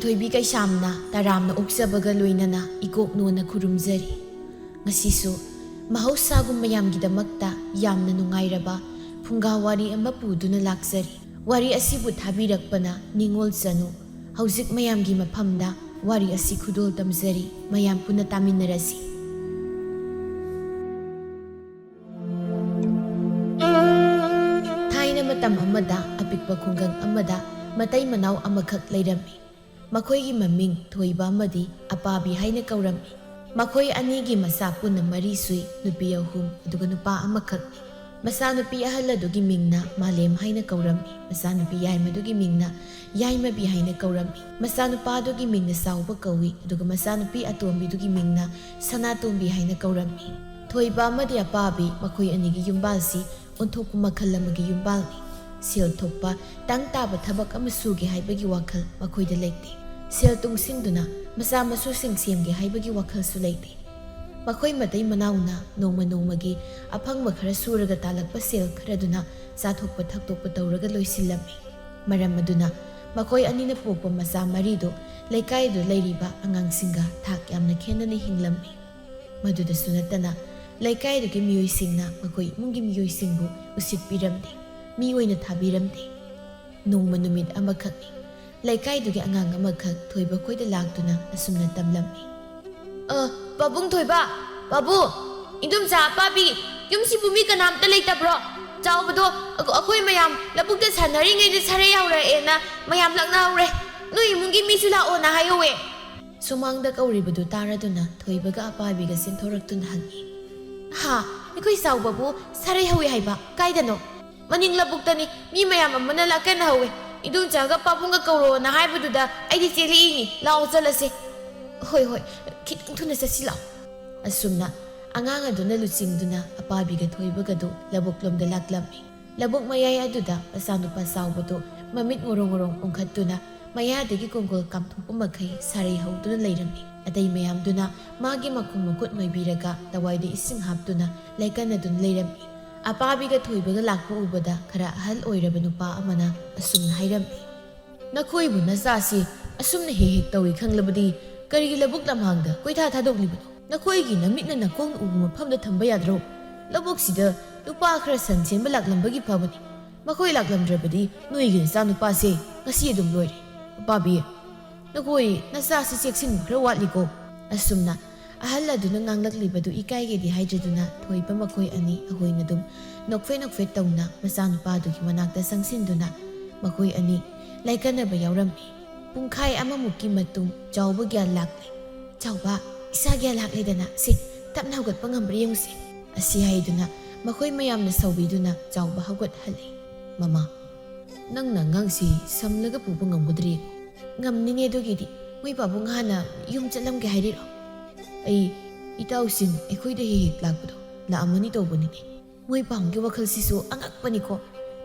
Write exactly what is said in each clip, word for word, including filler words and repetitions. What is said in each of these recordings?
ꯊꯣꯏꯕꯤ ꯀꯩꯁꯥꯝꯅ ꯇꯔꯥꯝꯅ ꯑꯣꯛꯆꯕꯒ ꯂꯣꯏꯅꯅ ꯏꯀꯣꯛ ꯅꯣꯟꯅ ꯈꯨꯔꯨꯝꯖꯔꯤ꯫ ꯉꯁꯤꯁꯨ ꯃꯍꯧꯁꯥꯒꯨꯝ ꯃꯌꯥꯝꯒꯤꯗꯃꯛꯇ ꯌꯥꯝꯅ ꯅꯨꯡꯉꯥꯏꯔꯕ ꯐꯨꯡꯒꯥ ꯋꯥꯔꯤ ꯑꯃ ꯄꯨꯗꯨꯅ ꯂꯥꯛꯆꯔꯤ꯫ ꯋꯥꯔꯤ ꯑꯁꯤꯕꯨ ꯊꯥꯕꯤꯔꯛꯄꯅ ꯅꯤꯉꯣꯜ ꯆꯅꯨ꯫ ꯍꯧꯖꯤꯛ ꯃꯌꯥꯝꯒꯤ ꯃꯐꯝꯗ ꯋꯥꯔꯤ ꯑꯁꯤ ꯈꯨꯗꯣꯜ ꯇꯝꯖꯔꯤ꯫ ꯃꯌꯥꯝ ꯄꯨꯟꯅ ꯇꯥꯃꯤꯟꯅꯔꯁꯤ꯫ ꯊꯥꯏꯅ ꯃꯇꯝ ꯑꯃꯗ ꯑꯄꯤꯛꯄ ꯈꯨꯡꯒꯪ ꯑꯃꯗ ꯃꯇꯩ ꯃꯅꯥꯎ ꯑꯃꯈꯛ ꯂꯩꯔꯝꯃꯤ꯫ ꯃꯈꯣꯏꯒꯤ ꯃꯃꯤꯡ ꯊꯣꯏꯕ ꯑꯃꯗꯤ ꯑꯄꯥꯕꯤ ꯍꯥꯏꯅ ꯀꯧꯔꯝꯃꯤ꯫ ꯃꯈꯣꯏ ꯑꯅꯤꯒꯤ ꯃꯆꯥ ꯄꯨꯟꯅ ꯃꯔꯤ ꯁꯨꯏ, ꯅꯨꯄꯤ ꯑꯍꯨꯝ ꯑꯗꯨꯒ ꯅꯨꯄꯥ ꯑꯃꯈꯛꯅꯤ꯫ ꯃꯆꯥꯅꯨꯄꯤ ꯑꯍꯜ ꯑꯗꯨꯒꯤ ꯃꯤꯡꯅ ꯃꯥꯂꯦꯝ ꯍꯥꯏꯅ ꯀꯧꯔꯝꯃꯤ꯫ ꯃꯆꯥꯅꯨꯄꯤ ꯌꯥꯏꯃꯗꯨꯒꯤ ꯃꯤꯡꯅ ꯌꯥꯏꯃꯕꯤ ꯍꯥꯏꯅ ꯀꯧꯔꯝꯃꯤ꯫ ꯃꯆꯥꯅꯨꯄꯥꯗꯨꯒꯤ ꯃꯤꯡꯅ ꯆꯥꯎꯕ ꯀꯧꯏ, ꯑꯗꯨꯒ ꯃꯆꯥꯅꯨꯄꯤ ꯑꯇꯣꯝꯕꯤꯗꯨꯒꯤ ꯃꯤꯡꯅ ꯁꯅꯥꯇꯣꯝꯕꯤ ꯍꯥꯏꯅ ꯀꯧꯔꯝꯃꯤ꯫ ꯊꯣꯏꯕ ꯑꯃꯗꯤ ꯑꯄꯥꯕꯤ ꯃꯈꯣꯏ ꯑꯅꯤꯒꯤ ꯌꯨꯝꯕꯥꯜꯁꯤ ꯑꯣꯟꯊꯣꯛꯄ ꯃꯈꯜ ꯑꯃꯒꯤ ꯌꯨꯝꯕꯥꯜꯅꯤ꯫ ꯁꯦꯜ ꯊꯣꯛꯄ, ꯇꯪ ꯇꯥꯕ ꯊꯕꯛ ꯑꯃ ꯁꯨꯒꯦ ꯍꯥꯏꯕꯒꯤ ꯋꯥꯈꯜ ꯃꯈꯣꯏꯗ ꯂꯩꯇꯦ꯫ ꯁꯦꯜ ꯇꯨꯡꯁꯤꯟꯗꯨꯅ ꯃꯆꯥ ꯃꯁꯨꯁꯤꯡ ꯁꯦꯝꯒꯦ ꯍꯥꯏꯕꯒꯤ ꯋꯥꯈꯜꯁꯨ ꯂꯩꯇꯦ꯫ ꯃꯈꯣꯏ ꯃꯇꯩ ꯃꯅꯥꯎꯅ ꯅꯣꯡꯃ ꯅꯣꯡꯃꯒꯤ ꯑꯐꯪꯕ ꯈꯔ ꯁꯨꯔꯒ ꯇꯥꯜꯂꯛꯄ ꯁꯦꯜ ꯈꯔꯗꯨꯅ ꯆꯥꯊꯣꯛꯄ ꯊꯛꯇꯣꯛꯄ ꯇꯧꯔꯒ ꯂꯣꯏꯁꯤꯜꯂꯝꯃꯤ꯫ ꯃꯔꯝ ꯑꯗꯨꯅ ꯃꯈꯣꯏ ꯑꯅꯤꯅ ꯄꯣꯛꯄ ꯃꯆꯥ ꯃꯔꯤꯗꯨ ꯂꯩꯀꯥꯏꯗꯨ ꯂꯩꯔꯤꯕ ꯑꯉꯥꯡꯁꯤꯡꯒ ꯊꯥꯛ ꯌꯥꯝꯅ ꯈꯦꯟꯅꯅ ꯍꯤꯡꯂꯝꯃꯤ꯫ ꯃꯗꯨꯗꯁꯨ ꯅꯠꯇꯅ ꯂꯩꯀꯥꯏꯗꯨꯒꯤ ꯃꯤꯑꯣꯏꯁꯤꯡꯅ ꯃꯈꯣꯏ ꯏꯃꯨꯡꯒꯤ ꯃꯤꯑꯣꯏꯁꯤꯡꯕꯨ ꯎꯁꯤꯠꯄꯤꯔꯝꯗꯦ, ꯃꯤ ꯑꯣꯏꯅ ꯊꯥꯕꯤꯔꯝꯗꯦ꯫ ꯅꯣꯡꯃ ꯅꯨꯃꯤꯠ ꯑꯃꯈꯛꯅꯤ꯫ ꯂꯩꯀꯥꯏꯗꯨꯒꯤ ꯑꯉꯥꯡ ꯑꯃꯈꯛ ꯊꯣꯏꯕ ꯈꯣꯏꯗ ꯂꯥꯛꯇꯨꯅ ꯑꯁꯨꯝꯅ ꯇꯝꯂꯝꯃꯤ꯫ "ꯑ, ꯄꯥꯕꯨꯡ ꯊꯣꯏꯕ, ꯄꯥꯕꯨ, ꯏꯟꯗꯣꯝꯆꯥ ꯑꯄꯥꯕꯤ, ꯌꯨꯝꯁꯤꯕꯨ ꯃꯤ ꯀꯅꯥꯝꯇ ꯂꯩꯇꯕ꯭ꯔꯣ? ꯆꯥꯎꯕꯗꯣ ꯑꯩꯈꯣ-, ꯑꯩꯈꯣꯏ ꯃꯌꯥꯝ ꯂꯧꯕꯨꯛꯇ ꯁꯥꯟꯅꯔꯤꯉꯩꯗ ꯁꯥꯔꯩ ꯍꯧꯔꯛꯑꯦꯅ ꯃꯌꯥꯝ ꯂꯛꯅꯍꯧꯔꯦ꯫ ꯅꯣꯏ ꯏꯃꯨꯡꯒꯤ ꯃꯤꯁꯨ ꯂꯥꯛꯑꯣꯅ ꯍꯥꯏꯍꯧꯋꯦ꯫" ꯁꯨꯃꯥꯡꯗ ꯀꯧꯔꯤꯕꯗꯨ ꯇꯥꯔꯗꯨꯅ ꯊꯣꯏꯕꯒ ꯑꯄꯥꯕꯤꯒ ꯆꯦꯟꯊꯣꯔꯛꯇꯨꯅ ꯍꯪꯉꯤ꯫ "ꯍꯥ? ꯑꯩꯈꯣꯏ ꯆꯥꯎꯕꯕꯨ ꯁꯥꯔꯩ ꯍꯧꯋꯤ ꯍꯥꯏꯕ? ꯀꯥꯏꯗꯅꯣ?" "ꯃꯅꯤꯡ ꯂꯧꯕꯨꯛꯇꯅꯤ, ꯃꯤ ꯃꯌꯥꯝ ꯑꯃꯅ ꯂꯥꯛꯀꯟꯅ ꯍꯧꯋꯦ꯫ ꯏꯟꯗꯣꯝꯆꯥꯒ ꯄꯥꯕꯨꯡꯒ ꯀꯧꯔꯛꯑꯣꯅ ꯍꯥꯏꯕꯗꯨꯗ ꯑꯩꯗꯤ ꯆꯦꯜꯂꯛꯏꯅꯤ꯫ ꯂꯥꯛꯑꯣ ꯆꯠꯂꯁꯦ꯫" "ꯍꯣꯏ, ꯍꯣꯏ, ꯈꯤꯇꯪ ꯊꯨꯅ ꯆꯠꯁꯤ ꯂꯥꯛꯑꯣ꯫" ꯑꯁꯨꯝꯅ ꯑꯉꯥꯡ ꯑꯗꯨꯅ ꯂꯨꯆꯤꯡꯗꯨꯅ ꯑꯄꯥꯕꯤꯒ ꯊꯣꯏꯕꯒꯗꯨ ꯂꯧꯕꯨꯛꯂꯣꯝꯗ ꯂꯥꯛꯂꯝꯃꯤ꯫ ꯂꯧꯕꯨꯛ ꯃꯌꯥꯏ ꯑꯗꯨꯗ ꯃꯆꯥꯅꯨꯄꯥ ꯆꯥꯎꯕꯗꯨ ꯃꯃꯤꯠ ꯉꯣꯔꯣꯡ ꯉꯣꯔꯣꯡ ꯎꯪꯈꯠꯇꯨꯅ ꯃꯌꯥꯗꯒꯤ ꯀꯣꯡꯒꯣꯜ ꯀꯥꯝꯊꯣꯛꯄ ꯃꯈꯩ ꯁꯥꯔꯩ ꯍꯧꯗꯨꯅ ꯂꯩꯔꯝꯃꯤ꯫ ꯑꯇꯩ ꯃꯌꯥꯝꯗꯨꯅ ꯃꯥꯒꯤ ꯃꯈꯣꯡ ꯃꯈꯨꯠ ꯅꯣꯏꯕꯤꯔꯒ ꯂꯋꯥꯏꯗ ꯏꯁꯤꯡ ꯍꯥꯞꯇꯨꯅ ꯂꯩꯀꯟꯅꯗꯨꯅ ꯂꯩꯔꯝꯃꯤ꯫ ꯑꯄꯥꯕꯤꯒ ꯊꯣꯏꯕꯒ ꯂꯥꯛꯄ ꯎꯕꯗ ꯈꯔ ꯑꯍꯜ ꯑꯣꯏꯔꯕ ꯅꯨꯄꯥ ꯑꯃꯅ ꯑꯁꯨꯝꯅ ꯍꯥꯏꯔꯝꯃꯤ꯫ "ꯅꯈꯣꯏꯕꯨ ꯅꯆꯥꯁꯤ ꯑꯁꯨꯝꯅ ꯍꯦꯛ ꯍꯦꯛ ꯇꯧꯏ ꯈꯪꯂꯕꯗꯤ ꯀꯔꯤꯒꯤ ꯂꯧꯕꯨꯛ ꯂꯝꯍꯥꯡꯗ ꯀꯣꯏꯊꯥ ꯊꯥꯗꯣꯛꯂꯤꯕꯅꯣ? ꯅꯈꯣꯏꯒꯤ ꯅꯃꯤꯠꯅ ꯅꯈꯣꯡꯅ ꯎꯕ ꯃꯐꯝꯗ ꯊꯝꯕ ꯌꯥꯗ꯭ꯔꯣ? ꯂꯧꯕꯨꯛꯁꯤꯗ ꯅꯨꯄꯥ ꯈꯔ ꯁꯟ ꯁꯦꯟꯕ ꯂꯥꯛꯂꯝꯕꯒꯤ ꯐꯕꯅꯤ꯫ ꯃꯈꯣꯏ ꯂꯥꯛꯂꯝꯗ꯭ꯔꯕꯗꯤ ꯅꯣꯏꯒꯤ ꯅꯆꯥꯅꯨꯄꯥꯁꯦ ꯉꯁꯤ ꯑꯗꯨꯝ ꯂꯣꯏꯔꯦ꯫ ꯑꯄꯥꯕꯤ, ꯅꯈꯣꯏ ꯅꯆꯥꯁꯤ ꯆꯦꯛꯁꯤꯟꯕ ꯈꯔ ꯋꯥꯠꯂꯤꯀꯣ꯫ ꯑꯁꯨꯝꯅ ꯑꯍꯜ ꯑꯗꯨꯅ ꯉꯥꯡꯂꯛꯂꯤꯕꯗꯨ ꯏꯀꯥꯏꯒꯦꯗꯤ ꯍꯥꯏꯗ꯭ꯔꯗꯨꯅ ꯊꯣꯏꯕ ꯃꯈꯣꯏ ꯑꯅꯤ ꯑꯍꯣꯏꯅ ꯑꯗꯨꯝ ꯅꯣꯛꯐꯦꯠ ꯅꯣꯛꯐꯦꯠ ꯇꯧꯅ ꯃꯆꯥꯅꯨꯄꯥꯗꯨꯒꯤ ꯃꯅꯥꯛꯇ ꯆꯪꯁꯤꯟꯗꯨꯅ ꯃꯈꯣꯏ ꯑꯅꯤ ꯂꯥꯏꯀꯠꯅꯕ ꯌꯥꯎꯔꯝꯃꯤ꯫ ꯄꯨꯡꯈꯥꯏ ꯑꯃꯃꯨꯛꯀꯤ ꯃꯇꯨꯡ ꯆꯥꯎꯕ ꯒ꯭ꯌꯥꯟ ꯂꯥꯛꯂꯦ꯫ "ꯆꯥꯎꯕ, ꯏꯁꯥ ꯒ꯭ꯌꯥꯟ ꯂꯥꯛꯂꯦꯗꯅ, ꯁꯦ, ꯇꯞꯅ ꯍꯧꯒꯠꯄ ꯉꯝꯕ꯭ꯔꯥ ꯌꯦꯡꯉꯨꯁꯦ?" ꯑꯁꯤ ꯍꯥꯏꯗꯨꯅ ꯃꯈꯣꯏ ꯃꯌꯥꯝꯅ ꯁꯧꯕꯤꯗꯨꯅ ꯆꯥꯎꯕ ꯍꯧꯒꯠꯍꯜꯂꯤ꯫ "ꯃꯃꯥ, ꯅꯪꯅ ꯑꯉꯥꯡꯁꯤ ꯁꯝꯂꯒ ꯄꯨꯕ ꯉꯝꯒꯗ꯭ꯔꯤ?" "ꯉꯝꯅꯤꯅꯦ, ꯑꯗꯨꯒꯤꯗꯤ꯫ ꯃꯣꯏ ꯄꯥꯕꯨꯡ ꯍꯥꯟꯅ ꯌꯨꯝ ꯆꯠꯂꯝꯒꯦ ꯍꯥꯏꯔꯤꯔꯣ?" "ꯑꯩ ꯏꯇꯥꯎꯁꯤꯡ ꯑꯩꯈꯣꯏꯗ ꯍꯦꯛ ꯍꯦꯛ ꯂꯥꯛꯄꯗꯣ ꯂꯥꯛꯑꯝꯃꯅꯤ ꯇꯧꯕꯅꯤꯅꯦ꯫ ꯃꯣꯏ ꯄꯥꯕꯨꯡꯒꯤ ꯋꯥꯈꯜꯁꯤꯁꯨ ꯑꯉꯛꯄꯅꯤꯀꯣ꯫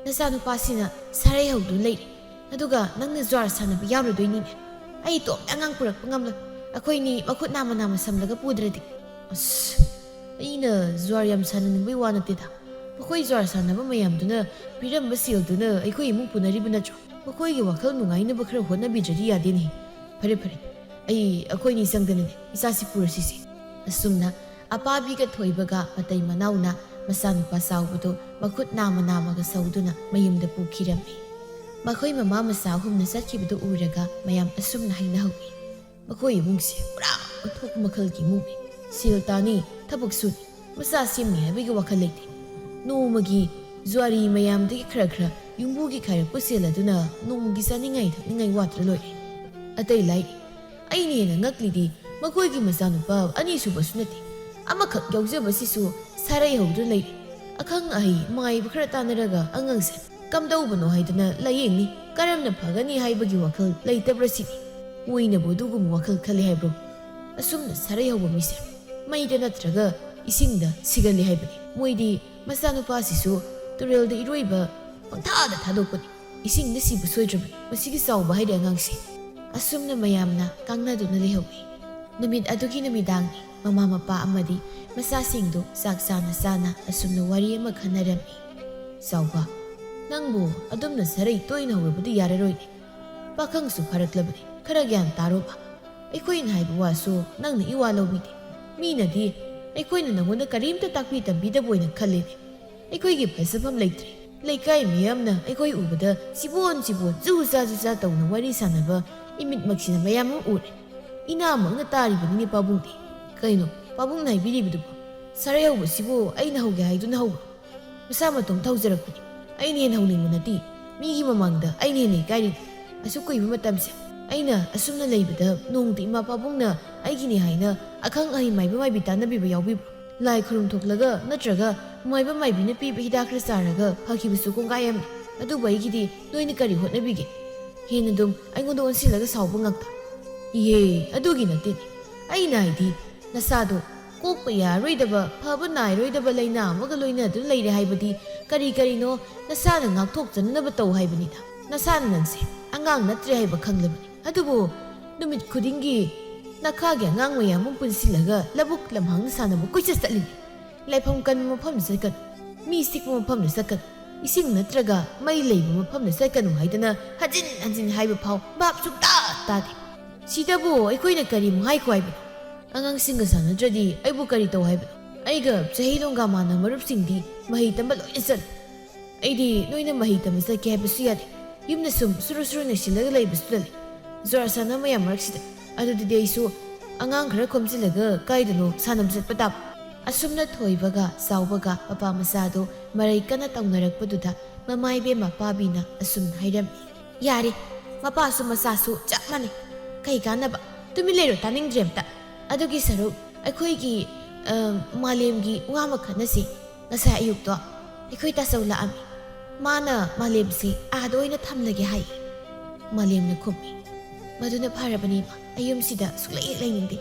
ꯅꯆꯥꯅꯨꯄꯥꯁꯤꯅ ꯁꯥꯔꯩ ꯍꯧꯗꯨꯅ ꯂꯩꯔꯦ, ꯑꯗꯨꯒ ꯅꯪꯅ ꯖ꯭ꯋꯥꯔ ꯁꯥꯟꯅꯕ ꯌꯥꯎꯔꯨꯗꯣꯏꯅꯤꯅꯦ꯫ ꯑꯩ ꯏꯇꯣꯝꯇ ꯑꯉꯥꯡ ꯄꯨꯔꯛꯄ ꯉꯝꯂꯣꯏ꯫ ꯑꯩꯈꯣꯏꯅꯤ ꯃꯈꯨꯠ ꯅꯥꯝꯃ ꯅꯥꯝꯃ ꯁꯝꯂꯒ ꯄꯨꯗ꯭ꯔꯗꯤ꯫" "ꯑꯁ, ꯑꯩꯅ ꯖ꯭ꯋꯥꯔ ꯌꯥꯝ ꯁꯥꯟꯅꯅꯤꯡꯕꯩ ꯋꯥ ꯅꯠꯇꯦꯗ꯫ ꯃꯈꯣꯏ ꯖ꯭ꯋꯥꯔ ꯁꯥꯟꯅꯕ ꯃꯌꯥꯝꯗꯨꯅ ꯄꯤꯔꯝꯕ ꯁꯦꯜꯗꯨꯅ ꯑꯩꯈꯣꯏ ꯏꯃꯨꯡ ꯄꯨꯅꯔꯤꯕ ꯅꯠꯇ꯭ꯔꯣ? ꯃꯈꯣꯏꯒꯤ ꯋꯥꯈꯜ ꯅꯨꯡꯉꯥꯏꯅꯕ ꯈꯔ ꯍꯣꯠꯅꯕꯤꯗ꯭ꯔꯗꯤ ꯌꯥꯗꯦꯅꯦ꯫ ꯐꯔꯦ, ꯐꯔꯦ, ꯑꯩ, ꯑꯩꯈꯣꯏꯅꯤ ꯆꯪꯗꯅꯅꯦ ꯏꯆꯥꯁꯤ ꯄꯨꯔꯁꯤꯁꯦ꯫" ꯑꯁꯨꯝꯅ ꯑꯄꯥꯕꯤꯒ ꯊꯣꯏꯕꯒ ꯃꯇꯩ ꯃꯅꯥꯎꯅ ꯃꯆꯥꯅꯨꯄꯥ ꯆꯥꯎꯕꯗꯨ ꯃꯈꯨꯠ ꯅꯥꯝꯃ ꯅꯥꯝꯃꯒ ꯁꯧꯗꯨꯅ ꯃꯌꯨꯝꯗ ꯄꯨꯈꯤꯔꯝꯃꯤ꯫ ꯃꯈꯣꯏ ꯃꯃꯥ ꯃꯆꯥ ꯑꯍꯨꯝꯅ ꯆꯠꯈꯤꯕꯗꯨ ꯎꯔꯒ ꯃꯌꯥꯝ ꯑꯁꯨꯝꯅ ꯍꯥꯏꯅꯍꯧꯏ꯫ "ꯃꯈꯣꯏ ꯏꯃꯨꯡꯁꯦ ꯄꯨꯔꯥ ꯑꯣꯟꯊꯣꯛꯄ ꯃꯈꯜꯒꯤ ꯏꯃꯨꯡꯅꯤ꯫ ꯁꯦꯜ ꯇꯥꯅꯤ, ꯊꯕꯛ ꯁꯨꯅꯤ, ꯃꯆꯥ ꯁꯦꯝꯅꯤ ꯍꯥꯏꯕꯒꯤ ꯋꯥꯈꯜ ꯂꯩꯇꯦ꯫ ꯅꯣꯡꯃꯒꯤ ꯖ꯭ꯋꯥꯔꯤ ꯃꯌꯥꯝꯗꯒꯤ ꯈꯔ ꯈꯔ ꯌꯨꯝꯕꯨꯒꯤ ꯈꯥꯏꯔꯛꯄ ꯁꯦꯜ ꯑꯗꯨꯅ ꯅꯣꯡꯃꯒꯤ ꯆꯥꯅꯤꯡꯉꯥꯏ ꯊꯛꯅꯤꯡꯉꯥꯏ ꯋꯥꯠꯇ꯭ꯔ ꯂꯣꯏꯔꯦ꯫ ꯑꯇꯩ ꯂꯥꯏꯔꯤ, ꯑꯩꯅ ꯍꯦꯟꯅ ꯉꯛꯂꯤꯗꯤ ꯃꯈꯣꯏꯒꯤ ꯃꯆꯥꯅꯨꯄꯥ ꯑꯅꯤꯁꯨꯕꯁꯨ ꯅꯠꯇꯦ, ꯑꯃꯈꯛ ꯌꯥꯎꯖꯕꯁꯤꯁꯨ ꯁꯥꯔꯩ ꯍꯧꯗꯨꯅ ꯂꯩꯔꯤ꯫ ꯑꯈꯪ ꯑꯍꯩ ꯃꯥꯏꯕ ꯈꯔ ꯇꯥꯟꯅꯔꯒ ꯑꯉꯥꯡꯁꯦ ꯀꯝꯗꯧꯕꯅꯣ ꯍꯥꯏꯗꯅ ꯂꯥꯌꯦꯡꯅꯤ, ꯀꯔꯝꯅ ꯐꯒꯅꯤ ꯍꯥꯏꯕꯒꯤ ꯋꯥꯈꯜ ꯂꯩꯇꯕ꯭ꯔꯥ ꯁꯤꯅꯤ꯫ ꯃꯣꯏꯅꯕꯨ ꯑꯗꯨꯒꯨꯝꯕ ꯋꯥꯈꯜ ꯈꯜꯂꯤ ꯍꯥꯏꯕ꯭ꯔꯣ? ꯑꯁꯨꯝꯅ ꯁꯥꯔꯩ ꯍꯧꯕ ꯃꯤꯁꯦ ꯃꯩꯗ ꯅꯠꯇ꯭ꯔꯒ ꯏꯁꯤꯡꯗ ꯁꯤꯒꯜꯂꯤ ꯍꯥꯏꯕꯅꯤ꯫ ꯃꯣꯏꯗꯤ ꯃꯆꯥꯅꯨꯄꯥꯁꯤꯁꯨ ꯇꯨꯔꯦꯜꯗ ꯏꯔꯣꯏꯕ ꯄꯪꯊꯥꯗ ꯊꯥꯗꯣꯛꯄꯅꯤ꯫ ꯏꯁꯤꯡꯗ ꯁꯤꯕ ꯁꯣꯏꯗ꯭ꯔꯕꯅꯤ ꯃꯁꯤꯒꯤ ꯆꯥꯎꯕ ꯍꯥꯏꯔꯦ ꯑꯉꯥꯡꯁꯦ꯫" ꯑꯁꯨꯝꯅ ꯃꯌꯥꯝꯅ ꯀꯥꯡꯅꯗꯨꯅ ꯂꯩꯍꯧꯏ꯫ ꯅꯨꯃꯤꯠ ꯑꯗꯨꯒꯤ ꯅꯨꯃꯤꯗꯥꯡꯅꯤ꯫ ꯃꯃꯥ ꯃꯄꯥ ꯑꯃꯗꯤ ꯃꯆꯥꯁꯤꯡꯗꯨ ꯆꯥꯛ ꯆꯥꯅ ꯆꯥꯅ ꯑꯁꯨꯝꯅ ꯋꯥꯔꯤ ꯑꯃ ꯈꯟꯅꯔꯝꯃꯤ꯫ "ꯆꯥꯎꯕ, ꯅꯪꯕꯨ ꯑꯗꯨꯝꯅ ꯁꯥꯔꯩ ꯇꯣꯏꯅ ꯍꯧꯔꯕꯗꯤ ꯌꯥꯔꯔꯣꯏꯅꯦ꯫ ꯄꯥꯈꯪꯁꯨ ꯐꯥꯔꯛꯂꯕꯅꯤ꯫ ꯈꯔ ꯒ꯭ꯌꯥꯟ ꯇꯥꯔꯣꯕ꯫ ꯑꯩꯈꯣꯏꯅ ꯍꯥꯏꯕ ꯋꯥꯁꯨ ꯅꯪꯅ ꯏꯋꯥ ꯂꯧꯕꯤꯗꯦ꯫ ꯃꯤꯅꯗꯤ ꯑꯩꯈꯣꯏꯅ ꯅꯪꯉꯣꯟꯗ ꯀꯔꯤꯝꯇ ꯇꯥꯛꯄꯤ ꯇꯝꯕꯤꯗꯕ ꯑꯣꯏꯅ ꯈꯜꯂꯤꯅꯦ꯫ ꯑꯩꯈꯣꯏꯒꯤ ꯐꯖꯐꯝ ꯂꯩꯇ꯭ꯔꯦ꯫ ꯂꯩꯀꯥꯏ ꯃꯤꯌꯥꯝꯅ ꯑꯩꯈꯣꯏ ꯎꯕꯗ ꯆꯤꯕꯣꯟ ꯆꯤꯕꯣꯟ ꯖꯨ ꯖꯥ ꯖꯨ ꯖꯥ ꯇꯧꯅ ꯋꯥꯔꯤ ꯁꯥꯟꯅꯕ ꯏꯃꯤꯠꯃꯛꯁꯤꯅ ꯃꯌꯥꯝ ꯑꯃ ꯎꯔꯦ꯫ ꯏꯅꯥꯃꯛꯅ ꯇꯥꯔꯤꯕꯅꯤꯅꯦ ꯄꯥꯕꯨꯡꯗꯤ꯫ ꯀꯩꯅꯣ, ꯄꯥꯕꯨꯡꯅ ꯍꯥꯏꯕꯤꯔꯤꯕꯗꯨꯕꯨ? ꯁꯔꯩ ꯍꯧꯕꯁꯤꯕꯨ ꯑꯩꯅ ꯍꯧꯒꯦ ꯍꯥꯏꯗꯨꯅ ꯍꯧꯕ? ꯃꯁꯥ ꯃꯇꯣꯝꯇ ꯍꯧꯖꯔꯛꯄꯅꯤ꯫ ꯑꯩꯅ ꯍꯦꯟꯅ ꯍꯧꯅꯤꯡꯕ ꯅꯠꯇꯦ꯫ ꯃꯤꯒꯤ ꯃꯃꯥꯡꯗ ꯑꯩꯅ ꯍꯦꯟꯅ ꯏꯀꯥꯏꯔꯤꯅꯤ꯫ ꯑꯁꯨꯛ ꯀꯨꯏꯕ ꯃꯇꯝꯁꯦ ꯑꯩꯅ ꯑꯁꯨꯝꯅ ꯂꯩꯕꯗ ꯅꯣꯡꯃꯇ ꯏꯃꯥ ꯄꯥꯕꯨꯡꯅ ꯑꯩꯒꯤꯅꯤ ꯍꯥꯏꯅ ꯑꯈꯪ ꯑꯍꯩ ꯃꯥꯏꯕ ꯃꯥꯏꯕꯤ ꯇꯥꯟꯅꯕꯤꯕ ꯌꯥꯎꯕꯤꯕ꯭ꯔꯣ? ꯂꯥꯏ ꯈꯨꯔꯨꯝ ꯊꯣꯛꯂꯒ ꯅꯠꯇ꯭ꯔꯒ ꯃꯥꯏꯕ ꯃꯥꯏꯕꯤꯅ ꯄꯤꯕ ꯍꯤꯗꯥꯛ ꯈꯔ ꯆꯥꯔꯒ ꯐꯈꯤꯕꯁꯨ ꯀꯣꯡꯒꯥꯏ ꯑꯃꯅꯤ꯫ ꯑꯗꯨꯕꯨ ꯑꯩꯒꯤꯗꯤ ꯅꯣꯏꯅ ꯀꯔꯤ ꯍꯣꯠꯅꯕꯤꯒꯦ? ꯍꯦꯟꯅ ꯑꯗꯨꯝ ꯑꯩꯉꯣꯟꯗ ꯑꯣꯟꯁꯤꯜꯂꯒ ꯁꯥꯎꯕ ꯉꯥꯛꯇ꯫ ꯏꯍꯦ, ꯑꯗꯨꯒꯤ ꯅꯠꯇꯦꯅꯦ꯫ ꯑꯩꯅ ꯍꯥꯏꯗꯤ ꯅꯁꯥꯗꯣ ꯀꯣꯛꯄ ꯌꯥꯔꯣꯏꯗꯕ, ꯐꯕ ꯅꯥꯏꯔꯣꯏꯗꯕ ꯂꯥꯏꯅꯥ ꯑꯃꯒ ꯂꯣꯏꯅꯗꯨꯅ ꯂꯩꯔꯦ ꯍꯥꯏꯕꯗꯤ ꯀꯔꯤ ꯀꯔꯤꯅꯣ ꯅꯁꯥꯅ ꯉꯥꯛꯊꯣꯛꯆꯅꯅꯕ ꯇꯧ ꯍꯥꯏꯕꯅꯤꯗ꯫ ꯅꯁꯥꯅ ꯅꯪꯁꯦ ꯑꯉꯥꯡ ꯅꯠꯇ꯭ꯔꯦ ꯍꯥꯏꯕ ꯈꯪꯂꯕꯅꯤ꯫ ꯑꯗꯨꯕꯨ ꯅꯨꯃꯤꯠ ꯈꯨꯗꯤꯡꯒꯤ ꯅꯈꯥꯒꯤ ꯑꯉꯥꯡ ꯃꯌꯥꯝ ꯑꯃ ꯄꯨꯟꯁꯤꯜꯂꯒ ꯂꯧꯕꯨꯛ ꯂꯝꯍꯥꯡꯗ ꯁꯥꯟꯅꯕ ꯀꯣꯏꯆꯠ ꯆꯠꯂꯤꯅꯦ꯫ ꯂꯥꯏꯐꯝ ꯀꯟꯕ ꯃꯐꯝꯗ ꯆꯠꯀꯅꯨ, ꯃꯤ ꯆꯤꯛꯄ ꯃꯐꯝꯗ ꯆꯠꯀꯅꯨ, ꯏꯁꯤꯡ ꯅꯠꯇ꯭ꯔꯒ ꯃꯩ ꯂꯩꯕ ꯃꯐꯝꯗ ꯆꯠꯀꯅꯨ ꯍꯥꯏꯗꯅ ꯍꯟꯖꯤꯟ ꯍꯟꯖꯤꯟ ꯍꯥꯏꯕ ꯐꯥꯎ ꯚꯥꯞ ꯁꯨꯡꯇꯥ ꯇꯥꯗꯦ꯫ ꯁꯤꯗꯕꯨ ꯑꯩꯈꯣꯏꯅ ꯀꯔꯤ ꯑꯃꯨꯛ ꯍꯥꯏꯈꯣ ꯍꯥꯏꯕꯅꯣ? ꯑꯉꯥꯡꯁꯤꯡꯒ ꯁꯥꯟꯅꯗ꯭ꯔꯗꯤ ꯑꯩꯕꯨ ꯀꯔꯤ ꯇꯧ ꯍꯥꯏꯕꯅꯣ? ꯑꯩꯒ ꯆꯍꯤ ꯂꯣꯡꯒꯥ ꯃꯥꯟꯅ ꯃꯔꯨꯞꯁꯤꯡꯗꯤ ꯃꯍꯩ ꯇꯝꯕ ꯂꯣꯏꯅ ꯆꯠꯂꯤ꯫ ꯑꯩꯗꯤ ꯅꯣꯏꯅ ꯃꯍꯩ ꯇꯝꯕ ꯆꯠꯀꯦ ꯍꯥꯏꯕꯁꯨ ꯌꯥꯗꯦ꯫ ꯌꯨꯝꯗ ꯁꯨꯝ ꯁꯨꯔꯨ ꯁꯨꯔꯨ ꯅꯩꯁꯤꯜꯂꯒ ꯂꯩꯕꯁꯨ ꯇꯜꯂꯤ꯫ ꯖꯨꯋꯥꯔ ꯁꯥꯟꯅ ꯃꯌꯥꯝ ꯃꯔꯛꯁꯤꯗ꯫ ꯑꯗꯨꯗꯤ ꯑꯩꯁꯨ ꯑꯉꯥꯡ ꯈꯔ ꯈꯣꯝꯖꯤꯜꯂꯒ ꯀꯥꯏꯗꯅꯣ ꯁꯥꯟꯅꯕ ꯆꯠꯄ ꯇꯥꯕ꯫ ꯑꯁꯨꯝꯅ ꯊꯣꯏꯕꯒ ꯆꯥꯎꯕꯒ ꯃꯄꯥ ꯃꯆꯥꯗꯣ ꯃꯔꯩ ꯀꯟꯅ ꯇꯧꯅꯔꯛꯄꯗꯨꯗ ꯃꯃꯥ ꯏꯕꯦꯝꯃ ꯄꯥꯕꯤꯅ ꯑꯁꯨꯝꯅ ꯍꯥꯏꯔꯝꯃꯤ꯫ ꯌꯥꯔꯦ, ꯃꯄꯥꯁꯨ ꯃꯆꯥꯁꯨ ꯆꯞ ꯃꯥꯟꯅꯩ꯫ ꯀꯩ ꯀꯥꯟꯅꯕ? ꯇꯨꯃꯤꯟ ꯂꯩꯔꯣ, ꯇꯥꯅꯤꯡꯗ꯭ꯔꯦ ꯑꯝꯇ꯫ ꯑꯗꯨꯒꯤ ꯁꯔꯨꯛ ꯑꯩꯈꯣꯏꯒꯤ, ꯑ, ꯃꯥꯂꯦꯝꯒꯤ ꯋꯥ ꯑꯃ ꯈꯟꯅꯁꯤ꯫ ꯉꯁꯥꯏ ꯑꯌꯨꯛꯇꯣ ꯑꯩꯈꯣꯏ ꯇꯥꯆꯧ ꯂꯥꯛꯑꯝꯃꯤ꯫ ꯃꯥꯅ ꯃꯥꯂꯦꯝꯁꯤ ꯑꯥꯗ ꯑꯣꯏꯅ ꯊꯝꯂꯒꯦ ꯍꯥꯏ꯫ ꯃꯥꯂꯦꯝꯅ ꯈꯨꯝꯃꯤ, "ꯃꯗꯨꯅ ꯐꯔꯕꯅꯤ ꯏꯃꯥ, ꯑꯩ ꯌꯨꯝꯁꯤꯗ ꯁꯨꯛꯂꯩ ꯍꯦꯛ ꯂꯩꯅꯤꯡꯗꯦ꯫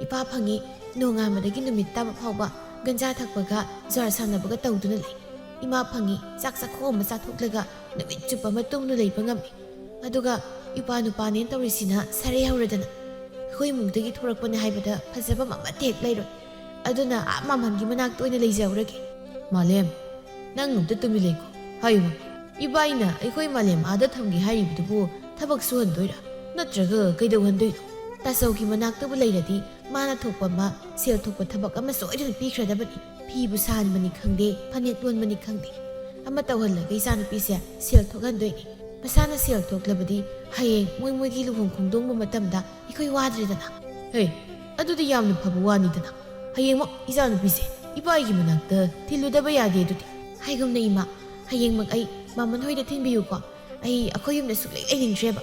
ꯏꯄꯥ ꯐꯪꯉꯤ, ꯅꯣꯡꯉꯥꯟꯕꯗꯒꯤ ꯅꯨꯃꯤꯠ ꯇꯥꯕ ꯐꯥꯎꯕ ꯒꯟꯖꯥ ꯊꯛꯄꯒ ꯖꯨꯋꯥꯔ ꯁꯥꯟꯅꯕꯒ ꯇꯧꯗꯨꯅ ꯂꯩ꯫ ꯏꯃꯥ ꯐꯪꯉꯤ, ꯆꯥꯛ ꯆꯥꯛꯈꯣꯝ ꯑꯃ ꯆꯥꯊꯣꯛꯂꯒ ꯅꯨꯃꯤꯠ ꯆꯨꯞꯄ ꯑꯃ ꯇꯨꯝꯗꯨꯅ ꯂꯩꯕ ꯉꯝꯃꯤ꯫ ꯑꯗꯨꯒ ꯏꯄꯥ ꯅꯨꯄꯥꯅꯦꯅ ꯇꯧꯔꯤꯁꯤꯅ ꯁꯔꯩ ꯍꯧꯔꯗꯅ꯫ ꯑꯩꯈꯣꯏ ꯏꯃꯨꯡꯗꯒꯤ ꯊꯣꯔꯛꯄꯅꯦ ꯍꯥꯏꯕꯗ ꯐꯖꯕ ꯑꯃꯠꯇ ꯍꯦꯛ ꯂꯩꯔꯣꯏ꯫ ꯑꯗꯨꯅ ꯑꯥ ꯃꯥꯝꯍꯟꯒꯤ ꯃꯅꯥꯛꯇ ꯑꯣꯏꯅ ꯂꯩꯖꯍꯧꯔꯒꯦ꯫" "ꯃꯥꯂꯦꯝ, ꯅꯪ ꯑꯝꯇ ꯇꯨꯃꯤꯟ ꯂꯩꯀꯣ꯫ ꯍꯥꯏꯌꯨ, ꯏꯕꯥꯏꯅ ꯑꯩꯈꯣꯏ ꯃꯥꯂꯦꯝ ꯑꯥꯗ ꯊꯝꯒꯦ ꯍꯥꯏꯔꯤꯕꯗꯨꯕꯨ ꯊꯕꯛ ꯁꯨꯍꯟꯗꯣꯏꯔꯥ? ꯅꯠꯇ꯭ꯔꯒ ꯀꯩꯗꯧꯍꯟꯗꯣꯏꯅꯣ? ꯇꯥꯆꯧꯒꯤ ꯃꯅꯥꯛꯇꯕꯨ ꯂꯩꯔꯗꯤ ꯃꯥꯅ ꯊꯣꯛꯄ ꯑꯃ, ꯁꯦꯜ ꯊꯣꯛꯄ ꯊꯕꯛ ꯑꯃ ꯁꯣꯏꯗꯅ ꯄꯤꯈ꯭ꯔꯗꯕꯅꯤ꯫ ꯐꯤꯕꯨ ꯁꯥꯍꯟꯕꯅꯤ ꯈꯪꯗꯦ, ꯐꯅꯦꯛ ꯂꯣꯟꯕꯅꯤ ꯈꯪꯗꯦ, ꯑꯃ ꯇꯧꯍꯜꯂꯒ ꯏꯆꯥꯅꯨꯄꯤꯁꯦ ꯁꯦꯜ ꯊꯣꯛꯍꯟꯗꯣꯏꯅꯤ꯫ ꯃꯁꯥꯅ ꯁꯦꯜ ꯊꯣꯛꯂꯕꯗꯤ ꯍꯌꯦꯡ ꯃꯣꯏ ꯃꯣꯏꯒꯤ ꯂꯨꯍꯣꯡ ꯈꯣꯡꯗꯣꯡꯕ ꯃꯇꯝꯗ ꯑꯩꯈꯣꯏ ꯋꯥꯗ꯭ꯔꯦꯗꯅ꯫ ꯍꯦ, ꯑꯗꯨꯗꯤ ꯌꯥꯝꯅ ꯐꯕ ꯋꯥꯅꯤꯗꯅ꯫ ꯍꯌꯦꯡꯃꯛ ꯏꯆꯥꯅꯨꯄꯤꯁꯦ ꯏꯄꯥꯒꯤ ꯃꯅꯥꯛꯇ ꯊꯤꯜꯂꯨꯗꯕ ꯌꯥꯗꯦ ꯑꯗꯨꯗꯤ꯫ ꯍꯥꯏꯒꯨꯝꯅ ꯏꯃꯥ, ꯍꯌꯦꯡꯃꯛ ꯑꯩ ꯃꯥꯃꯟ ꯍꯣꯏꯗ ꯊꯤꯟꯕꯤꯌꯨꯀꯣ꯫ ꯑꯩ ꯑꯩꯈꯣꯏ ꯌꯨꯝꯗ ꯁꯨꯛꯂꯩ ꯂꯩꯅꯤꯡꯗ꯭ꯔꯦꯕ꯫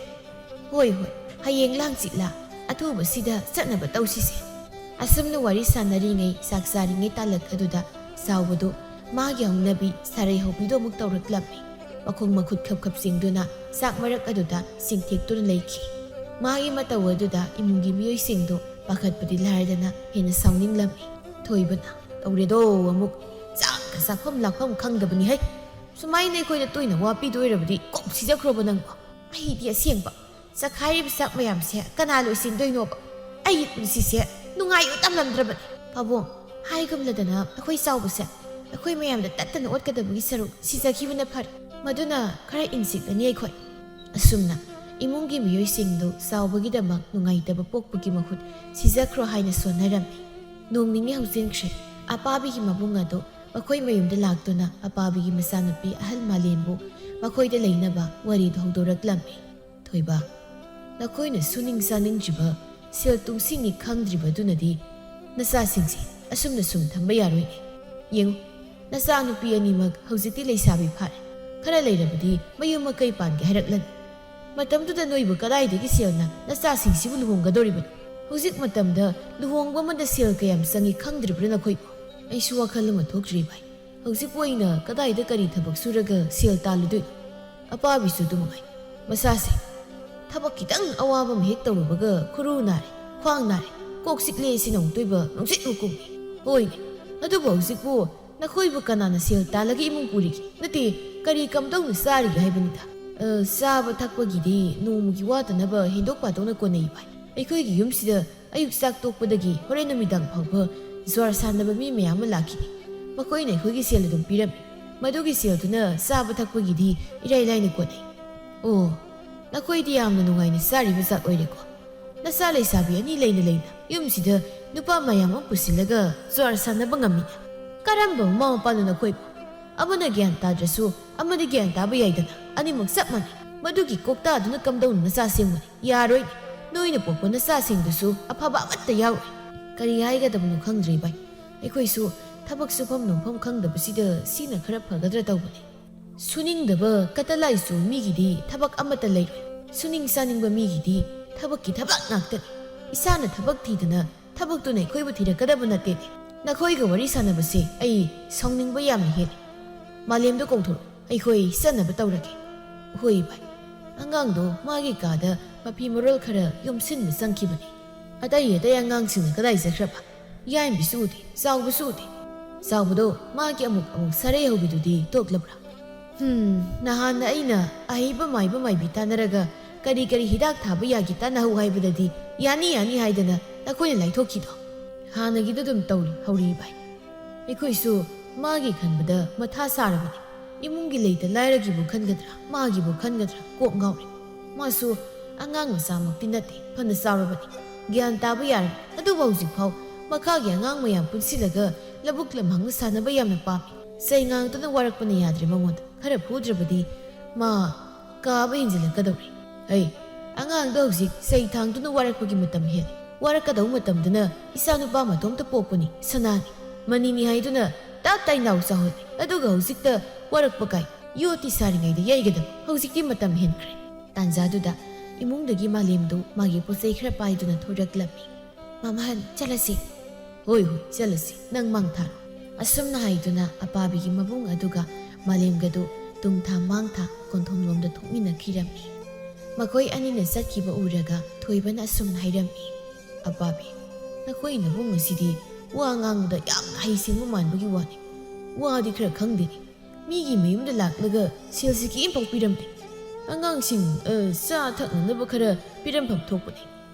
ꯍꯣꯏ, ꯍꯣꯏ, ꯍꯌꯦꯡ ꯂꯥꯡꯆꯤꯠꯂꯥ ꯑꯊꯨꯕꯁꯤꯗ ꯆꯠꯅꯕ ꯇꯧꯁꯤꯁꯦ꯫ ꯑꯁꯨꯝꯅ ꯋꯥꯔꯤ ꯁꯥꯟꯅꯔꯤꯉꯩ, ꯆꯥꯛ ꯆꯥꯔꯤꯉꯩ ꯇꯥꯂꯛ ꯑꯗꯨꯗ ꯆꯥꯎꯕꯗꯨ ꯃꯥꯒꯤ ꯍꯧꯅꯕꯤ ꯁꯥꯔꯩ ꯍꯧꯕꯤꯗꯨ ꯑꯃꯨꯛ ꯇꯧꯔꯛꯂꯝꯃꯤ꯫ ꯃꯈꯣꯡ ꯃꯈꯨꯠ ꯈꯞ ꯈꯞ ꯆꯤꯡꯗꯨꯅ ꯆꯥꯛ ꯃꯔꯛ ꯑꯗꯨꯗ ꯆꯤꯡꯊꯦꯛꯇꯨꯅ ꯂꯩꯈꯤ꯫ ꯃꯥꯒꯤ ꯃꯇꯧ ꯑꯗꯨꯗ ꯏꯃꯨꯡꯒꯤ ꯃꯤꯑꯣꯏꯁꯤꯡꯗꯨ ꯄꯥꯈꯠꯄꯗꯤ ꯂꯥꯏꯔꯗꯅ ꯍꯦꯟꯅ ꯁꯥꯎꯅꯤꯡꯂꯝꯃꯤ꯫ ꯊꯣꯏꯕꯅ, "ꯇꯧꯔꯦꯗꯣ ꯑꯃꯨꯛ, ꯆꯥꯛꯀ ꯆꯥꯐꯝ ꯂꯥꯛꯐꯝ ꯈꯪꯗꯕꯅꯤ ꯍꯩ꯫ ꯁꯨꯃꯥꯏꯅ ꯑꯩꯈꯣꯏꯗ ꯇꯣꯏꯅ ꯋꯥ ꯄꯤꯗꯣꯏꯔꯕꯗꯤ ꯀꯣꯛ ꯁꯤꯖꯈ꯭ꯔꯣꯕ ꯅꯪꯕꯣ꯫ ꯑꯩꯗꯤ ꯑꯁꯦꯡꯕ ꯆꯈꯥꯏꯔꯤꯕ ꯆꯥꯛ ꯃꯌꯥꯝꯁꯦ ꯀꯅꯥ ꯂꯣꯏꯁꯤꯟꯗꯣꯏꯅꯣꯕ? ꯑꯩꯒꯤ ꯄꯨꯟꯁꯤꯁꯦ ꯅꯨꯡꯉꯥꯏꯕ ꯇꯝꯂꯝꯗ꯭ꯔꯕꯅꯤ꯫ ꯄꯥꯕꯨꯡ, ꯍꯥꯏꯒꯨꯝꯂꯗꯅ ꯑꯩꯈꯣꯏ ꯆꯥꯎꯕꯁꯦ ꯑꯩꯈꯣꯏ ꯃꯌꯥꯝꯗ ꯇꯠꯇꯅ ꯑꯣꯠꯀꯗꯕꯒꯤ ꯁꯔꯨꯛ ꯁꯤꯖꯈꯤꯕꯅ ꯐꯔꯦ꯫ ꯃꯗꯨꯅ ꯈꯔ ꯏꯪ ꯆꯤꯛꯂꯅꯤ ꯑꯩꯈꯣꯏ꯫" ꯑꯁꯨꯝꯅ ꯏꯃꯨꯡꯒꯤ ꯃꯤꯑꯣꯏꯁꯤꯡꯗꯨ ꯆꯥꯎꯕꯒꯤꯗꯃꯛ ꯅꯨꯡꯉꯥꯏꯇꯕ ꯄꯣꯛꯄꯒꯤ ꯃꯍꯨꯠ ꯁꯤꯖꯈ꯭ꯔꯣ ꯍꯥꯏꯅ ꯁꯣꯟꯅꯔꯝꯃꯤ꯫ ꯅꯣꯡ ꯅꯤꯅꯤ ꯍꯧꯖꯤꯟꯈ꯭ꯔꯦ꯫ ꯑꯄꯥꯕꯤꯒꯤ ꯃꯕꯨꯡ ꯑꯗꯨ ꯃꯈꯣꯏ ꯃꯌꯨꯝꯗ ꯂꯥꯛꯇꯨꯅ ꯑꯄꯥꯕꯤꯒꯤ ꯃꯆꯥꯅꯨꯄꯤ ꯑꯍꯜ ꯃꯥꯂꯦꯝꯕꯨ ꯃꯈꯣꯏꯗ ꯂꯩꯅꯕ ꯋꯥꯔꯤꯗꯨ ꯍꯧꯗꯣꯔꯛꯂꯝꯃꯤ꯫ "ꯊꯣꯏꯕ, ꯅꯈꯣꯏꯅ ꯁꯨꯅꯤꯡ ꯆꯥꯅꯤꯡꯗ꯭ꯔꯤꯕ, ꯁꯦꯜ ꯇꯨꯡꯁꯤꯟꯅꯤ ꯈꯪꯗ꯭ꯔꯤꯕꯗꯨꯅꯗꯤ ꯅꯆꯥꯁꯤꯡꯁꯤ ꯑꯁꯨꯝꯅ ꯁꯨꯝ ꯊꯝꯕ ꯌꯥꯔꯣꯏꯅꯦ꯫ ꯌꯦꯡꯉꯨ, ꯅꯆꯥꯅꯨꯄꯤ ꯑꯅꯤꯃꯛ ꯍꯧꯖꯤꯛꯇꯤ ꯂꯩꯁꯥꯕꯤ ꯐꯥꯔꯦ꯫ ꯈꯔ ꯂꯩꯔꯕꯗꯤ ꯃꯌꯨꯝ ꯃꯀꯩ ꯄꯥꯟꯒꯦ ꯍꯥꯏꯔꯛꯂꯅꯤ꯫ ꯃꯇꯝꯗꯨꯗ ꯅꯣꯏꯕꯨ ꯀꯗꯥꯏꯗꯒꯤ ꯁꯦꯜꯅ ꯅꯆꯥꯁꯤꯡꯁꯤꯕꯨ ꯂꯨꯍꯣꯡꯒꯗꯧꯔꯤꯕꯅꯣ? ꯍꯧꯖꯤꯛ ꯃꯇꯝꯗ ꯂꯨꯍꯣꯡꯕ ꯑꯃꯗ ꯁꯦꯜ ꯀꯌꯥꯝ ꯆꯪꯏ ꯈꯪꯗ꯭ꯔꯤꯕ꯭ꯔꯥ ꯅꯈꯣꯏꯕꯨ? ꯑꯩꯁꯨ ꯋꯥꯈꯜ ꯑꯃ ꯊꯣꯛꯇ꯭ꯔꯤ ꯚꯥꯏ꯫ ꯍꯧꯖꯤꯛꯄꯨ ꯑꯩꯅ ꯀꯗꯥꯏꯗ ꯀꯔꯤ ꯊꯕꯛ ꯁꯨꯔꯒ ꯁꯦꯜ ꯇꯥꯜꯂꯨꯗꯣꯏꯅꯣ?" ꯑꯄꯥꯕꯤꯁꯨ ꯑꯗꯨ ꯃꯉꯥꯏ꯫ ꯃꯁꯥꯁꯦ ꯊꯕꯛ ꯈꯤꯇꯪ ꯑꯋꯥꯕ ꯑꯃ ꯍꯦꯛ ꯇꯧꯔꯨꯕꯒ ꯈꯨꯔꯨ ꯅꯥꯔꯦ, ꯈ꯭ꯋꯥꯡ ꯅꯥꯔꯦ, ꯀꯣꯛ ꯆꯤꯛꯂꯦ ꯁꯤꯅ ꯑꯃꯨꯛꯇꯣꯏꯕ ꯅꯨꯡꯁꯤꯠ ꯃꯀꯨꯝꯅꯤ꯫ ꯍꯣꯏꯅꯦ, ꯑꯗꯨꯕꯨ ꯍꯧꯖꯤꯛꯄꯨ ꯅꯈꯣꯏꯕꯨ ꯀꯅꯥꯅ ꯁꯦꯜ ꯇꯥꯜꯂꯒ ꯏꯃꯨꯡ ꯄꯨꯔꯤꯒꯦ? ꯅꯠꯇꯦ, ꯀꯔꯤ ꯀꯝꯗꯧꯅ ꯆꯥꯔꯤꯒꯦ ꯍꯥꯏꯕꯅꯤꯗ꯫ ꯑ, ꯆꯥꯕ ꯊꯛꯄꯒꯤꯗꯤ ꯅꯣꯡꯃꯒꯤ ꯋꯥꯠꯇꯅꯕ ꯍꯦꯟꯗꯣꯛ ꯄꯥꯊꯣꯛꯅ ꯀꯣꯟꯅꯩ ꯚꯥꯏ꯫ ꯑꯩꯈꯣꯏꯒꯤ ꯌꯨꯝꯁꯤꯗ ꯑꯌꯨꯛ ꯆꯥꯛ ꯇꯣꯛꯄꯗꯒꯤ ꯍꯣꯔꯦꯟ ꯅꯨꯃꯤꯗꯥꯡ ꯐꯥꯎꯕ ꯖ꯭ꯋꯥꯔ ꯁꯥꯟꯅꯕ ꯃꯤ ꯃꯌꯥꯝ ꯑꯃ ꯂꯥꯛꯈꯤꯅꯤ꯫ ꯃꯈꯣꯏꯅ ꯑꯩꯈꯣꯏꯒꯤ ꯁꯦꯜ ꯑꯗꯨꯝ ꯄꯤꯔꯝꯃꯤ꯫ ꯃꯗꯨꯒꯤ ꯁꯦꯜꯗꯨꯅ ꯆꯥꯕ ꯊꯛꯄꯒꯤꯗꯤ ꯏꯔꯥꯏ ꯂꯥꯏꯅ ꯀꯣꯟꯅꯩ꯫ ꯑꯣ, ꯑꯩꯈꯣꯏꯗꯤ ꯌꯥꯝꯅ ꯅꯨꯡꯉꯥꯏꯅ ꯆꯥꯔꯤꯕ ꯖꯥꯠ ꯑꯣꯏꯔꯦꯀꯣ꯫ ꯅꯆꯥ ꯂꯩꯁꯥꯕꯤ ꯑꯅꯤ ꯂꯩꯅ ꯂꯩꯅ ꯌꯨꯝꯁꯤꯗ ꯅꯨꯄꯥ ꯃꯌꯥꯝ ꯑꯃ ꯄꯨꯁꯤꯜꯂꯒ ꯖ꯭ꯋꯥꯔ ꯁꯥꯟꯅꯕ ꯉꯝꯃꯤꯅꯦ꯫ ꯀꯔꯝꯕ ꯃꯃꯥ ꯃꯄꯥꯅꯣ ꯅꯈꯣꯏꯕꯨ? ꯑꯃꯅ ꯒ꯭ꯌꯥꯟ ꯇꯥꯗ꯭ꯔꯁꯨ ꯑꯃꯗꯤ ꯒ꯭ꯌꯥꯟ ꯇꯥꯕ ꯌꯥꯏꯗꯅ, ꯑꯅꯤꯃꯛ ꯆꯞ ꯃꯥꯟꯅꯩ꯫ ꯃꯗꯨꯒꯤ ꯀꯣꯛꯇꯥꯗꯨꯅ ꯀꯝꯗꯧꯅ ꯅꯆꯥ ꯁꯦꯝꯒꯅꯤ? ꯌꯥꯔꯣꯏ꯫ ꯅꯣꯏꯅ ꯄꯣꯛꯄ ꯅꯆꯥꯁꯤꯡꯗꯨꯁꯨ ꯑꯐꯕ ꯑꯃꯠꯇ ꯌꯥꯎꯔꯣꯏ꯫ ꯀꯔꯤ ꯍꯥꯏꯒꯗꯕꯅꯣ ꯈꯪꯗ꯭ꯔꯦ ꯚꯥꯏ꯫ ꯑꯩꯈꯣꯏꯁꯨ ꯊꯕꯛ ꯁꯨꯐꯝ ꯅꯣꯝꯐꯝ ꯈꯪꯗꯕꯁꯤꯗ ꯁꯤꯅ ꯈꯔ ꯐꯒꯗ꯭ꯔꯥ ꯇꯧꯕꯅꯤ꯫ ꯁꯨꯅꯤꯡꯗꯕ ꯀꯇꯂꯥꯏꯁꯨ ꯃꯤꯒꯤꯗꯤ ꯊꯕꯛ ꯑꯃꯠꯇ ꯂꯩꯔꯣꯏ꯫ ꯁꯨꯅꯤꯡ ꯆꯥꯅꯤꯡꯕ ꯃꯤꯒꯤꯗꯤ ꯊꯕꯛꯀꯤ ꯊꯕꯛ ꯉꯥꯛꯇꯅꯤ꯫ ꯏꯁꯥꯅ ꯊꯕꯛ ꯊꯤꯗꯅ ꯊꯕꯛꯇꯨꯅ ꯑꯩꯈꯣꯏꯕꯨ ꯊꯤꯔꯛꯀꯗꯕ ꯅꯠꯇꯦꯅꯦ꯫ ꯅꯈꯣꯏꯒ ꯋꯥꯔꯤ ꯁꯥꯟꯅꯕꯁꯦ ꯑꯩ ꯁꯥꯎꯅꯤꯡꯕ ꯌꯥꯝꯅ ꯍꯦꯜꯂꯤ꯫ ꯃꯥꯂꯦꯝꯗꯣ ꯀꯧꯊꯣꯔꯛꯎ, ꯑꯩꯈꯣꯏ ꯆꯠꯅꯕ ꯇꯧꯔꯒꯦ꯫ ꯍꯣꯏ ꯚꯥꯏ꯫ ꯑꯉꯥꯡꯗꯣ ꯃꯥꯒꯤ ꯀꯥꯗ ꯃꯐꯤ ꯃꯔꯣꯜ ꯈꯔ ꯌꯣꯝꯁꯤꯟꯕ ꯆꯪꯈꯤꯕꯅꯤ꯫ ꯑꯇꯩ ꯑꯇꯩ ꯑꯉꯥꯡꯁꯤꯡꯅ ꯀꯗꯥꯏ ꯆꯠꯈ꯭ꯔꯕ? ꯌꯥꯏꯝꯕꯤꯁꯨ ꯎꯗꯦ, ꯆꯥꯎꯕꯁꯨ ꯎꯗꯦ꯫ ꯆꯥꯎꯕꯗꯣ ꯃꯥꯒꯤ ꯑꯃꯨꯛ ꯑꯃꯨꯛ ꯁꯥꯔꯩ ꯍꯧꯕꯤꯗꯨꯗꯤ ꯇꯣꯛꯂꯕ꯭ꯔꯥ? ꯍꯨꯝ, ꯅꯍꯥꯟꯅ ꯑꯩꯅ ꯑꯍꯩꯕ ꯃꯥꯏꯕ ꯃꯥꯏꯕꯤ ꯇꯥꯟꯅꯔꯒ ꯀꯔꯤ ꯀꯔꯤ ꯍꯤꯗꯥꯛ ꯊꯥꯕ ꯌꯥꯒꯦ ꯇꯥꯟꯅꯍꯧ ꯍꯥꯏꯕꯗꯗꯤ ꯌꯥꯅꯤ ꯌꯥꯅꯤ ꯍꯥꯏꯗꯅ ꯅꯈꯣꯏꯅ ꯂꯥꯏꯊꯣꯛꯈꯤꯗꯣ꯫ ꯍꯥꯟꯅꯒꯤꯗꯨ ꯑꯗꯨꯝ ꯇꯧꯔꯤ ꯍꯧꯔꯤ ꯚꯥꯏ꯫ ꯑꯩꯈꯣꯏꯁꯨ ꯃꯥꯒꯤ ꯈꯟꯕꯗ ꯃꯊꯥ ꯁꯥꯔꯕꯅꯤ꯫ ꯏꯃꯨꯡꯒꯤ ꯂꯩꯇ ꯂꯥꯏꯔꯒꯤꯕꯨ ꯈꯟꯒꯗ꯭ꯔꯥ, ꯃꯥꯒꯤꯕꯨ ꯈꯟꯒꯗ꯭ꯔꯥ, ꯀꯣꯛ ꯉꯥꯎꯔꯦ꯫ ꯃꯥꯁꯨ ꯑꯉꯥꯡ ꯃꯆꯥꯃꯛꯇꯤ ꯅꯠꯇꯦ, ꯐꯅ ꯆꯥꯎꯔꯕꯅꯤ, ꯒ꯭ꯌꯥꯟ ꯇꯥꯕ ꯌꯥꯔꯕꯅꯤ꯫ ꯑꯗꯨꯕꯨ ꯍꯧꯖꯤꯛꯐꯥꯎ ꯃꯈꯥꯒꯤ ꯑꯉꯥꯡ ꯃꯌꯥꯝ ꯄꯨꯟꯁꯤꯜꯂꯒ ꯂꯧꯕꯨꯛ ꯂꯝꯍꯥꯡꯗ ꯁꯥꯟꯅꯕ ꯌꯥꯝꯅ ꯄꯥꯝꯃꯤ꯫ ꯆꯩ ꯉꯥꯡꯗꯨꯅ ꯋꯥꯔꯛꯄꯅ ꯌꯥꯗ꯭ꯔꯦ ꯃꯉꯣꯟꯗ꯫ ꯈꯔ ꯐꯨꯗ꯭ꯔꯕꯗꯤ ꯃꯥ ꯀꯥꯕ ꯍꯦꯟꯖꯤꯜꯂꯛꯀꯗꯧꯔꯦ꯫ ꯍꯩ, ꯑꯉꯥꯡꯗꯣ ꯍꯧꯖꯤꯛ ꯆꯩ ꯊꯥꯡꯗꯨꯅ ꯋꯥꯔꯛꯄꯒꯤ ꯃꯇꯝ ꯍꯦꯜꯂꯦ꯫ ꯋꯥꯔꯛꯀꯗꯧ ꯃꯇꯝꯗꯅ ꯏꯆꯥꯅꯨꯄꯥ ꯃꯇꯣꯝꯇ ꯄꯣꯛꯄꯅꯤ, ꯁꯅꯥꯅꯤ꯫ ꯃꯅꯤꯅꯤ ꯍꯥꯏꯗꯨꯅ ꯇꯞ ꯇꯥꯏ ꯅꯥꯎ ꯆꯥꯎꯍꯜꯂꯦ꯫ ꯑꯗꯨꯒ ꯍꯧꯖꯤꯛꯇ ꯋꯥꯔꯛꯄ ꯀꯥꯏ꯫ ꯌꯣꯠꯇꯤ ꯁꯥꯔꯤꯉꯩꯗ ꯌꯩꯒꯗꯕ꯫ ꯍꯧꯖꯤꯛꯇꯤ ꯃꯇꯝ ꯍꯦꯟꯈ꯭ꯔꯦ꯫ ꯇꯥꯟꯖꯥꯗꯨꯗ ꯏꯃꯨꯡꯗꯒꯤ ꯃꯥꯂꯦꯝꯗꯨ ꯃꯥꯒꯤ ꯄꯣꯠ ꯆꯩ ꯈꯔ ꯄꯥꯏꯗꯨꯅ ꯊꯣꯔꯛꯂꯝꯃꯤ꯫ "ꯃꯃꯥꯍꯟ, ꯆꯠꯂꯁꯤ꯫" "ꯍꯣꯏ, ꯍꯣꯏ, ꯆꯠꯂꯁꯤ꯫ ꯅꯪ ꯃꯥꯡ ꯊꯥꯔꯣ꯫" ꯑꯁꯨꯝꯅ ꯍꯥꯏꯗꯨꯅ ꯑꯄꯥꯕꯤꯒꯤ ꯃꯕꯨꯡ ꯑꯗꯨꯒ ꯃꯥꯂꯦꯝꯒꯗꯨ ꯇꯨꯡ ꯊꯥ ꯃꯥꯡ ꯊꯥ ꯀꯣꯟꯊꯣꯡꯂꯣꯝꯗ ꯊꯣꯛꯃꯤꯟꯅꯈꯤꯔꯝꯃꯤ꯫ ꯃꯈꯣꯏ ꯑꯅꯤꯅ ꯆꯠꯈꯤꯕ ꯎꯔꯒ ꯊꯣꯏꯕꯅ ꯑꯁꯨꯝꯅ ꯍꯥꯏꯔꯝꯃꯤ, "ꯑꯄꯥꯕꯤ, ꯅꯈꯣꯏ ꯅꯕꯨꯡ ꯑꯁꯤꯗꯤ ꯋꯥ ꯉꯥꯡꯕꯗ ꯌꯥꯝꯅ ꯍꯩꯁꯤꯡꯕ ꯃꯥꯟꯕꯒꯤ ꯋꯥꯅꯤ꯫ ꯋꯥꯗꯤ ꯈꯔ ꯈꯪꯗꯦꯅꯦ꯫ ꯃꯤꯒꯤ ꯃꯌꯨꯝꯗ ꯂꯥꯛꯂꯒ ꯁꯦꯜꯁꯤ ꯀꯔꯤꯝꯐꯥꯎ ꯄꯤꯔꯝꯗꯦ꯫ ꯑꯉꯥꯡꯁꯤꯡ, ꯑ, ꯆꯥ ꯊꯛꯅꯅꯕ ꯈꯔ ꯄꯤꯔꯝꯐꯝ ꯊꯣꯛꯄꯅꯤ꯫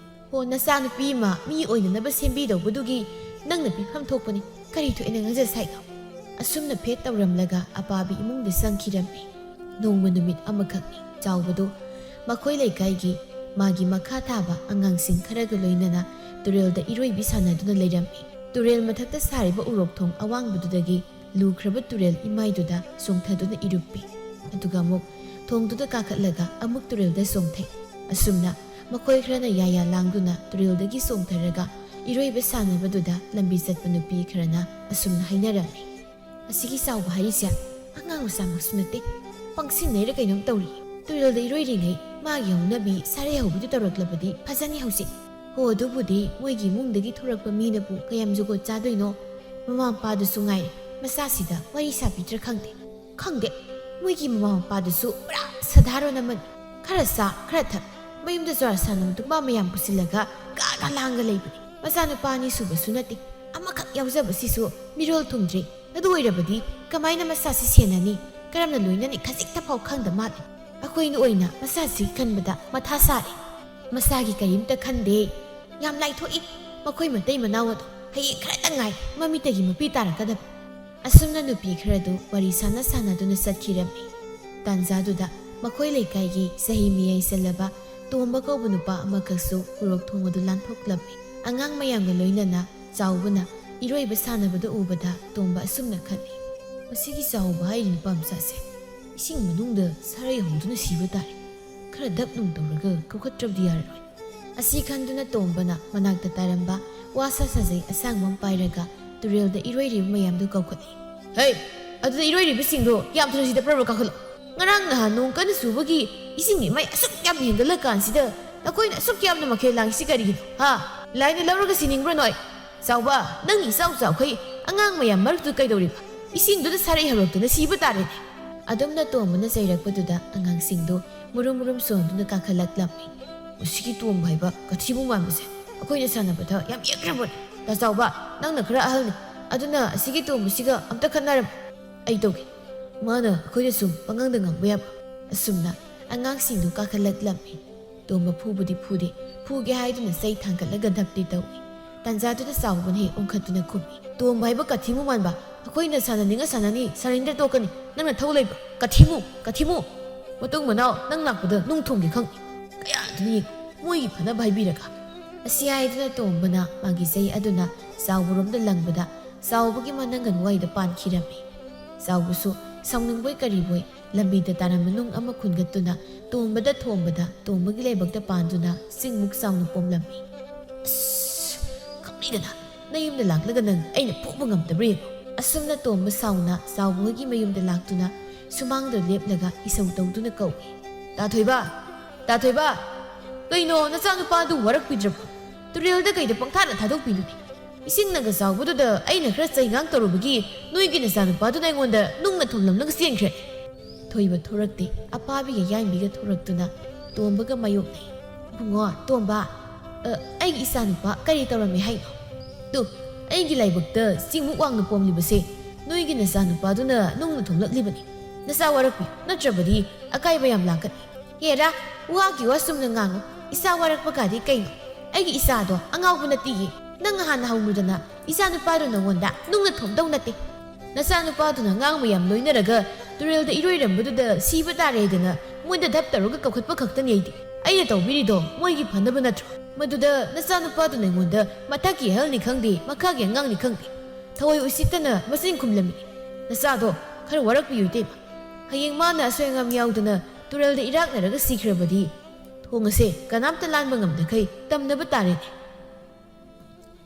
ꯍꯣ, ꯅꯆꯥꯅꯨꯄꯤ ꯑꯃ ꯃꯤ ꯑꯣꯏꯅꯅꯕ ꯁꯦꯝꯕꯤꯗꯧꯕꯗꯨꯒꯤ ꯅꯪꯅ ꯄꯤꯐꯝ ꯊꯣꯛꯄꯅꯤ꯫ ꯀꯔꯤ ꯊꯣꯛꯑꯦꯅ ꯉꯥꯡꯖ ꯁꯥꯏꯅꯣ?" ꯑꯁꯨꯝꯅ ꯐꯦꯠ ꯇꯧꯔꯝꯂꯒ ꯑꯄꯥꯕꯤ ꯏꯃꯨꯡꯗ ꯆꯪꯈꯤꯔꯝꯃꯤ꯫ ꯅꯣꯡꯃ ꯅꯨꯃꯤꯠ ꯑꯃꯈꯛꯅꯤ꯫ ꯆꯥꯎꯕꯗꯨ ꯃꯈꯣꯏ ꯂꯩꯀꯥꯏꯒꯤ ꯃꯥꯒꯤ ꯃꯈꯥ ꯊꯥꯕ ꯑꯉꯥꯡꯁꯤꯡ ꯈꯔꯒ ꯂꯣꯏꯅꯅ ꯇꯨꯔꯦꯜꯗ ꯏꯔꯣꯏꯕꯤ ꯁꯥꯟꯅꯗꯨꯅ ꯂꯩꯔꯝꯃꯤ꯫ ꯇꯨꯔꯦꯜ ꯃꯊꯛꯇ ꯁꯥꯔꯤꯕ ꯎꯔꯣꯛ ꯊꯣꯡ ꯑꯋꯥꯡꯕꯗꯨꯗꯒꯤ ꯂꯨꯈ꯭ꯔꯕ ꯇꯨꯔꯦꯜ ꯏꯃꯥꯏꯗꯨꯗ ꯆꯣꯡꯊꯗꯨꯅ ꯏꯔꯨꯞꯄꯤ꯫ ꯑꯗꯨꯒ ꯑꯃꯨꯛ ꯊꯣꯡꯗꯨꯗ ꯀꯥꯈꯠꯂꯒ ꯑꯃꯨꯛ ꯇꯨꯔꯦꯜꯗ ꯆꯣꯡꯊꯩ꯫ ꯑꯁꯨꯝꯅ ꯃꯈꯣꯏ ꯈꯔꯅ ꯌꯥꯌꯥ ꯂꯥꯡꯗꯨꯅ ꯇꯨꯔꯦꯜꯗꯒꯤ ꯆꯣꯡꯊꯔꯒ ꯏꯔꯣꯏꯕ ꯁꯥꯟꯅꯕꯗꯨꯗ ꯂꯝꯕꯤ ꯆꯠꯄ ꯅꯨꯄꯤ ꯈꯔꯅ ꯑꯁꯨꯝꯅ ꯍꯥꯏꯅꯔꯝꯃꯤ꯫ "ꯑꯁꯤꯒꯤ ꯆꯥꯎꯕ ꯍꯥꯏꯔꯤꯁꯦ ꯑꯉꯥꯡ ꯃꯆꯥꯃꯛꯁꯨ ꯅꯠꯇꯦ, ꯄꯪꯁꯤꯟꯅꯩꯔ ꯀꯩꯅꯣꯝ ꯇꯧꯔꯤ꯫ ꯇꯨꯔꯦꯜꯗ ꯏꯔꯣꯏꯔꯤꯉꯩ ꯃꯥꯒꯤ ꯍꯧꯅꯕꯤ ꯁꯥꯔꯩ ꯍꯧꯕꯤꯗꯨ ꯇꯧꯔꯛꯂꯕꯗꯤ ꯐꯖꯅꯤ ꯍꯧꯖꯤꯛ꯫ ꯍꯣ, ꯑꯗꯨꯕꯨꯗꯤ ꯃꯣꯏꯒꯤ ꯏꯃꯨꯡꯗꯒꯤ ꯊꯣꯔꯛꯄ ꯃꯤꯅꯕꯨ ꯀꯌꯥꯝ ꯖꯨꯒꯣꯠ ꯆꯥꯗꯣꯏꯅꯣ? ꯃꯃꯥ ꯃꯄꯥꯗꯨꯁꯨ ꯉꯥꯏꯔꯦ ꯃꯆꯥꯁꯤꯗ ꯋꯥꯔꯤ ꯁꯥꯕꯤꯗ꯭ꯔꯥ ꯈꯪꯗꯦ꯫ ꯈꯪꯗꯦ, ꯃꯣꯏꯒꯤ ꯃꯃꯥ ꯃꯄꯥꯗꯨꯁꯨ ꯄꯨꯔꯥ ꯁꯥꯗꯥꯔꯣꯟ ꯑꯃꯅꯤ꯫ ꯈꯔ ꯆꯥ, ꯈꯔ ꯊꯛ, ꯃꯌꯨꯝꯗ ꯖꯨꯋꯥꯔ ꯁꯥꯟꯅꯕ ꯅꯨꯄꯥ ꯃꯌꯥꯝ ꯄꯨꯁꯤꯜꯂꯒ ꯒꯥꯒ ꯂꯥꯡꯒ ꯂꯩꯕꯅꯤ꯫ ꯃꯆꯥꯅꯨꯄꯥ ꯑꯅꯤ ꯁꯨꯕꯁꯨ ꯅꯠꯇꯦ, ꯑꯃꯈꯛ ꯌꯥꯎꯖꯕꯁꯤꯁꯨ ꯃꯤꯔꯣꯜ ꯊꯨꯡꯗ꯭ꯔꯤ꯫ ꯑꯗꯨ ꯑꯣꯏꯔꯕꯗꯤ ꯀꯃꯥꯏꯅ ꯃꯆꯥꯁꯤ ꯁꯦꯟꯅꯅꯤ? ꯀꯔꯝꯅ ꯂꯣꯏꯅꯅꯤ? ꯈꯖꯤꯛꯇ ꯐꯥꯎ ꯈꯪꯗ ꯃꯥꯜꯂꯦ꯫ ꯑꯩꯈꯣꯏꯅ ꯑꯣꯏꯅ ꯃꯆꯥꯁꯤ ꯈꯟꯕꯗ ꯃꯊꯥ ꯁꯥꯔꯦ꯫ ꯃꯆꯥꯒꯤ ꯀꯔꯤꯝꯇ ꯈꯟꯗꯦ꯫ ꯌꯥꯝ ꯂꯥꯏꯊꯣꯛꯏ꯫ ꯃꯈꯣꯏ ꯃꯇꯩ ꯃꯅꯥꯎ ꯑꯗꯣ ꯍꯌꯦꯡ ꯈꯔꯇ ꯉꯥꯏ ꯃꯃꯤꯠꯇꯒꯤ ꯃꯄꯤ ꯇꯥꯔꯛꯀꯗꯕ꯫" ꯑꯁꯨꯝꯅ ꯅꯨꯄꯤ ꯈꯔꯗꯨ ꯋꯥꯔꯤ ꯁꯥꯟꯅ ꯁꯥꯟꯅꯗꯨꯅ ꯆꯠꯈꯤꯔꯝꯃꯤ꯫ ꯇꯥꯟꯖꯥꯗꯨꯗ ꯃꯈꯣꯏ ꯂꯩꯀꯥꯏꯒꯤ ꯆꯍꯤ ꯃꯤꯌꯥꯏ ꯆꯜꯂꯕ ꯇꯣꯝꯕ ꯀꯧꯕ ꯅꯨꯄꯥ ꯑꯃꯈꯛꯁꯨ ꯎꯔꯣꯛ ꯊꯣꯡ ꯑꯗꯨ ꯂꯥꯟꯊꯣꯛꯂꯝꯃꯤ꯫ ꯑꯉꯥꯡ ꯃꯌꯥꯝꯒ ꯂꯣꯏꯅꯅ ꯆꯥꯎꯕꯅ ꯏꯔꯣꯏꯕ ꯁꯥꯟꯅꯕꯗ ꯎꯕꯗ ꯇꯣꯝꯕ ꯑꯁꯨꯝꯅ ꯈꯜꯂꯤ, "ꯃꯁꯤꯒꯤ ꯆꯥꯎꯕ ꯍꯥꯏꯔꯤ ꯅꯨꯄꯥ ꯃꯆꯥꯁꯦ ꯏꯁꯤꯡ ꯃꯅꯨꯡꯗ ꯁꯥꯔꯩ ꯍꯧꯗꯨꯅ ꯁꯤꯕ ꯇꯥꯔꯦ꯫ ꯈꯔ ꯗꯞ ꯅꯨꯡ ꯇꯧꯔꯒ ꯀꯧꯈꯠꯇ꯭ꯔꯕꯗꯤ ꯌꯥꯔꯔꯣꯏ꯫" ꯑꯁꯤ ꯈꯟꯗꯨꯅ ꯇꯣꯝꯕꯅ ꯃꯅꯥꯛꯇ ꯇꯥꯔꯝꯕ ꯋꯥꯁꯥ ꯁꯥꯖꯩ ꯑꯁꯥꯡꯕ ꯑꯃ ꯄꯥꯏꯔꯒ ꯇꯨꯔꯦꯜꯗ ꯏꯔꯣꯏꯔꯤꯕ ꯃꯌꯥꯝꯗꯨ ꯀꯧꯈꯠꯂꯤ꯫ "ꯍꯦ, ꯑꯗꯨꯗ ꯏꯔꯣꯏꯔꯤꯕꯁꯤꯡꯗꯣ ꯌꯥꯝ ꯊꯨꯅ ꯁꯤꯗ ꯄ꯭ꯔꯕ ꯀꯥꯈꯠꯂꯣ꯫ ꯉꯔꯥꯡ ꯅꯍꯥꯟ ꯅꯣꯡ ꯀꯟꯅ ꯆꯨꯕꯒꯤ ꯏꯁꯤꯡ ꯏꯃꯥꯏ ꯑꯁꯨꯛ ꯌꯥꯝꯅ ꯍꯦꯟꯒꯠꯂꯀꯥꯟꯁꯤꯗ ꯅꯈꯣꯏꯅ ꯑꯁꯨꯛ ꯌꯥꯝꯅ ꯃꯈꯦꯜ ꯂꯥꯡꯉꯤꯁꯤ ꯀꯔꯤꯒꯤꯅꯣ? ꯍꯥ? ꯂꯥꯏꯅ ꯂꯧꯔꯒ ꯁꯤꯅꯤꯡꯕ꯭ꯔꯣ ꯅꯣꯏ? ꯆꯥꯎꯕ, ꯅꯪ ꯏꯆꯥꯎ ꯆꯥꯎꯈꯩ ꯑꯉꯥꯡ ꯃꯌꯥꯝ ꯃꯔꯛꯇꯨ ꯀꯩꯗꯧꯔꯤꯕ? ꯏꯁꯤꯡꯗꯨꯗ ꯁꯥꯔꯩ ꯍꯧꯔꯛꯇꯨꯅ ꯁꯤꯕ ꯇꯥꯔꯦꯅꯦ꯫" ꯑꯗꯨꯝꯅ ꯇꯣꯝꯕꯅ ꯆꯩꯔꯛꯄꯗꯨꯗ ꯑꯉꯥꯡꯁꯤꯡꯗꯨ ꯃꯨꯔꯨꯝ ꯃꯨꯔꯨꯝ ꯆꯣꯡꯗꯨꯅ ꯀꯥꯈꯠꯂꯛꯂꯝꯃꯤ꯫ "ꯃꯁꯤꯒꯤ ꯇꯣꯝꯕ ꯍꯥꯏꯕ ꯀꯊꯤꯕꯨ ꯃꯥꯟꯕꯁꯦ ꯑꯩꯈꯣꯏꯅ ꯁꯥꯟꯅꯕꯗ ꯌꯥꯝ ꯌꯦꯛꯈ꯭ꯔꯕꯅꯤ꯫ ꯇꯥ ꯆꯥꯎꯕ, ꯅꯪꯅ ꯈꯔ ꯑꯍꯜꯅꯤ, ꯑꯗꯨꯅ ꯑꯁꯤꯒꯤ ꯇꯣꯝꯕꯁꯤꯒ ꯑꯝꯇ ꯈꯠꯅꯔꯝꯃꯨ꯫ ꯑꯩ ꯇꯧꯒꯦ꯫ ꯃꯥꯅ ꯑꯩꯈꯣꯏꯗ ꯁꯨꯝ ꯄꯉꯥꯡꯗ ꯉꯥꯡꯕ ꯌꯥꯕ꯫" ꯑꯁꯨꯝꯅ ꯑꯉꯥꯡꯁꯤꯡꯗꯨ ꯀꯥꯈꯠꯂꯛꯂꯝꯃꯤ꯫ ꯇꯣꯝꯕ ꯐꯨꯕꯨꯗꯤ ꯐꯨꯗꯦ, ꯐꯨꯒꯦ ꯍꯥꯏꯗꯨꯅ ꯆꯩ ꯊꯥꯡꯒꯠꯂꯒ ꯙꯞꯇꯤ ꯇꯧꯏ꯫ ꯇꯥꯟꯖꯥꯗꯨꯗ ꯆꯥꯎꯕꯅ ꯍꯦꯛ ꯑꯣꯟꯈꯠꯇꯨꯅ ꯈꯨꯝꯃꯤ, "ꯇꯣꯝꯕ ꯍꯥꯏꯕ ꯀꯊꯤꯃꯨ ꯃꯥꯟꯕ, ꯑꯩꯈꯣꯏꯅ ꯁꯥꯟꯅꯅꯤꯡꯉ ꯁꯥꯟꯅꯅꯤ, surrender ꯇꯣꯛꯀꯅꯤ꯫ ꯅꯪꯅ ꯊꯧ ꯂꯩꯕ꯭ꯔꯣ? ꯀꯊꯤꯃꯨ, ꯀꯊꯤꯃꯨ!" "ꯃꯇꯨꯡ ꯃꯅꯥꯎ ꯅꯪ ꯂꯥꯛꯄꯗ ꯅꯨꯡ ꯊꯣꯡꯒꯦ ꯈꯪꯉꯤ꯫ ꯀꯌꯥꯗꯨꯅ ꯌꯦꯡꯉꯨ, ꯃꯣꯏꯒꯤ ꯐꯅꯕ ꯍꯥꯏꯕꯤꯔꯒ"꯫ ꯑꯁꯤ ꯍꯥꯏꯗꯨꯅ ꯇꯣꯝꯕꯅ ꯃꯥꯒꯤ ꯆꯩ ꯑꯗꯨꯅ ꯆꯥꯎꯕꯔꯣꯝꯗ ꯂꯪꯕꯗ ꯆꯥꯎꯕꯒꯤ ꯃꯅꯪꯒꯟ ꯋꯥꯏꯗ ꯄꯥꯟꯈꯤꯔꯝꯃꯤ꯫ ꯆꯥꯎꯕꯁꯨ ꯁꯥꯎꯅꯤꯡꯕꯣꯏ ꯀꯔꯤꯕꯣꯏ ꯂꯝꯕꯤꯗ ꯇꯥꯔꯝꯕ ꯅꯨꯡ ꯑꯃ ꯈꯨꯟꯒꯠꯇꯨꯅ ꯇꯣꯝꯕꯗ ꯊꯣꯝꯕꯗ ꯇꯣꯝꯕꯒꯤ ꯂꯥꯏꯕꯛꯇ ꯄꯥꯟꯗꯨꯅ ꯆꯤꯡꯃꯨꯛ ꯆꯥꯎꯅ ꯄꯣꯝꯂꯝꯃꯤ꯫ "ꯑꯁ, ꯈꯪꯂꯤꯗꯅ ꯅꯌꯨꯝꯗ ꯂꯥꯛꯂꯒ ꯅꯪ ꯑꯩꯅ ꯐꯨꯕ ꯉꯝꯗꯕ꯭ꯔꯥ ꯌꯦꯡꯉꯨ"꯫ ꯑꯁꯨꯝꯅ ꯇꯣꯝꯕ ꯁꯥꯎꯅ ꯆꯥꯎꯕꯒꯤ ꯃꯌꯨꯝꯗ ꯂꯥꯛꯇꯨꯅ ꯁꯨꯃꯥꯡꯗ ꯂꯦꯞꯂꯒ ꯏꯁꯧ ꯇꯧꯗꯨꯅ ꯀꯧꯏ꯫ "ꯇꯥꯊꯣꯏꯕ, ꯇꯥꯊꯣꯏꯕ, ꯀꯩꯅꯣ ꯅꯆꯥꯅꯨꯄꯥꯗꯨ ꯋꯥꯔꯛꯄꯤꯗ꯭ꯔꯕꯣ? ꯇꯨꯔꯦꯜꯗ ꯀꯩꯗ ꯄꯪꯊꯥꯗ ꯊꯥꯗꯣꯛꯄꯤꯅꯨꯅꯦ꯫ ꯏꯁꯤꯡꯅꯒ ꯆꯥꯎꯕꯗꯨꯗ ꯑꯩꯅ ꯈꯔ ꯆꯩꯉꯥꯡ ꯇꯧꯔꯨꯕꯒꯤ ꯅꯣꯏꯒꯤ ꯅꯆꯥꯅꯨꯄꯥꯗꯨꯅ ꯑꯩꯉꯣꯟꯗ ꯅꯨꯡꯅ ꯊꯣꯝꯂꯝꯂꯒ ꯆꯦꯟꯈ꯭ꯔꯦ"꯫ ꯊꯣꯏꯕ ꯊꯣꯔꯛꯇꯦ꯫ ꯑꯄꯥꯕꯤꯒ ꯌꯥꯏꯃꯕꯤꯒ ꯊꯣꯔꯛꯇꯨꯅ ꯇꯣꯝꯕꯒ ꯃꯥꯌꯣꯛꯅꯩ꯫ "ꯏꯕꯨꯡꯉꯣ, ꯇꯣꯝꯕ, ꯑ, ꯑꯩꯒꯤ ꯏꯆꯥꯅꯨꯄꯥ ꯀꯔꯤ ꯇꯧꯔꯝꯃꯦ ꯍꯥꯏꯅꯣ? ꯇꯨ, ꯑꯩꯒꯤ ꯂꯥꯏꯕꯛꯇ ꯆꯤꯡꯃꯨꯛ ꯋꯥꯡꯅ ꯄꯣꯝꯂꯤꯕꯁꯦ ꯅꯣꯏꯒꯤ ꯅꯆꯥꯅꯨꯄꯥꯗꯨꯅ ꯅꯨꯡꯅ ꯊꯣꯝꯂꯛꯂꯤꯕꯅꯤ꯫ ꯅꯆꯥ ꯋꯥꯔꯛꯄꯤ, ꯅꯠꯇ꯭ꯔꯕꯗꯤ ꯑꯀꯥꯏꯕ ꯌꯥꯝ ꯂꯥꯛꯀꯅꯤ꯫ ꯍꯦꯔꯥ, ꯋꯥꯒꯤ ꯋꯥ ꯆꯨꯝꯅ ꯉꯥꯡꯉꯨ꯫ ꯏꯆꯥ ꯋꯥꯔꯛꯄ ꯀꯥꯗꯤ ꯀꯩꯅꯣ? ꯑꯩꯒꯤ ꯏꯆꯥꯗꯣ ꯑꯉꯥꯎꯕ ꯅꯠꯇꯤꯌꯦ꯫ ꯅꯪ ꯍꯥꯟꯅ ꯍꯧꯔꯨꯗꯅ ꯏꯆꯥꯅꯨꯄꯥꯗꯣ ꯅꯉꯣꯟꯗ ꯅꯨꯡꯅ ꯊꯣꯝꯗꯧ ꯅꯠꯇꯦ꯫ ꯅꯆꯥꯅꯨꯄꯥꯗꯨꯅ ꯑꯉꯥꯡ ꯃꯌꯥꯝ ꯂꯣꯏꯅꯔꯒ ꯇꯨꯔꯦꯜꯗ ꯏꯔꯣꯏꯔꯝꯕꯗꯨꯗ ꯁꯤꯕ ꯇꯥꯔꯦ ꯍꯥꯏꯗꯅ ꯃꯣꯏꯗ ꯙꯞ ꯇꯧꯔꯒ ꯀꯧꯈꯠꯄ ꯈꯛꯇꯅꯤ ꯑꯩꯗꯤ꯫ ꯑꯩꯅ ꯇꯧꯕꯤꯔꯤꯗꯣ ꯃꯣꯏꯒꯤ ꯐꯅꯕ ꯅꯠꯇ꯭ꯔꯣ? ꯃꯗꯨꯗ ꯅꯆꯥꯅꯨꯄꯥꯗꯨꯅ ꯑꯩꯉꯣꯟꯗ ꯃꯊꯛꯀꯤ ꯑꯍꯜꯅꯤ ꯈꯪꯗꯦ, ꯃꯈꯥꯒꯤ ꯑꯉꯥꯡꯅꯤ ꯈꯪꯗꯦ, ꯊꯑꯣꯏ ꯎꯁꯤꯠꯇꯅ ꯃꯆꯤꯟ ꯈꯨꯝꯂꯝꯃꯤ꯫ ꯅꯆꯥꯗꯣ ꯈꯔ ꯋꯥꯔꯛꯄꯤꯌꯨ ꯏꯇꯩꯃ꯫ ꯍꯌꯦꯡ ꯃꯥꯅ ꯑꯁꯣꯏ ꯑꯉꯥꯝ ꯌꯥꯎꯗꯅ ꯇꯨꯔꯦꯜꯗ ꯏꯔꯥꯛꯅꯔꯒ ꯁꯤꯈ꯭ꯔꯕꯗꯤ ꯊꯣꯡ ꯑꯁꯦ ꯀꯅꯥꯝꯇ ꯂꯥꯟꯕ ꯉꯝꯗꯈꯩ ꯇꯝꯅꯕ ꯇꯥꯔꯦꯅꯦ꯫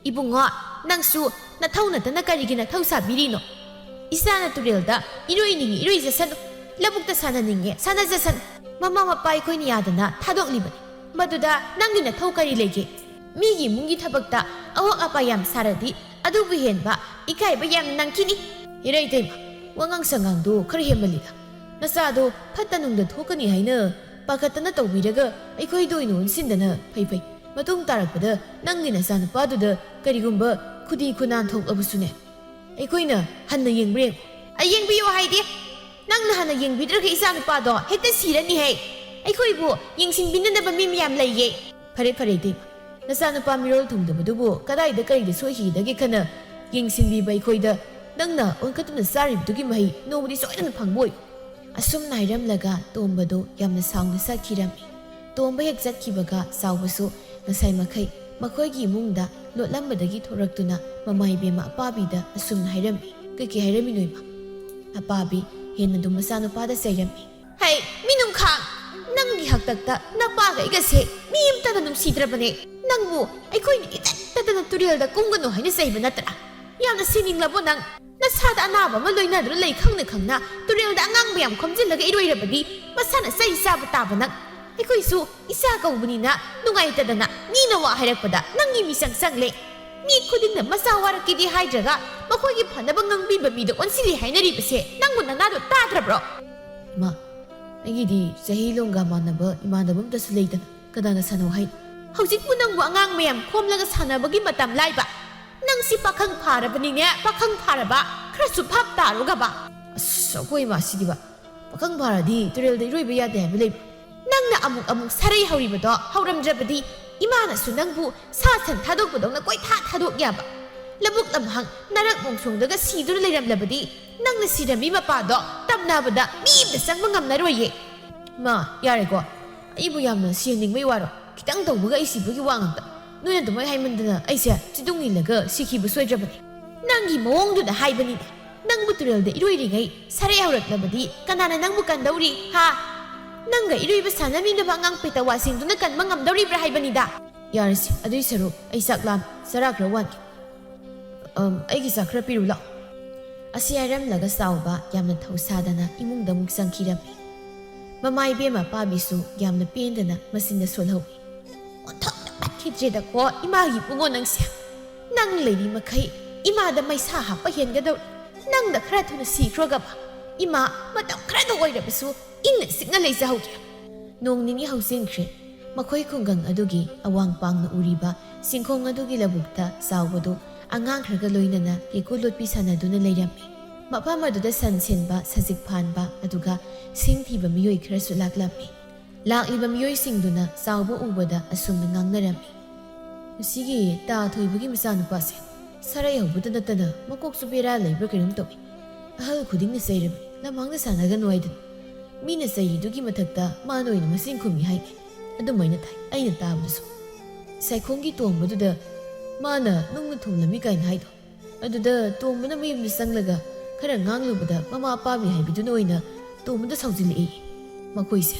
ꯏꯕꯨꯡꯉꯣ, ꯅꯪꯁꯨ ꯅꯊꯧ ꯅꯠꯇꯅ ꯀꯔꯤꯒꯤ ꯅꯊꯧ ꯁꯥꯕꯤꯔꯤꯅꯣ? ꯏꯆꯥꯅ ꯇꯨꯔꯦꯜꯗ ꯏꯔꯣꯏꯅꯤꯡꯉꯤ ꯏꯔꯣꯏꯖꯁꯅꯨ, ꯂꯧꯕꯨꯛꯇ ꯁꯥꯟꯅꯅꯤꯡꯉꯦ ꯁꯥꯟꯅꯖꯁꯅꯨ꯫ ꯃꯃꯥ ꯃꯄꯥ ꯑꯩꯈꯣꯏꯅ ꯌꯥꯗꯅ ꯊꯥꯗꯣꯛꯂꯤꯕꯅꯤ꯫ ꯃꯗꯨꯗ ꯅꯪꯒꯤ ꯅꯊꯧ ꯀꯔꯤ ꯂꯩꯒꯦ? ꯃꯤꯒꯤ ꯏꯃꯨꯡꯒꯤ ꯊꯕꯛꯇ ꯑꯋꯥꯛ ꯑꯄꯥ ꯌꯥꯝ ꯁꯥꯔꯗꯤ ꯑꯗꯨꯕꯨ ꯍꯦꯟꯕ ꯏꯀꯥꯏꯕ ꯌꯥꯝ ꯅꯪꯈꯤꯅꯤ꯫ ꯍꯦꯔꯥ ꯏꯇꯩꯃ, ꯋꯥꯉꯥꯡ ꯁꯉꯥꯡꯗꯣ ꯈꯔ ꯍꯦꯟꯃꯜꯂꯤꯗ꯫ ꯅꯆꯥꯗꯣ ꯐꯠꯇ ꯅꯨꯡꯗ ꯊꯣꯛꯀꯅꯤ ꯍꯥꯏꯅ ꯄꯥꯈꯠꯇꯅ ꯇꯧꯕꯤꯔꯒ ꯑꯩꯈꯣꯏꯗ ꯑꯣꯏꯅ ꯑꯣꯟꯁꯤꯟꯗꯅ ꯐꯩ ꯐꯩ꯫ ꯃꯇꯨꯡ ꯇꯥꯔꯛꯄꯗ ꯅꯪꯒꯤ ꯅꯆꯥꯅꯨꯄꯥꯗꯨꯗ ꯀꯔꯤꯒꯨꯝꯕ ꯈꯨꯗꯤ ꯈꯨꯅꯥꯟ ꯊꯣꯛꯂꯕꯁꯨꯅꯦ, ꯑꯩꯈꯣꯏꯅ ꯍꯟꯅ ꯌꯦꯡꯕ꯭ꯔꯥ ꯌꯦꯡꯉꯨ꯫ ꯑꯩ ꯌꯦꯡꯕꯤꯌꯨ ꯍꯥꯏꯗꯤ? ꯅꯪꯅ ꯍꯥꯟꯅ ꯌꯦꯡꯕꯤꯗ꯭ꯔꯒ ꯏꯆꯥꯅꯨꯄꯥꯗꯣ ꯍꯦꯛꯇ ꯁꯤꯔꯅꯤꯍꯦ꯫ ꯑꯩꯈꯣꯏꯕꯨ ꯌꯦꯡꯁꯤꯟꯕꯤꯅꯅꯕ ꯃꯤ ꯃꯌꯥꯝ ꯂꯩꯌꯦ꯫ ꯐꯔꯦ, ꯐꯔꯦ, ꯏꯇꯩꯃ꯫ ꯅꯆꯥꯅꯨꯄꯥ ꯃꯤꯔꯣꯜ ꯊꯨꯡꯗꯕꯗꯨꯕꯨ ꯀꯗꯥꯏꯗ ꯀꯔꯤꯗ ꯁꯣꯏꯈꯤꯒꯗꯒꯦ ꯈꯟꯅ ꯌꯦꯡꯁꯤꯟꯕꯤꯕ ꯑꯩꯈꯣꯏꯗ ꯅꯪꯅ ꯑꯣꯟꯈꯠꯇꯨꯅ ꯆꯥꯔꯤꯕꯗꯨꯒꯤ ꯃꯍꯩ ꯅꯣꯡꯃꯗꯤ ꯁꯣꯏꯗꯅ ꯐꯪꯕ ꯑꯣꯏꯌꯨ꯫ ꯑꯁꯨꯝꯅ ꯍꯥꯏꯔꯝꯂꯒ ꯇꯣꯝꯕꯗꯨ ꯌꯥꯝꯅ ꯁꯥꯎꯅ ꯆꯠꯈꯤꯔꯝꯃꯤ꯫ ꯇꯣꯝꯕ ꯍꯦꯛ ꯆꯠꯈꯤꯕꯒ ꯆꯥꯎꯕꯁꯨ ꯉꯁꯥꯏ ꯃꯈꯩ ꯃꯈꯣꯏꯒꯤ ꯏꯃꯨꯡꯗ ꯂꯣꯠꯂꯝꯕꯗꯒꯤ ꯊꯣꯔꯛꯇꯨꯅ ꯃꯃꯥ ꯏꯕꯦꯝꯃ ꯑꯄꯥꯕꯤꯗ ꯑꯁꯨꯝꯅ ꯍꯥꯏꯔꯝꯃꯤ꯫ "ꯀꯩꯀꯩ ꯍꯥꯏꯔꯝꯃꯤꯅꯣ ꯏꯃꯥ?" ꯑꯄꯥꯕꯤ ꯍꯦꯟꯅ ꯑꯗꯨꯝ ꯃꯆꯥꯅꯨꯄꯥꯗ ꯆꯩꯔꯝꯃꯤ꯫ "ꯍꯩ, ꯃꯤꯅꯨꯡꯈꯥꯡ! ꯅꯪꯒꯤ ꯍꯥꯛꯇꯛꯇ ꯅꯄꯥꯒ ꯑꯩꯒꯁꯦ ꯃꯤ ꯑꯃꯇꯅ ꯅꯨꯡꯁꯤꯗ꯭ꯔꯕꯅꯦ꯫ ꯅꯪꯕꯨ ꯑꯩꯈꯣꯏꯅ ꯏꯇꯠ ꯇꯠꯇꯅ ꯇꯨꯔꯦꯜꯗ ꯀꯨꯝꯒꯅꯨ ꯍꯥꯏꯅ ꯆꯩꯕ ꯅꯠꯇ꯭ꯔꯥ? ꯌꯥꯝꯅ ꯁꯤꯅꯤꯡꯂꯕꯣ ꯅꯪ? ꯅꯁꯥꯗ ꯑꯅꯥꯕ ꯑꯃ ꯂꯣꯏꯅꯗꯨꯅ ꯂꯩ ꯈꯪꯅ ꯈꯪꯅ ꯇꯨꯔꯦꯜꯗ ꯑꯉꯥꯡ ꯃꯌꯥꯝ ꯈꯣꯝꯖꯤꯜꯂꯒ ꯏꯔꯣꯏꯔꯕꯗꯤ ꯃꯁꯥꯅ ꯆꯩ ꯆꯥꯕ ꯇꯥꯕ ꯅꯪ꯫ ꯑꯩꯈꯣꯏꯁꯨ ꯏꯆꯥ ꯀꯧꯕꯅꯤꯅ ꯅꯨꯡꯉꯥꯏꯇꯗꯅ ꯃꯤꯅ ꯋꯥ ꯍꯥꯏꯔꯛꯄꯗ ꯅꯪꯒꯤ ꯃꯤꯆꯪ ꯆꯪꯂꯦ꯫ ꯃꯤ ꯈꯨꯗꯤꯡꯅ ꯃꯆꯥ ꯋꯥꯔꯛꯀꯦꯗꯤ ꯍꯥꯏꯗ꯭ꯔꯒ ꯃꯈꯣꯏꯒꯤ ꯐꯅꯕ ꯉꯥꯡꯕꯤꯕ ꯃꯤꯗ ꯑꯣꯟꯁꯤꯜꯂꯤ ꯍꯥꯏꯅꯔꯤꯕꯁꯦ ꯅꯪꯕꯨ ꯅꯅꯥꯗꯣ ꯇꯥꯗ꯭ꯔꯕ꯭ꯔꯣ?" "ꯏꯃꯥ, ꯑꯩꯒꯤꯗꯤ ꯆꯍꯤ ꯂꯣꯡꯒ ꯃꯥꯟꯅꯕ ꯏꯃꯥꯟꯅꯕ ꯑꯝꯇꯁꯨ ꯂꯩꯗꯅ ꯀꯅꯥꯒ ꯁꯥꯟꯅꯧ ꯍꯥꯏꯅꯣ?" "ꯍꯧꯖꯤꯛꯄꯨ ꯅꯪꯕꯨ ꯑꯉꯥꯡ ꯃꯌꯥꯝ ꯈꯣꯝꯂꯒ ꯁꯥꯟꯅꯕꯒꯤ ꯃꯇꯝ ꯂꯥꯏꯕ? ꯅꯪꯁꯤ ꯄꯥꯈꯪ ꯐꯥꯔꯕꯅꯤꯅꯦ, ꯄꯥꯈꯪ ꯐꯥꯔꯕ꯫ ꯈꯔꯁꯨ ꯚꯥꯞ ꯇꯥꯔꯣ ꯒꯕ?" "ꯑꯁ, ꯑꯩꯈꯣꯏ ꯏꯃꯥꯁꯤꯗꯤꯕ ꯄꯥꯈꯪ ꯐꯥꯔꯗꯤ ꯇꯨꯔꯦꯜꯗ ꯏꯔꯣꯏꯕ ꯌꯥꯗꯦ ꯍꯥꯏꯕ ꯂꯩꯕ꯭ꯔꯣ?" "ꯅꯪꯅ ꯑꯃꯨꯛ ꯑꯃꯨꯛ ꯁꯥꯔꯩ ꯍꯧꯔꯤꯕꯗꯣ ꯍꯧꯔꯝꯗ꯭ꯔꯕꯗꯤ ꯏꯃꯥꯅꯁꯨ ꯅꯪꯕꯨ ꯁꯥ ꯁꯟ ꯊꯥꯗꯣꯛꯄꯗꯧꯅ ꯀꯣꯏꯊꯥ ꯊꯥꯗꯣꯛ ꯌꯥꯕ? ꯂꯧꯕꯨꯛ ꯂꯝꯍꯥꯡ ꯅꯔꯛ ꯃꯣꯡꯁꯣꯡꯗꯒ ꯁꯤꯗꯨꯅ ꯂꯩꯔꯝꯂꯕꯗꯤ ꯅꯪꯅ ꯁꯤꯔꯝꯃꯤ ꯃꯄꯥꯗꯣ ꯇꯝꯅꯕꯗ ꯃꯤ ꯑꯃꯇ ꯆꯪꯕ ꯉꯝꯂꯔꯣꯏꯌꯦ꯫" "ꯃꯥ, ꯌꯥꯔꯦꯀꯣ, ꯑꯩꯕꯨ ꯌꯥꯝꯅ ꯁꯤꯍꯟꯅꯤꯡꯕꯩ ꯋꯥꯔꯣ? ꯈꯤꯇꯪ ꯇꯧꯕꯒ ꯑꯩ ꯁꯤꯕꯒꯤ ꯋꯥ ꯉꯥꯛꯇ꯫ ꯅꯣꯏꯅ ꯑꯗꯨꯃꯥꯏꯅ ꯍꯥꯏꯃꯟꯗꯅ ꯑꯩꯁꯦ ꯆꯤꯗꯨꯡ ꯏꯜꯂꯒ ꯁꯤꯈꯤꯕ ꯁꯣꯏꯗ꯭ꯔꯕꯅꯦ꯫" "ꯅꯪꯒꯤ ꯃꯑꯣꯡꯗꯨꯗ ꯍꯥꯏꯕꯅꯤꯅꯦ꯫ ꯅꯪꯕꯨ ꯇꯨꯔꯦꯜꯗ ꯏꯔꯣꯏꯔꯤꯉꯩ ꯁꯥꯔꯩ ꯍꯧꯔꯛꯂꯕꯗꯤ ꯀꯅꯥꯅ ꯅꯪꯕꯨ ꯀꯟꯗꯧꯔꯤ, ꯍꯥ? ꯅꯪꯒ ꯏꯔꯣꯏꯕ ꯁꯥꯟꯅꯃꯤꯟꯅꯕ ꯑꯉꯥꯡ ꯄꯦꯇꯋꯥꯁꯤꯡꯗꯨꯅ ꯀꯟꯕ ꯉꯝꯗꯧꯔꯤꯕ꯭ꯔꯥ ꯍꯥꯏꯕꯅꯤꯗ?" "ꯌꯥꯔꯁꯤ, ꯑꯗꯨꯏ ꯁꯔꯨꯛ ꯑꯩ ꯆꯥꯛ ꯂꯥꯝꯃꯤ, ꯆꯔꯥ ꯈꯔ ꯋꯥꯟꯒꯦ꯫ ꯑꯝ, ꯑꯩꯒꯤ ꯆꯥꯛ ꯈꯔ ꯄꯤꯔꯨ ꯂꯥꯛꯑꯣ꯫" ꯑꯁꯤ ꯍꯥꯏꯔꯝꯂꯒ ꯆꯥꯎꯕ ꯌꯥꯝꯅ ꯊꯧꯁꯥꯗꯅ ꯏꯃꯨꯡꯗ ꯑꯃꯨꯛ ꯆꯪꯈꯤꯔꯝꯃꯤ꯫ ꯃꯃꯥ ꯏꯕꯦꯝꯃ ꯄꯥꯕꯤꯁꯨ ꯌꯥꯝꯅ ꯄꯦꯟꯗꯅ ꯃꯆꯤꯟꯗ ꯁꯣꯜꯍꯧꯏ꯫ "ꯑꯣꯟꯊꯣꯛꯅ ꯐꯠꯈꯤꯗ꯭ꯔꯦꯗꯀꯣ ꯏꯃꯥꯒꯤ ꯏꯕꯨꯡꯉꯣ ꯅꯪꯁꯦ꯫ ꯅꯪ ꯂꯩꯔꯤ ꯃꯈꯩ ꯏꯃꯥꯗ ꯃꯩꯁꯥ ꯍꯥꯞꯄ ꯍꯦꯟꯒꯗꯧꯔꯤ꯫ ꯅꯪꯅ ꯈꯔ ꯊꯨꯅ ꯁꯤꯈ꯭ꯔꯣꯒꯕ꯫ ꯏꯃꯥ ꯃꯇꯝ ꯈꯔꯗ ꯑꯣꯏꯔꯕꯁꯨ ꯏꯪꯅ ꯆꯤꯛꯅ ꯂꯩꯖꯍꯧꯒꯦ꯫" ꯅꯣꯡ ꯅꯤꯅꯤ ꯍꯧꯖꯤꯟꯈ꯭ꯔꯦ꯫ ꯃꯈꯣꯏ ꯈꯨꯡꯒꯪ ꯑꯗꯨꯒꯤ ꯑꯋꯥꯡ ꯄꯥꯡꯅ ꯎꯔꯤꯕ ꯁꯤꯡꯈꯣꯡ ꯑꯗꯨꯒꯤ ꯂꯧꯕꯨꯛꯇ ꯆꯥꯎꯕꯗꯨ ꯑꯉꯥꯡ ꯈꯔꯒ ꯂꯣꯏꯅꯅ ꯀꯦꯀꯨ ꯂꯣꯠꯄꯤ ꯁꯥꯟꯅꯗꯨꯅ ꯂꯩꯔꯝꯃꯤ꯫ ꯃꯐꯝ ꯑꯗꯨꯗ ꯁꯟ ꯁꯦꯟꯕ, ꯁꯖꯤꯛ ꯐꯥꯟꯕ, ꯑꯗꯨꯒ ꯁꯤꯡ ꯊꯤꯕ ꯃꯤꯑꯣꯏ ꯈꯔꯁꯨ ꯂꯥꯛꯂꯝꯃꯤ꯫ ꯂꯥꯛꯂꯤꯕ ꯃꯤꯑꯣꯏꯁꯤꯡꯗꯨꯅ ꯆꯥꯎꯕ ꯎꯕꯗ ꯑꯁꯨꯝꯅ ꯉꯥꯡꯅꯔꯝꯃꯤ꯫ "ꯃꯁꯤꯒꯤ ꯇꯥ ꯊꯣꯏꯕꯒꯤ ꯃꯆꯥꯅꯨꯄꯥꯁꯦ ꯁꯥꯔꯩ ꯍꯧꯕꯗ ꯅꯠꯇꯅ ꯃꯀꯣꯛꯁꯨ ꯕꯦꯔꯥ ꯂꯩꯕ꯭ꯔꯥ ꯀꯩꯅꯣꯝ ꯇꯧꯏ꯫ ꯑꯍꯜ ꯈꯨꯗꯤꯡꯅ ꯆꯩꯔꯕꯅꯤ, ꯂꯝꯍꯥꯡꯗ ꯁꯥꯟꯅꯒꯅꯨ ꯍꯥꯏꯗꯅ꯫ ꯃꯤꯅ ꯆꯩꯔꯤꯗꯨꯒꯤ ꯃꯊꯛꯇ ꯃꯥꯅ ꯑꯣꯏꯅ ꯃꯆꯤꯟ ꯈꯨꯝꯃꯤ ꯍꯥꯏꯅꯦ꯫ ꯑꯗꯨꯃꯥꯏꯅ ꯇꯥꯏ ꯑꯩꯅ ꯇꯥꯕꯗꯁꯨ꯫ ꯁꯥꯏꯈꯣꯡꯒꯤ ꯇꯣꯡꯕꯗꯨꯗ ꯃꯥꯅ ꯅꯨꯡꯅ ꯊꯣꯝꯂꯝꯃꯤ ꯀꯥꯏꯅ ꯍꯥꯏꯗꯣ, ꯑꯗꯨꯗ ꯇꯣꯝꯕꯅ ꯃꯌꯨꯝꯗ ꯆꯪꯂꯒ ꯈꯔ ꯉꯥꯡꯂꯨꯕꯗ ꯃꯃꯥ ꯑꯄꯥꯝꯃꯤ ꯍꯥꯏꯕꯤꯗꯨꯅ ꯑꯣꯏꯅ ꯇꯣꯝꯕꯗ ꯁꯥꯎꯖꯤꯜꯂꯛꯏ꯫ ꯃꯈꯣꯏꯁꯦ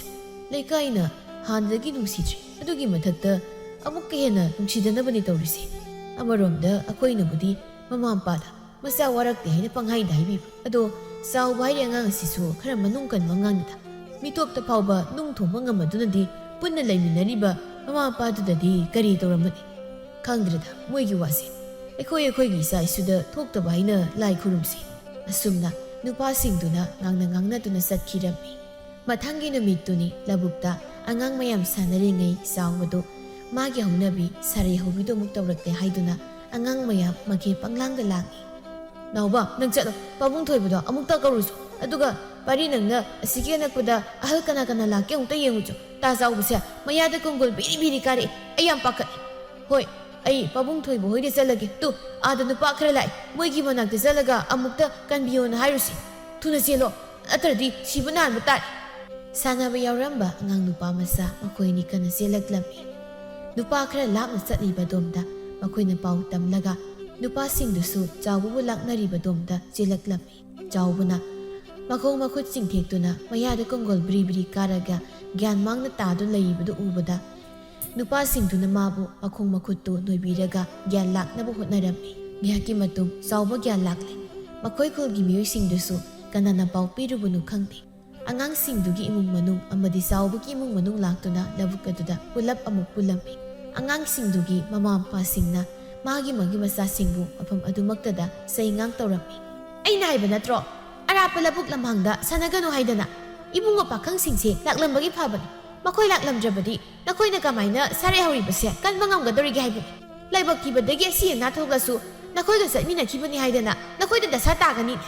ꯂꯩꯀꯥꯏꯅ ꯍꯥꯟꯅꯗꯒꯤ ꯅꯨꯡꯁꯤꯗ꯭ꯔꯤ꯫ ꯑꯗꯨꯒꯤ ꯃꯊꯛꯇ ꯑꯃꯨꯛꯀ ꯍꯦꯟꯅ ꯅꯨꯡꯁꯤꯗꯅꯕꯅꯤ ꯇꯧꯔꯤꯁꯦ꯫ ꯑꯃꯔꯣꯝꯗ ꯑꯩꯈꯣꯏꯅꯕꯨꯗꯤ ꯃꯃꯥ ꯃꯄꯥꯗ ꯃꯆꯥ ꯋꯥꯔꯛꯇꯦ ꯍꯥꯏꯅ ꯄꯪꯍꯥꯏꯗ ꯍꯥꯏꯕꯤꯕ꯫ ꯑꯗꯣ ꯆꯥꯎꯕ ꯍꯥꯏꯔꯤ ꯑꯉꯥꯡ ꯑꯁꯤꯁꯨ ꯈꯔ ꯃꯅꯨꯡ ꯀꯟꯕ ꯑꯉꯥꯡꯅꯤꯗ꯫ ꯃꯤꯇꯣꯞꯇ ꯐꯥꯎꯕ ꯅꯨꯡ ꯊꯣꯡꯕ ꯉꯝꯃꯗꯨꯅꯗꯤ ꯄꯨꯟꯅ ꯂꯩꯃꯤꯟꯅꯔꯤꯕ ꯃꯃꯥ ꯃꯄꯥꯗꯨꯗꯗꯤ ꯀꯔꯤ ꯇꯧꯔꯝꯃꯅꯤ? ꯈꯪꯗ꯭ꯔꯦꯗ ꯃꯣꯏꯒꯤ ꯋꯥꯁꯦ꯫ ꯑꯩꯈꯣꯏ ꯑꯩꯈꯣꯏꯒꯤ ꯏꯆꯥ ꯏꯁꯨꯗ ꯊꯣꯛꯇꯕ ꯍꯥꯏꯅ ꯂꯥꯏ ꯈꯨꯔꯨꯝꯁꯤ꯫ ꯑꯁꯨꯝꯅ ꯅꯨꯄꯥꯁꯤꯡꯗꯨꯅ ꯉꯥꯡꯅ ꯉꯥꯡꯅꯗꯨꯅ ꯆꯠꯈꯤꯔꯝꯃꯤ꯫ ꯃꯊꯪꯒꯤ ꯅꯨꯃꯤꯠꯇꯨꯅꯤ ꯂꯧꯕꯨꯛꯇ ꯑꯉꯥꯡ ꯃꯌꯥꯝ ꯁꯥꯟꯅꯔꯤꯉꯩ ꯆꯥꯎꯕꯗꯨ ꯃꯥꯒꯤ ꯍꯧꯅꯕꯤ ꯁꯥꯔꯩ ꯍꯧꯕꯤꯗꯣ ꯑꯃꯨꯛ ꯇꯧꯔꯛꯇꯦ ꯍꯥꯏꯗꯨꯅ ꯑꯉꯥꯡ ꯃꯌꯥꯝ ꯃꯒꯦ ꯄꯪꯂꯥꯡꯗ ꯂꯥꯡꯏ꯫ "ꯅꯥꯎꯕ, ꯅꯪ ꯆꯠꯂꯣ, ꯄꯥꯕꯨꯡ ꯊꯣꯏꯕꯗꯣ ꯑꯃꯨꯛꯇ ꯀꯧꯔꯨꯁꯨ꯫ ꯑꯗꯨꯒ ꯄꯥꯔꯤ, ꯅꯪꯅ ꯑꯁꯤꯒꯤ ꯑꯅꯛꯄꯗ ꯑꯍꯜ ꯀꯅꯥ ꯀꯅꯥ ꯂꯥꯛꯀꯦ ꯑꯃꯨꯛꯇ ꯌꯦꯡꯉꯨꯆꯣ꯫ ꯇꯥ ꯆꯥꯎꯕꯁꯦ ꯃꯌꯥꯗ ꯀꯣꯡꯒꯣꯜ ꯕꯤꯔꯤ ꯕꯤꯔꯤ ꯀꯥꯔꯛꯑꯦ꯫ ꯑꯩ ꯌꯥꯝ ꯄꯥꯈꯠꯂꯦ꯫ ꯍꯣꯏ, ꯑꯩ ꯄꯥꯕꯨꯡ ꯊꯣꯏꯕ ꯍꯣꯏꯗ ꯆꯠꯂꯒꯦ꯫ ꯇꯨ, ꯑꯥꯗ ꯅꯨꯄꯥ ꯈꯔ ꯂꯥꯛꯑꯦ꯫ ꯃꯣꯏꯒꯤ ꯃꯅꯥꯛꯇ ꯆꯠꯂꯒ ꯑꯃꯨꯛꯇ ꯀꯟꯕꯤꯌꯣꯅ ꯍꯥꯏꯔꯨꯁꯤ꯫ ꯊꯨꯅ ꯆꯦꯜꯂꯣ, ꯅꯠꯇ꯭ꯔꯗꯤ ꯁꯤꯕ ꯅꯥꯟꯕ ꯇꯥꯔꯦ꯫" ꯁꯥꯟꯅꯕ ꯌꯥꯎꯔꯝꯕ ꯑꯉꯥꯡ ꯅꯨꯄꯥ ꯃꯆꯥ ꯃꯈꯣꯏ ꯑꯅꯤ ꯀꯟꯅ ꯆꯦꯜꯂꯛꯂꯝꯃꯤ꯫ ꯅꯨꯄꯥ ꯈꯔ ꯂꯥꯞꯅ ꯆꯠꯂꯤꯕ ꯑꯗꯣꯝꯗ ꯃꯈꯣꯏꯅ ꯄꯥꯎ ꯇꯝꯂꯒ ꯅꯨꯄꯥꯁꯤꯡꯗꯨꯁꯨ ꯆꯥꯎꯕꯕꯨ ꯂꯥꯛꯅꯔꯤꯕ ꯑꯗꯣꯝꯗ ꯆꯦꯜꯂꯛꯂꯝꯃꯤ꯫ ꯆꯥꯎꯕꯅ ꯃꯈꯣꯡ ꯃꯈꯨꯠ ꯆꯤꯡꯊꯦꯛꯇꯨꯅ ꯃꯌꯥꯗ ꯀꯣꯡꯒꯣꯜ ꯕ꯭ꯔꯤ ꯕ꯭ꯔꯤ ꯀꯥꯔꯒ ꯒ꯭ꯌꯥꯟ ꯃꯥꯡꯅ ꯇꯥꯗꯨꯅ ꯂꯩꯔꯤꯕꯗꯨ ꯎꯕꯗ ꯅꯨꯄꯥꯁꯤꯡꯗꯨꯅ ꯃꯥꯕꯨ ꯃꯈꯣꯡ ꯃꯈꯨꯠꯇꯨ ꯅꯣꯏꯕꯤꯔꯒ ꯒ꯭ꯌꯥꯟ ꯂꯥꯛꯅꯕ ꯍꯣꯠꯅꯔꯝꯃꯤ꯫ ꯉꯥꯏꯍꯥꯛꯀꯤ ꯃꯇꯨꯡ ꯆꯥꯎꯕ ꯒ꯭ꯌꯥꯟ ꯂꯥꯛꯂꯦ꯫ ꯃꯈꯣꯏ ꯈꯨꯜꯒꯤ ꯃꯤꯑꯣꯏꯁꯤꯡꯗꯨꯁꯨ ꯀꯅꯥꯅ ꯄꯥꯎ ꯄꯤꯔꯨꯕꯅꯣ ꯈꯪꯗꯦ꯫ ꯑꯉꯥꯡꯁꯤꯡꯗꯨꯒꯤ ꯏꯃꯨꯡ ꯃꯅꯨꯡ ꯑꯃꯗꯤ ꯆꯥꯎꯕꯒꯤ ꯏꯃꯨꯡ ꯃꯅꯨꯡ ꯂꯥꯛꯇꯨꯅ ꯂꯧꯕꯨꯛ ꯑꯗꯨꯗ ꯄꯨꯂꯞ ꯑꯃꯨꯛ ꯄꯨꯜꯂꯝꯃꯤ꯫ ꯑꯉꯥꯡꯁꯤꯡꯗꯨꯒꯤ ꯃꯃꯥ ꯃꯄꯥꯁꯤꯡꯅ ꯃꯥꯒꯤ ꯃꯥꯒꯤ ꯃꯆꯥꯁꯤꯡꯕꯨ ꯃꯐꯝ ꯑꯗꯨꯃꯛꯇꯗ ꯆꯩꯉꯥꯡ ꯇꯧꯔꯝꯃꯤ꯫ "ꯑꯩꯅ ꯍꯥꯏꯕ ꯅꯠꯇ꯭ꯔꯣ, ꯑꯔꯥꯞꯄ ꯂꯧꯕꯨꯛ ꯂꯝꯍꯥꯡꯗ ꯁꯥꯟꯅꯒꯅꯨ ꯍꯥꯏꯗꯅ? ꯏꯕꯨꯡꯉꯣ, ꯄꯥꯈꯪꯁꯤꯡꯁꯦ ꯂꯥꯛꯂꯝꯕꯒꯤ ꯐꯕꯅꯤ꯫ ꯃꯈꯣꯏ ꯂꯥꯛꯂꯝꯗ꯭ꯔꯕꯗꯤ ꯅꯈꯣꯏꯅ ꯀꯃꯥꯏꯅ ꯁꯥꯔꯩ ꯍꯧꯔꯤꯕꯁꯦ ꯀꯟꯕ ꯉꯝꯒꯗꯧꯔꯤꯒꯦ ꯍꯥꯏꯕꯅꯤ? ꯂꯥꯏꯕꯛ ꯊꯤꯕꯗꯒꯤ ꯑꯁꯤ ꯑꯅꯥ ꯊꯣꯛꯂꯁꯨ ꯅꯈꯣꯏꯒ ꯆꯠꯃꯤꯟꯅꯈꯤꯕꯅꯤ ꯍꯥꯏꯗꯅ ꯅꯈꯣꯏꯗ ꯗꯁꯥ ꯇꯥꯒꯅꯤꯅꯦ꯫"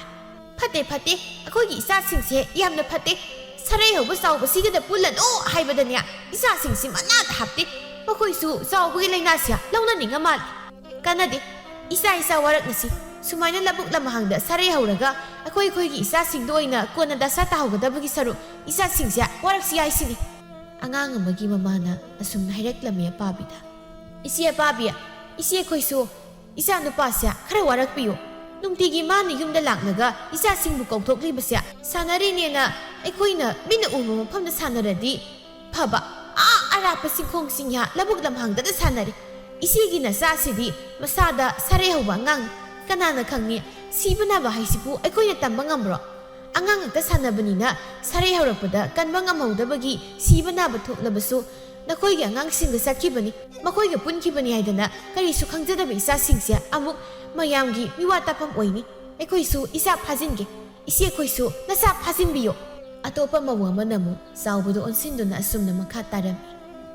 "ꯐꯠꯇꯦ, ꯐꯠꯇꯦ, ꯑꯩꯈꯣꯏꯒꯤ ꯏꯆꯥꯁꯤꯡꯁꯦ ꯌꯥꯝꯅ ꯐꯠꯇꯦ꯫ ꯁꯥꯔꯩ ꯍꯧꯕ ꯆꯥꯎꯕꯁꯤꯒꯗ ꯄꯨꯜꯂꯅꯨ ꯍꯥꯏꯕꯗꯅꯦ, ꯏꯆꯥꯁꯤꯡꯁꯤ ꯃꯅꯥꯗ ꯍꯥꯞꯇꯦ꯫ ꯃꯈꯣꯏꯁꯨ ꯆꯥꯎꯕꯒꯤ ꯂꯥꯏꯅꯥꯁꯦ ꯂꯧꯅꯅꯤꯡꯉ ꯃꯥꯜꯂꯦ꯫ ꯀꯥꯟꯅꯗꯦ, ꯏꯆꯥ ꯏꯆꯥ ꯋꯥꯔꯛꯅꯁꯤ꯫ ꯁꯨꯃꯥꯏꯅ ꯂꯧꯕꯨꯛ ꯂꯝꯍꯥꯡꯗ ꯁꯥꯔꯩ ꯍꯧꯔꯒ ꯑꯩꯈꯣꯏ ꯑꯩꯈꯣꯏꯒꯤ ꯏꯆꯥꯁꯤꯡꯗ ꯑꯣꯏꯅ ꯀꯣꯟꯅ ꯗꯁꯥ ꯇꯥꯍꯧꯒꯗꯕꯒꯤ ꯁꯔꯨꯛ ꯏꯆꯥꯁꯤꯡꯁꯦ ꯋꯥꯔꯛꯁꯤ ꯍꯥꯏꯁꯤꯅꯤ꯫ ꯑꯉꯥꯡ ꯑꯃꯒꯤ ꯃꯃꯥꯅ ꯑꯁꯨꯝꯅ ꯍꯥꯏꯔꯛꯂꯝꯃꯤ ꯑꯄꯥꯕꯤꯗ꯫ "ꯏꯆꯦ ꯑꯄꯥꯕꯤ, ꯏꯆꯦ ꯑꯩꯈꯣꯏꯁꯨ ꯏꯆꯥ ꯅꯨꯄꯥꯁꯦ ꯈꯔ ꯋꯥꯔꯛꯄꯤꯌꯨ꯫ ꯅꯨꯡꯇꯤꯒꯤ ꯃꯥꯅ ꯌꯨꯝꯗ ꯂꯥꯛꯂꯒ ꯏꯆꯥꯁꯤꯡꯕꯨ ꯀꯧꯊꯣꯛꯂꯤꯕꯁꯦ, ꯁꯥꯟꯅꯔꯤꯅꯦꯅ ꯑꯩꯈꯣꯏꯅ ꯃꯤꯠꯅ ꯎꯕ ꯃꯐꯝꯗ ꯁꯥꯟꯅꯔꯗꯤ ꯐꯕ, ꯑꯥ ꯑꯔꯥꯞꯄ ꯆꯤꯡꯈꯣꯡ ꯆꯤꯡꯌꯥ ꯂꯧꯕꯨꯛ ꯂꯝꯍꯥꯡꯗꯗ ꯁꯥꯟꯅꯔꯤ꯫ ꯏꯆꯦꯒꯤ ꯅꯆꯥꯁꯤꯗꯤ ꯃꯁꯥꯗ ꯁꯥꯔꯩ ꯍꯧꯕ ꯑꯉꯥꯡꯅꯤ꯫ ꯀꯅꯥꯅ ꯈꯪꯅꯤ, ꯁꯤꯕ ꯅꯥꯕ ꯍꯥꯏꯁꯤꯕꯨ ꯑꯩꯈꯣꯏꯅ ꯇꯝꯕ ꯉꯝꯕ꯭ꯔꯣ? ꯑꯉꯥꯡ ꯉꯥꯛꯇ ꯁꯥꯟꯅꯕꯅꯤꯅ ꯁꯥꯔꯩ ꯍꯧꯔꯛꯄꯗ ꯀꯟꯕ ꯉꯝꯍꯧꯗꯕꯒꯤ ꯁꯤꯕ ꯅꯥꯕ ꯊꯣꯛꯂꯕꯁꯨ ꯅꯈꯣꯏꯒꯤ ꯑꯉꯥꯡꯁꯤꯡꯒ ꯆꯠꯈꯤꯕꯅꯤ, ꯃꯈꯣꯏꯒ ꯄꯨꯟꯈꯤꯕꯅꯤ ꯍꯥꯏꯗꯅ ꯀꯔꯤꯁꯨ ꯈꯪꯖꯗꯕ ꯏꯆꯥꯁꯤꯡꯁꯦ ꯑꯃꯨꯛ ꯃꯌꯥꯝꯒꯤ ꯃꯤꯋꯥ ꯇꯥꯐꯝ ꯑꯣꯏꯅꯤ꯫ ꯑꯩꯈꯣꯏꯁꯨ ꯏꯆꯥ ꯐꯥꯖꯤꯟꯒꯦ꯫ ꯏꯆꯦ ꯑꯩꯈꯣꯏꯁꯨ ꯅꯆꯥ ꯐꯥꯖꯤꯟꯕꯤꯌꯣ꯫" ꯑꯇꯣꯞꯄ ꯃꯧ ꯑꯃꯅ ꯑꯃꯨꯛ ꯆꯥꯎꯕꯗ ꯑꯣꯟꯁꯤꯟꯗꯨꯅ ꯑꯁꯨꯝꯅ ꯃꯈꯥ ꯇꯥꯔꯝꯃꯤ꯫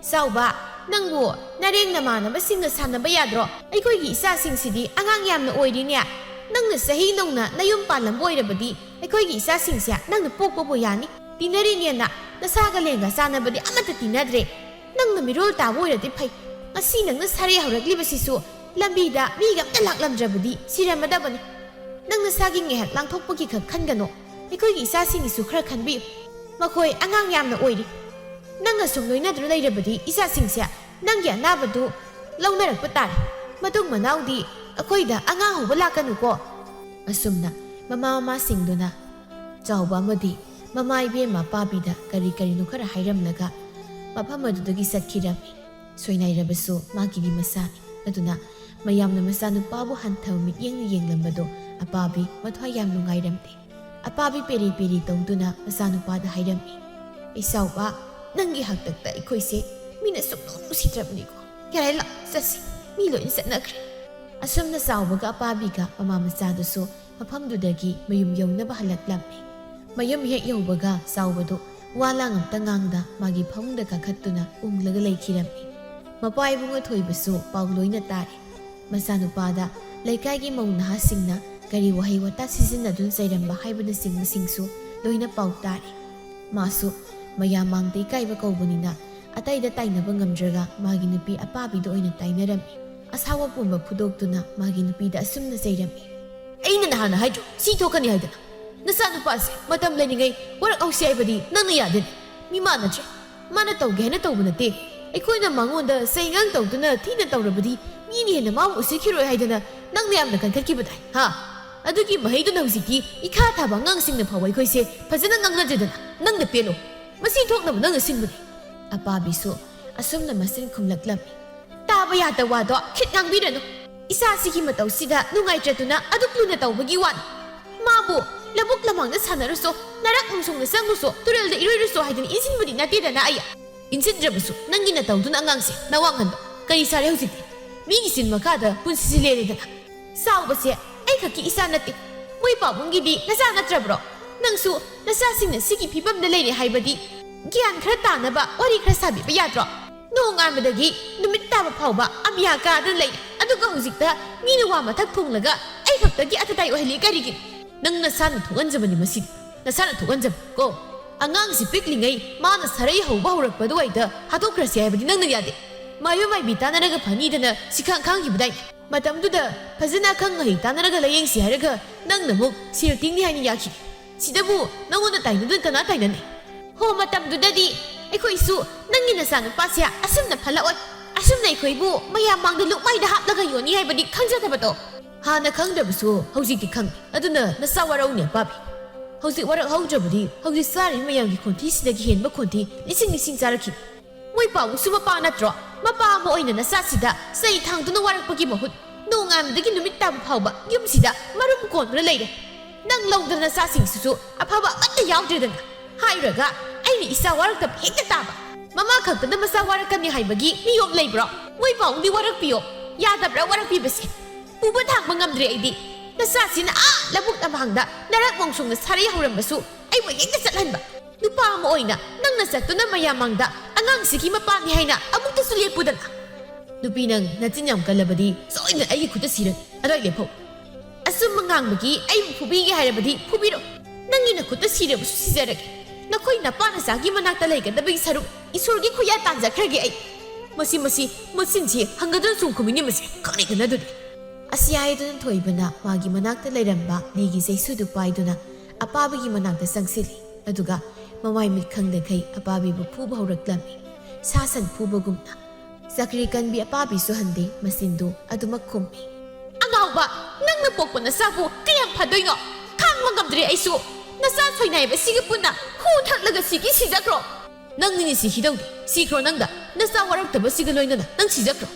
"ꯆꯥꯎꯕ, ꯅꯪꯕꯨ ꯅꯔꯦꯡ ꯅꯃꯥꯟꯅꯕꯁꯤꯡꯒ ꯁꯥꯟꯅꯕ ꯌꯥꯗ꯭ꯔꯣ? ꯑꯩꯈꯣꯏꯒꯤ ꯏꯆꯥꯁꯤꯡꯁꯤꯗꯤ ꯑꯉꯥꯡ ꯌꯥꯝꯅ ꯑꯣꯏꯔꯤꯅꯦ꯫ ꯅꯪꯅ ꯆꯍꯤ ꯅꯧꯅ ꯅꯌꯨꯝ ꯄꯥꯜꯂꯝꯕ ꯑꯣꯏꯔꯕꯗꯤ ꯑꯩꯈꯣꯏꯒꯤ ꯏꯆꯥꯁꯤꯡꯁꯦ ꯅꯪꯅ ꯄꯣꯛꯄꯕꯨ ꯌꯥꯅꯤ꯫ ꯇꯤꯟꯅꯔꯤꯅꯦꯅ ꯅꯁꯥꯒ ꯂꯦꯡꯒ ꯆꯥꯟꯅꯕꯗꯤ ꯑꯃꯠꯇ ꯇꯤꯟꯅꯗ꯭ꯔꯦ꯫ ꯅꯪꯅ ꯃꯤꯔꯣꯜ ꯇꯥꯕ ꯑꯣꯏꯔꯗꯤ ꯐꯩ꯫ ꯉꯁꯤ ꯅꯪꯅ ꯁꯥꯔꯩ ꯍꯧꯔꯛꯂꯤꯕꯁꯤꯁꯨ ꯂꯝꯕꯤꯗ ꯃꯤꯒ ꯑꯝꯇ ꯂꯥꯛꯂꯝꯗ꯭ꯔꯕꯗꯤ ꯁꯤꯔꯝꯃꯗꯕꯅꯤ꯫ ꯅꯪ ꯅꯁꯥꯒꯤ ꯉꯥꯏꯍꯥꯛ ꯂꯥꯡꯊꯣꯛꯄꯒꯤ ꯈꯛ ꯈꯟꯒꯅꯨ꯫ ꯑꯩꯈꯣꯏꯒꯤ ꯏꯆꯥꯁꯤꯡꯒꯤꯁꯨ ꯈꯔ ꯈꯟꯕꯤꯌꯨ꯫ ꯃꯈꯣꯏ ꯑꯉꯥꯡ ꯌꯥꯝꯅ ꯑꯣꯏꯔꯤ꯫ ꯅꯪꯅ ꯁꯨꯝ ꯂꯣꯏꯅꯗꯨꯅ ꯂꯩꯔꯕꯗꯤ ꯏꯆꯥꯁꯤꯡꯁꯦ ꯅꯪꯒꯤ ꯑꯅꯥꯕꯗꯨ ꯂꯧꯅꯔꯛꯄ ꯇꯥꯔꯦ꯫ ꯃꯇꯨꯡ ꯃꯅꯥꯎꯗꯤ ꯑꯩꯈꯣꯏꯗ ꯑꯉꯥꯡ ꯍꯧꯕ ꯂꯥꯛꯀꯅꯨꯀꯣ꯫" ꯑꯁꯨꯝꯅ ꯃꯃꯥ ꯃꯃꯥꯁꯤꯡꯗꯨꯅ ꯆꯥꯎꯕ ꯑꯃꯗꯤ ꯃꯃꯥ ꯏꯕꯦꯝꯃ ꯑꯄꯥꯕꯤꯗ ꯀꯔꯤ ꯀꯔꯤꯅꯣ ꯈꯔ ꯍꯥꯏꯔꯝꯂꯒ ꯃꯐꯝ ꯑꯗꯨꯗꯒꯤ ꯆꯠꯈꯤꯔꯝꯃꯤ꯫ ꯁꯣꯏꯅꯥꯏꯔꯕꯁꯨ ꯃꯥꯒꯤꯗꯤ ꯃꯆꯥꯅꯤ꯫ ꯑꯗꯨꯅ ꯃꯌꯥꯝꯅ ꯃꯆꯥꯅꯨꯄꯥꯕꯨ ꯍꯟꯊꯕ ꯃꯤꯠꯌꯦꯡꯅ ꯌꯦꯡꯂꯝꯕꯗꯣ ꯑꯄꯥꯕꯤ ꯃꯊ꯭ꯋꯥꯏ ꯌꯥꯝ ꯅꯨꯡꯉꯥꯏꯔꯝꯗꯦ꯫ ꯑꯄꯥꯕꯤ ꯄꯦꯔꯤ ꯄꯦꯔꯤ ꯇꯧꯗꯨꯅ ꯃꯆꯥꯅꯨꯄꯥꯗ ꯍꯥꯏꯔꯝꯃꯤ, "ꯏꯆꯥꯎꯕ, ꯅꯪꯒꯤ ꯍꯥꯛꯇꯛꯇ ꯑꯩꯈꯣꯏꯁꯦ ꯃꯤꯅ ꯁꯨꯛꯅꯨꯡ ꯅꯨꯡꯁꯤꯗ꯭ꯔꯕꯅꯤꯀꯣ꯫ ꯌꯥꯔꯦ, ꯂꯥꯛ ꯆꯠꯁꯤ, ꯃꯤ ꯂꯣꯏꯅ ꯆꯠꯅꯈ꯭ꯔꯦ꯫" ꯑꯁꯨꯝꯅ ꯆꯥꯎꯕꯒ ꯑꯄꯥꯕꯤꯒ ꯃꯃꯥ ꯃꯆꯥꯗꯨꯁꯨ ꯃꯐꯝꯗꯨꯗꯒꯤ ꯃꯌꯨꯝ ꯌꯧꯅꯕ ꯍꯜꯂꯛꯂꯝꯃꯤ꯫ ꯃꯌꯨꯝ ꯍꯦꯛ ꯌꯧꯕꯒ ꯆꯥꯎꯕꯗꯨ ꯋꯥ ꯂꯥꯡ ꯑꯝꯇ ꯉꯥꯡꯗ ꯃꯥꯒꯤ ꯐꯃꯨꯡꯗ ꯀꯥꯈꯠꯇꯨꯅ ꯎꯪꯂꯒ ꯂꯩꯈꯤꯔꯝꯃꯤ꯫ ꯃꯄꯥ ꯏꯕꯨꯡꯉꯣ ꯊꯣꯏꯕꯁꯨ ꯄꯥꯎ ꯂꯣꯏꯅ ꯇꯥꯔꯦ꯫ ꯃꯆꯥꯅꯨꯄꯥꯗ ꯂꯩꯀꯥꯏꯒꯤ ꯃꯧ ꯅꯍꯥꯁꯤꯡꯅ ꯀꯔꯤ ꯋꯥꯍꯩ ꯋꯥꯇꯥ ꯁꯤꯖꯤꯟꯅꯗꯨꯅ ꯆꯩꯔꯝꯕ ꯍꯥꯏꯕꯅꯆꯤꯡꯕꯁꯤꯡꯁꯨ ꯂꯣꯏꯅ ꯄꯥꯎ ꯇꯥꯔꯦ꯫ ꯃꯥꯁꯨ ꯃꯌꯥꯝ ꯃꯥꯡꯗ ꯏꯀꯥꯏꯕ ꯀꯧꯕꯅꯤꯅ ꯑꯇꯩꯗ ꯇꯥꯏꯅꯕ ꯉꯝꯗ꯭ꯔꯒ ꯃꯥꯒꯤ ꯅꯨꯄꯤ ꯑꯄꯥꯕꯤꯗ ꯑꯣꯏꯅ ꯇꯥꯏꯅꯔꯝꯃꯤ꯫ ꯑꯁꯥꯎꯕ ꯄꯨꯝꯕ ꯐꯨꯗꯣꯛꯇꯨꯅ ꯃꯥꯒꯤ ꯅꯨꯄꯤꯗ ꯑꯁꯨꯝꯅ ꯆꯩꯔꯝꯃꯤ, "ꯑꯩꯅ ꯅꯍꯥꯟꯅ ꯍꯥꯏꯗ꯭ꯔꯣ ꯁꯤ ꯊꯣꯛꯀꯅꯤ ꯍꯥꯏꯗꯅ? ꯅꯆꯥꯅꯨꯄꯥꯁꯦ ꯃꯇꯝ ꯂꯩꯔꯤꯉꯩ ꯋꯥꯔꯛꯍꯧꯁꯤ ꯍꯥꯏꯕꯗꯤ ꯅꯪꯅ ꯌꯥꯗꯦꯅꯦ꯫ ꯃꯤ ꯃꯥꯟꯅꯗ꯭ꯔꯦ꯫ ꯃꯥꯅ ꯇꯧꯒꯦ ꯍꯥꯏꯅ ꯇꯧꯕ ꯅꯠꯇꯦ꯫ ꯑꯩꯈꯣꯏꯅ ꯃꯉꯣꯟꯗ ꯆꯩꯉꯥꯡ ꯇꯧꯗꯨꯅ ꯊꯤꯅ ꯇꯧꯔꯕꯗꯤ ꯃꯤꯅ ꯍꯦꯟꯅ ꯃꯥꯕꯨ ꯎꯁꯤꯠꯈꯤꯔꯣꯏ ꯍꯥꯏꯗꯅ ꯅꯪꯅ ꯌꯥꯝꯅ ꯀꯟꯈꯠꯈꯤꯕꯗꯥꯏ, ꯍꯥ? ꯑꯗꯨꯒꯤ ꯃꯍꯩꯗꯨꯅ ꯍꯧꯖꯤꯛꯇꯤ ꯏꯈꯥ ꯊꯥꯕ ꯑꯉꯥꯡꯁꯤꯡꯅ ꯐꯥꯎꯕ ꯑꯩꯈꯣꯏꯁꯦ ꯐꯖꯅ ꯉꯥꯡꯅꯗ꯭ꯔꯦꯗꯅ꯫ ꯅꯪꯅ ꯄꯦꯜꯂꯣ꯫ ꯃꯁꯤ ꯊꯣꯛꯅꯕ ꯅꯪꯅ ꯁꯤꯟꯕꯅꯤ꯫ ꯑꯄꯥꯕꯤꯁꯨ ꯑꯁꯨꯝꯅ ꯃꯆꯤꯟ ꯈꯨꯝꯂꯛꯂꯝꯃꯤ꯫ ꯇꯥꯕ ꯌꯥꯗ ꯋꯥꯗꯣ ꯈꯤꯠ ꯉꯥꯡꯕꯤꯔꯅꯨ꯫ ꯏꯆꯥꯁꯤꯒꯤ ꯃꯇꯧꯁꯤꯗ ꯅꯨꯡꯉꯥꯏꯇ꯭ꯔꯗꯨꯅ ꯑꯗꯨꯛ ꯂꯨꯅ ꯇꯧꯕꯒꯤ ꯋꯥꯅꯤ꯫ ꯃꯥꯕꯨ ꯂꯧꯕꯨꯛ ꯂꯝꯍꯥꯡꯗ ꯁꯥꯟꯅꯔꯨꯁꯣ, ꯅꯔꯛ ꯅꯨꯡꯁꯣꯡꯗ ꯆꯪꯉꯨꯁꯣ, ꯇꯨꯔꯦꯜꯗ ꯏꯔꯣꯏꯔꯨꯁꯣ ꯍꯥꯏꯗꯅ ꯏꯟꯁꯤꯟꯕꯗꯤ ꯅꯠꯇꯦꯗꯅ ꯑꯩ꯫ ꯏꯟꯁꯤꯟꯗ꯭ꯔꯕꯁꯨ ꯅꯪꯒꯤ ꯅꯇꯧꯗꯨꯅ ꯑꯉꯥꯡꯁꯦ ꯅꯋꯥꯡꯍꯟꯕ꯫ ꯀꯔꯤ ꯁꯥꯔꯦ ꯍꯧꯖꯤꯛꯇꯤ? ꯃꯤꯒꯤ ꯆꯤꯟ ꯃꯈꯥꯗ ꯄꯨꯟꯁꯤꯁꯤ ꯂꯦꯜꯂꯦꯗꯅ꯫ ꯆꯥꯎꯕꯁꯦ ꯑꯩꯈꯛꯀꯤ ꯏꯆꯥ ꯅꯠꯇꯦ꯫ ꯃꯣꯏ ꯄꯥꯕꯨꯡꯒꯤꯗꯤ ꯅꯆꯥ ꯅꯠꯇ꯭ꯔꯕ꯭ꯔꯣ? ꯅꯪꯁꯨ ꯅꯆꯥꯁꯤꯡꯅ ꯁꯤꯒꯤ ꯐꯤꯕꯝꯗ ꯂꯩꯔꯦ ꯍꯥꯏꯕꯗꯤ ꯒ꯭ꯌꯥꯟ ꯈꯔ ꯇꯥꯅꯕ ꯋꯥꯔꯤ ꯈꯔ ꯁꯥꯕꯤꯕ ꯌꯥꯗ꯭ꯔꯣ? ꯅꯣꯡꯉꯥꯟꯕꯗꯒꯤ ꯅꯨꯃꯤꯠ ꯇꯥꯕ ꯐꯥꯎꯕ ꯑꯃꯤꯌꯥ ꯀꯥꯗꯅ ꯂꯩꯔꯦ, ꯑꯗꯨꯒ ꯍꯧꯖꯤꯛꯇ ꯃꯤꯅ ꯋꯥ ꯃꯊꯛ ꯊꯣꯡꯂꯒ ꯑꯩ ꯈꯛꯇꯒꯤ ꯑꯇꯇꯥꯏ ꯑꯣꯏꯍꯜꯂꯤ ꯀꯔꯤꯒꯤꯅꯣ? ꯅꯪ ꯅꯁꯥꯅ ꯊꯣꯛꯍꯟꯖꯕꯅꯤ ꯃꯁꯤꯗꯤ, ꯅꯁꯥꯅ ꯊꯣꯛꯍꯟꯖꯕ ꯀꯣ꯫ ꯑꯉꯥꯡꯁꯤ ꯄꯤꯛꯂꯤꯉꯩ ꯃꯥꯅ ꯁꯔꯩ ꯍꯧꯕ ꯍꯧꯔꯛꯄ ꯑꯗꯨꯋꯥꯏꯗ ꯍꯥꯠꯇꯣꯛꯈ꯭ꯔꯁꯤ ꯍꯥꯏꯕꯗꯤ ꯅꯪꯅ ꯌꯥꯗꯦ꯫ ꯃꯥꯏꯕ ꯃꯥꯏꯕꯤ ꯇꯥꯟꯅꯔꯒ ꯐꯅꯤꯗꯅ ꯁꯤꯈꯥꯡ ꯈꯥꯡꯈꯤꯕꯗꯥꯏꯅꯦ꯫ ꯃꯇꯝꯗꯨꯗ ꯐꯖꯅ ꯑꯈꯪ ꯑꯍꯩ ꯇꯥꯟꯅꯔꯒ ꯂꯥꯌꯦꯡꯁꯤ ꯍꯥꯏꯔꯒ ꯅꯪꯅ ꯑꯃꯨꯛ ꯁꯦꯜ ꯇꯤꯡꯅꯤ ꯍꯥꯏꯅ ꯌꯥꯈꯤ꯫ ꯁꯤꯗꯕꯨ ꯅꯉꯣꯟꯗ ꯇꯥꯏꯅꯗꯨꯅ ꯀꯅꯥ ꯇꯥꯏꯅꯅꯤ? ꯍꯣ, ꯃꯇꯝꯗꯨꯗꯗꯤ ꯑꯩꯈꯣꯏꯁꯨ ꯅꯪꯒꯤ ꯅꯆꯥꯅꯨꯄꯥꯁꯦ ꯑꯁꯨꯝꯅ ꯐꯠꯂꯛꯑꯣꯏ, ꯑꯁꯨꯝꯅ ꯑꯩꯈꯣꯏꯕꯨ ꯃꯌꯥꯝ ꯃꯥꯡꯗ ꯂꯨꯛꯃꯥꯏꯗ ꯍꯥꯞꯂꯒ ꯌꯣꯟꯅꯤ ꯍꯥꯏꯕꯗꯤ ꯈꯪꯖꯗꯕꯗꯣ꯫ ꯍꯥꯟꯅ ꯈꯪꯗ꯭ꯔꯕꯁꯨ ꯍꯧꯖꯤꯛꯇꯤ ꯈꯪꯉꯤ꯫ ꯑꯗꯨꯅ ꯅꯆꯥ ꯋꯥꯔꯧꯅꯦ ꯑꯄꯥꯕꯤ꯫ ꯍꯧꯖꯤꯛ ꯋꯥꯔꯛꯍꯧꯗ꯭ꯔꯕꯗꯤ ꯍꯧꯖꯤꯛ ꯆꯥꯔꯤꯕ ꯃꯌꯥꯝꯒꯤ ꯈꯣꯟꯊꯤꯁꯤꯗꯒꯤ ꯍꯦꯟꯕ ꯈꯣꯟꯊꯤ ꯂꯤꯁꯤꯡ ꯂꯤꯁꯤꯡ ꯆꯥꯔꯛꯈꯤꯅꯤ꯫ ꯃꯣꯏ ꯄꯥꯕꯨꯡꯁꯨ ꯃꯄꯥ ꯅꯠꯇ꯭ꯔꯣ? ꯃꯄꯥ ꯑꯃ ꯑꯣꯏꯅ ꯅꯆꯥꯁꯤꯗ ꯆꯩ ꯊꯥꯡꯗꯨꯅ ꯋꯥꯔꯛꯄꯒꯤ ꯃꯍꯨꯠ ꯅꯣꯡꯉꯥꯟꯕꯗꯒꯤ ꯅꯨꯃꯤꯠ ꯇꯥꯕ ꯐꯥꯎꯕ ꯌꯨꯝꯁꯤꯗ ꯃꯔꯨꯝ ꯀꯣꯟꯗꯨꯅ ꯂꯩꯔꯦ꯫ ꯅꯪ ꯂꯧꯗꯅ ꯅꯆꯥꯁꯤꯡꯁꯤꯁꯨ ꯑꯐꯕ ꯑꯃꯠꯇ ꯌꯥꯎꯗ꯭ꯔꯦꯗꯅ꯫ ꯍꯥꯏꯔꯨꯔꯒ ꯑꯩꯅ ꯏꯆꯥ ꯋꯥꯔꯛꯇꯕ ꯍꯦꯛꯇ ꯇꯥꯕ꯫ ꯃꯃꯥ ꯈꯛꯇꯅ ꯃꯆꯥ ꯋꯥꯔꯛꯀꯅꯤ ꯍꯥꯏꯕꯒꯤ ꯅꯤꯌꯣꯝ ꯂꯩꯕ꯭ꯔꯣ? ꯃꯣꯏ ꯄꯥꯕꯨꯡꯗꯤ ꯋꯥꯔꯛꯄꯤꯌꯣ꯫ ꯌꯥꯗꯕ꯭ꯔꯥ ꯋꯥꯔꯛꯄꯤꯕꯁꯦ? ꯄꯨꯕ ꯊꯥꯡꯕ ꯉꯝꯗ꯭ꯔꯦ ꯑꯩꯗꯤ꯫ ꯅꯆꯥꯁꯤꯅ ꯑꯥ ꯂꯧꯕꯨꯛ ꯂꯝꯍꯥꯡꯗ ꯅꯔꯛ ꯃꯣꯡꯁꯣꯡꯗ ꯁꯥꯔꯩ ꯍꯧꯔꯝꯕꯁꯨ ꯑꯩꯕꯨ ꯍꯦꯛꯇ ꯆꯠꯍꯟꯕ꯫ ꯅꯨꯄꯥ ꯑꯃ ꯑꯣꯏꯅ ꯅꯪꯅ ꯆꯠꯇꯨꯅ ꯃꯌꯥꯝ ꯃꯥꯡꯗ ꯑꯉꯥꯡꯁꯤꯒꯤ ꯃꯄꯥꯅꯤ ꯍꯥꯏꯅ ꯑꯃꯨꯛꯇꯁꯨ ꯂꯦꯞꯄꯨꯗꯅ꯫ ꯅꯨꯄꯤ, ꯅꯪ ꯅꯆꯤꯟ ꯌꯥꯝ ꯀꯜꯂꯕꯗꯤ ꯁꯣꯏꯗꯅ ꯑꯩꯒꯤ ꯈꯨꯠꯇ ꯁꯤꯔꯅꯤ꯫ ꯑꯗꯨꯋꯥꯏ ꯂꯦꯞꯐꯧ꯫ ꯑꯆꯨꯝꯕ ꯉꯥꯡꯕꯒꯤ ꯑꯩꯕꯨ ꯐꯨꯕꯤꯒꯦ ꯍꯥꯏꯔꯕꯗꯤ ꯐꯨꯕꯤꯔꯣ꯫ ꯅꯪꯒꯤ ꯅꯈꯨꯠꯇ ꯁꯤꯔꯕꯁꯨ ꯁꯤꯖꯔꯒꯦ꯫ ꯅꯈꯣꯏ ꯅꯄꯥ ꯅꯆꯥꯒꯤ ꯃꯅꯥꯛꯇ ꯂꯩꯒꯗꯕꯒꯤ ꯁꯔꯨꯛ ꯏꯁꯣꯔꯒꯤ ꯈꯨꯌꯥ ꯇꯥꯟꯖꯈ꯭ꯔꯒꯦ ꯑꯩ꯫ ꯃꯁꯤ, ꯃꯁꯤ, ꯃꯆꯤꯟꯁꯤ ꯍꯪꯒꯗꯨꯅ ꯆꯣꯡꯈꯨꯝꯃꯤꯅꯦ ꯃꯁꯤ꯫ ꯈꯪꯅꯤꯡꯗꯅ ꯑꯗꯨꯗꯤ꯫ ꯑꯁꯤ ꯍꯥꯏꯗꯨꯅ ꯊꯣꯏꯕꯅ ꯃꯥꯒꯤ ꯃꯅꯥꯛꯇ ꯂꯩꯔꯝꯕ ꯂꯤꯒꯤ ꯆꯩꯁꯨꯗꯨ ꯄꯥꯏꯗꯨꯅ ꯑꯄꯥꯕꯤꯒꯤ ꯃꯅꯥꯛꯇ ꯆꯪꯁꯤꯜꯂꯤ꯫ ꯑꯗꯨꯒ ꯃꯃꯥꯏ ꯃꯤꯠ ꯈꯪꯗꯈꯩ ꯑꯄꯥꯕꯤꯕꯨ ꯐꯨꯕ ꯍꯧꯔꯛꯂꯝꯃꯤ, ꯁꯥ ꯁꯟ ꯐꯨꯕꯒꯨꯝꯅ꯫ ꯆꯀ꯭ꯔꯤ ꯀꯟꯕꯤ ꯑꯄꯥꯕꯤꯁꯨ ꯍꯟꯗꯦ, ꯃꯆꯤꯟꯗꯨ ꯑꯗꯨꯃꯛ ꯈꯨꯝꯃꯤ꯫ "ꯑꯉꯥꯎꯕ, ꯅꯪꯅ ꯄꯣꯛꯄ ꯅꯆꯥꯕꯨ ꯀꯌꯥꯝ ꯐꯗꯣꯏꯅꯣ? ꯈꯥꯡꯕ ꯉꯝꯗ꯭ꯔꯦ ꯑꯩꯁꯨ꯫ ꯅꯆꯥ ꯁꯣꯏꯅꯥꯏꯕ ꯁꯤꯒ ꯄꯨꯟꯅ ꯈꯨ ꯊꯛꯂꯒ ꯁꯤꯒꯤ ꯁꯤꯖꯈ꯭ꯔꯣ꯫ ꯅꯪꯅꯤꯅꯦ ꯁꯤꯈꯤꯗꯧꯗꯤ꯫ ꯁꯤꯈ꯭ꯔꯣ ꯅꯪꯗ꯫ ꯅꯆꯥ ꯋꯥꯔꯛꯇꯕꯁꯤꯒ ꯂꯣꯏꯅꯅ ꯅꯪ ꯁꯤꯖꯈ꯭ꯔꯣ꯫"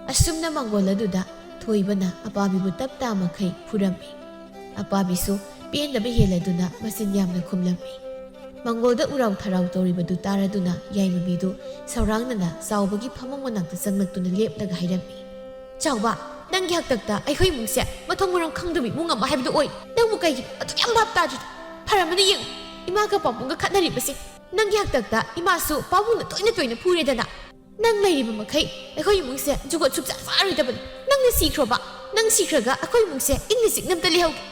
ꯑꯁꯨꯝꯅ ꯃꯪꯒꯣꯜ ꯑꯗꯨꯗ ꯊꯣꯏꯕꯅ ꯑꯄꯥꯕꯤꯕꯨ ꯇꯞ ꯇꯥꯃꯈꯩ ꯐꯨꯔꯝꯃꯤ꯫ ꯑꯄꯥꯕꯤꯁꯨ ꯄꯦꯟꯗꯕ ꯍꯦꯜꯂꯗꯨꯅ ꯃꯆꯤꯟ ꯌꯥꯝꯅ ꯈꯨꯝꯂꯝꯃꯤ꯫ ꯃꯪꯒꯣꯜꯗ ꯎꯔꯥꯎ ꯊꯔꯥꯎ ꯇꯧꯔꯤꯕꯗꯨ ꯇꯥꯔꯗꯨꯅ ꯌꯥꯏꯃꯕꯤꯗꯨ ꯁꯧꯔꯥꯡꯅꯅ ꯆꯥꯎꯕꯒꯤ ꯐꯃꯨꯡ ꯃꯅꯥꯛꯇ ꯆꯪꯂꯛꯇꯨꯅ ꯂꯦꯞꯂꯒ ꯍꯥꯏꯔꯝꯃꯤ꯫ "ꯆꯥꯎꯕ, ꯅꯪꯒꯤ ꯍꯥꯛꯇꯛꯇ ꯑꯩꯈꯣꯏ ꯏꯃꯨꯡꯁꯦ ꯃꯊꯣꯡ ꯃꯔꯝ ꯈꯪꯗꯕ ꯏꯃꯨꯡ ꯑꯃ ꯍꯥꯏꯕꯗꯨ ꯑꯣꯏ꯫ ꯅꯪꯕꯨ ꯀꯩꯒꯤꯅꯣ ꯑꯗꯨꯛ ꯌꯥꯝ ꯚꯥꯞ ꯇꯥꯗ꯭ꯔꯤꯗꯣ? ꯐꯔꯝꯃꯅꯤ ꯌꯦꯡꯉꯨ, ꯏꯃꯥꯒ ꯄꯥꯕꯨꯡꯒ ꯈꯠꯅꯔꯤꯕꯁꯦ꯫ ꯅꯪꯒꯤ ꯍꯥꯛꯇꯛꯇ ꯏꯃꯥꯁꯨ ꯄꯥꯕꯨꯡꯅ ꯇꯣꯏꯅ ꯇꯣꯏꯅ ꯐꯨꯔꯦꯗꯅ꯫ ꯅꯪ ꯂꯩꯔꯤꯕ ꯃꯈꯩ ꯑꯩꯈꯣꯏ ꯏꯃꯨꯡꯁꯦ ꯖꯨꯒꯣꯠ ꯁꯨꯛꯆꯥ ꯆꯥꯔꯣꯏꯗꯕꯅꯤ꯫ ꯅꯪꯅ ꯁꯤꯈ꯭ꯔꯣꯕ, ꯅꯪ ꯁꯤꯈ꯭ꯔꯒ ꯑꯩꯈꯣꯏ ꯏꯃꯨꯡꯁꯦ ꯏꯪꯅ ꯆꯤꯛꯅ ꯑꯝꯇ ꯂꯩꯍꯧꯒꯦ꯫"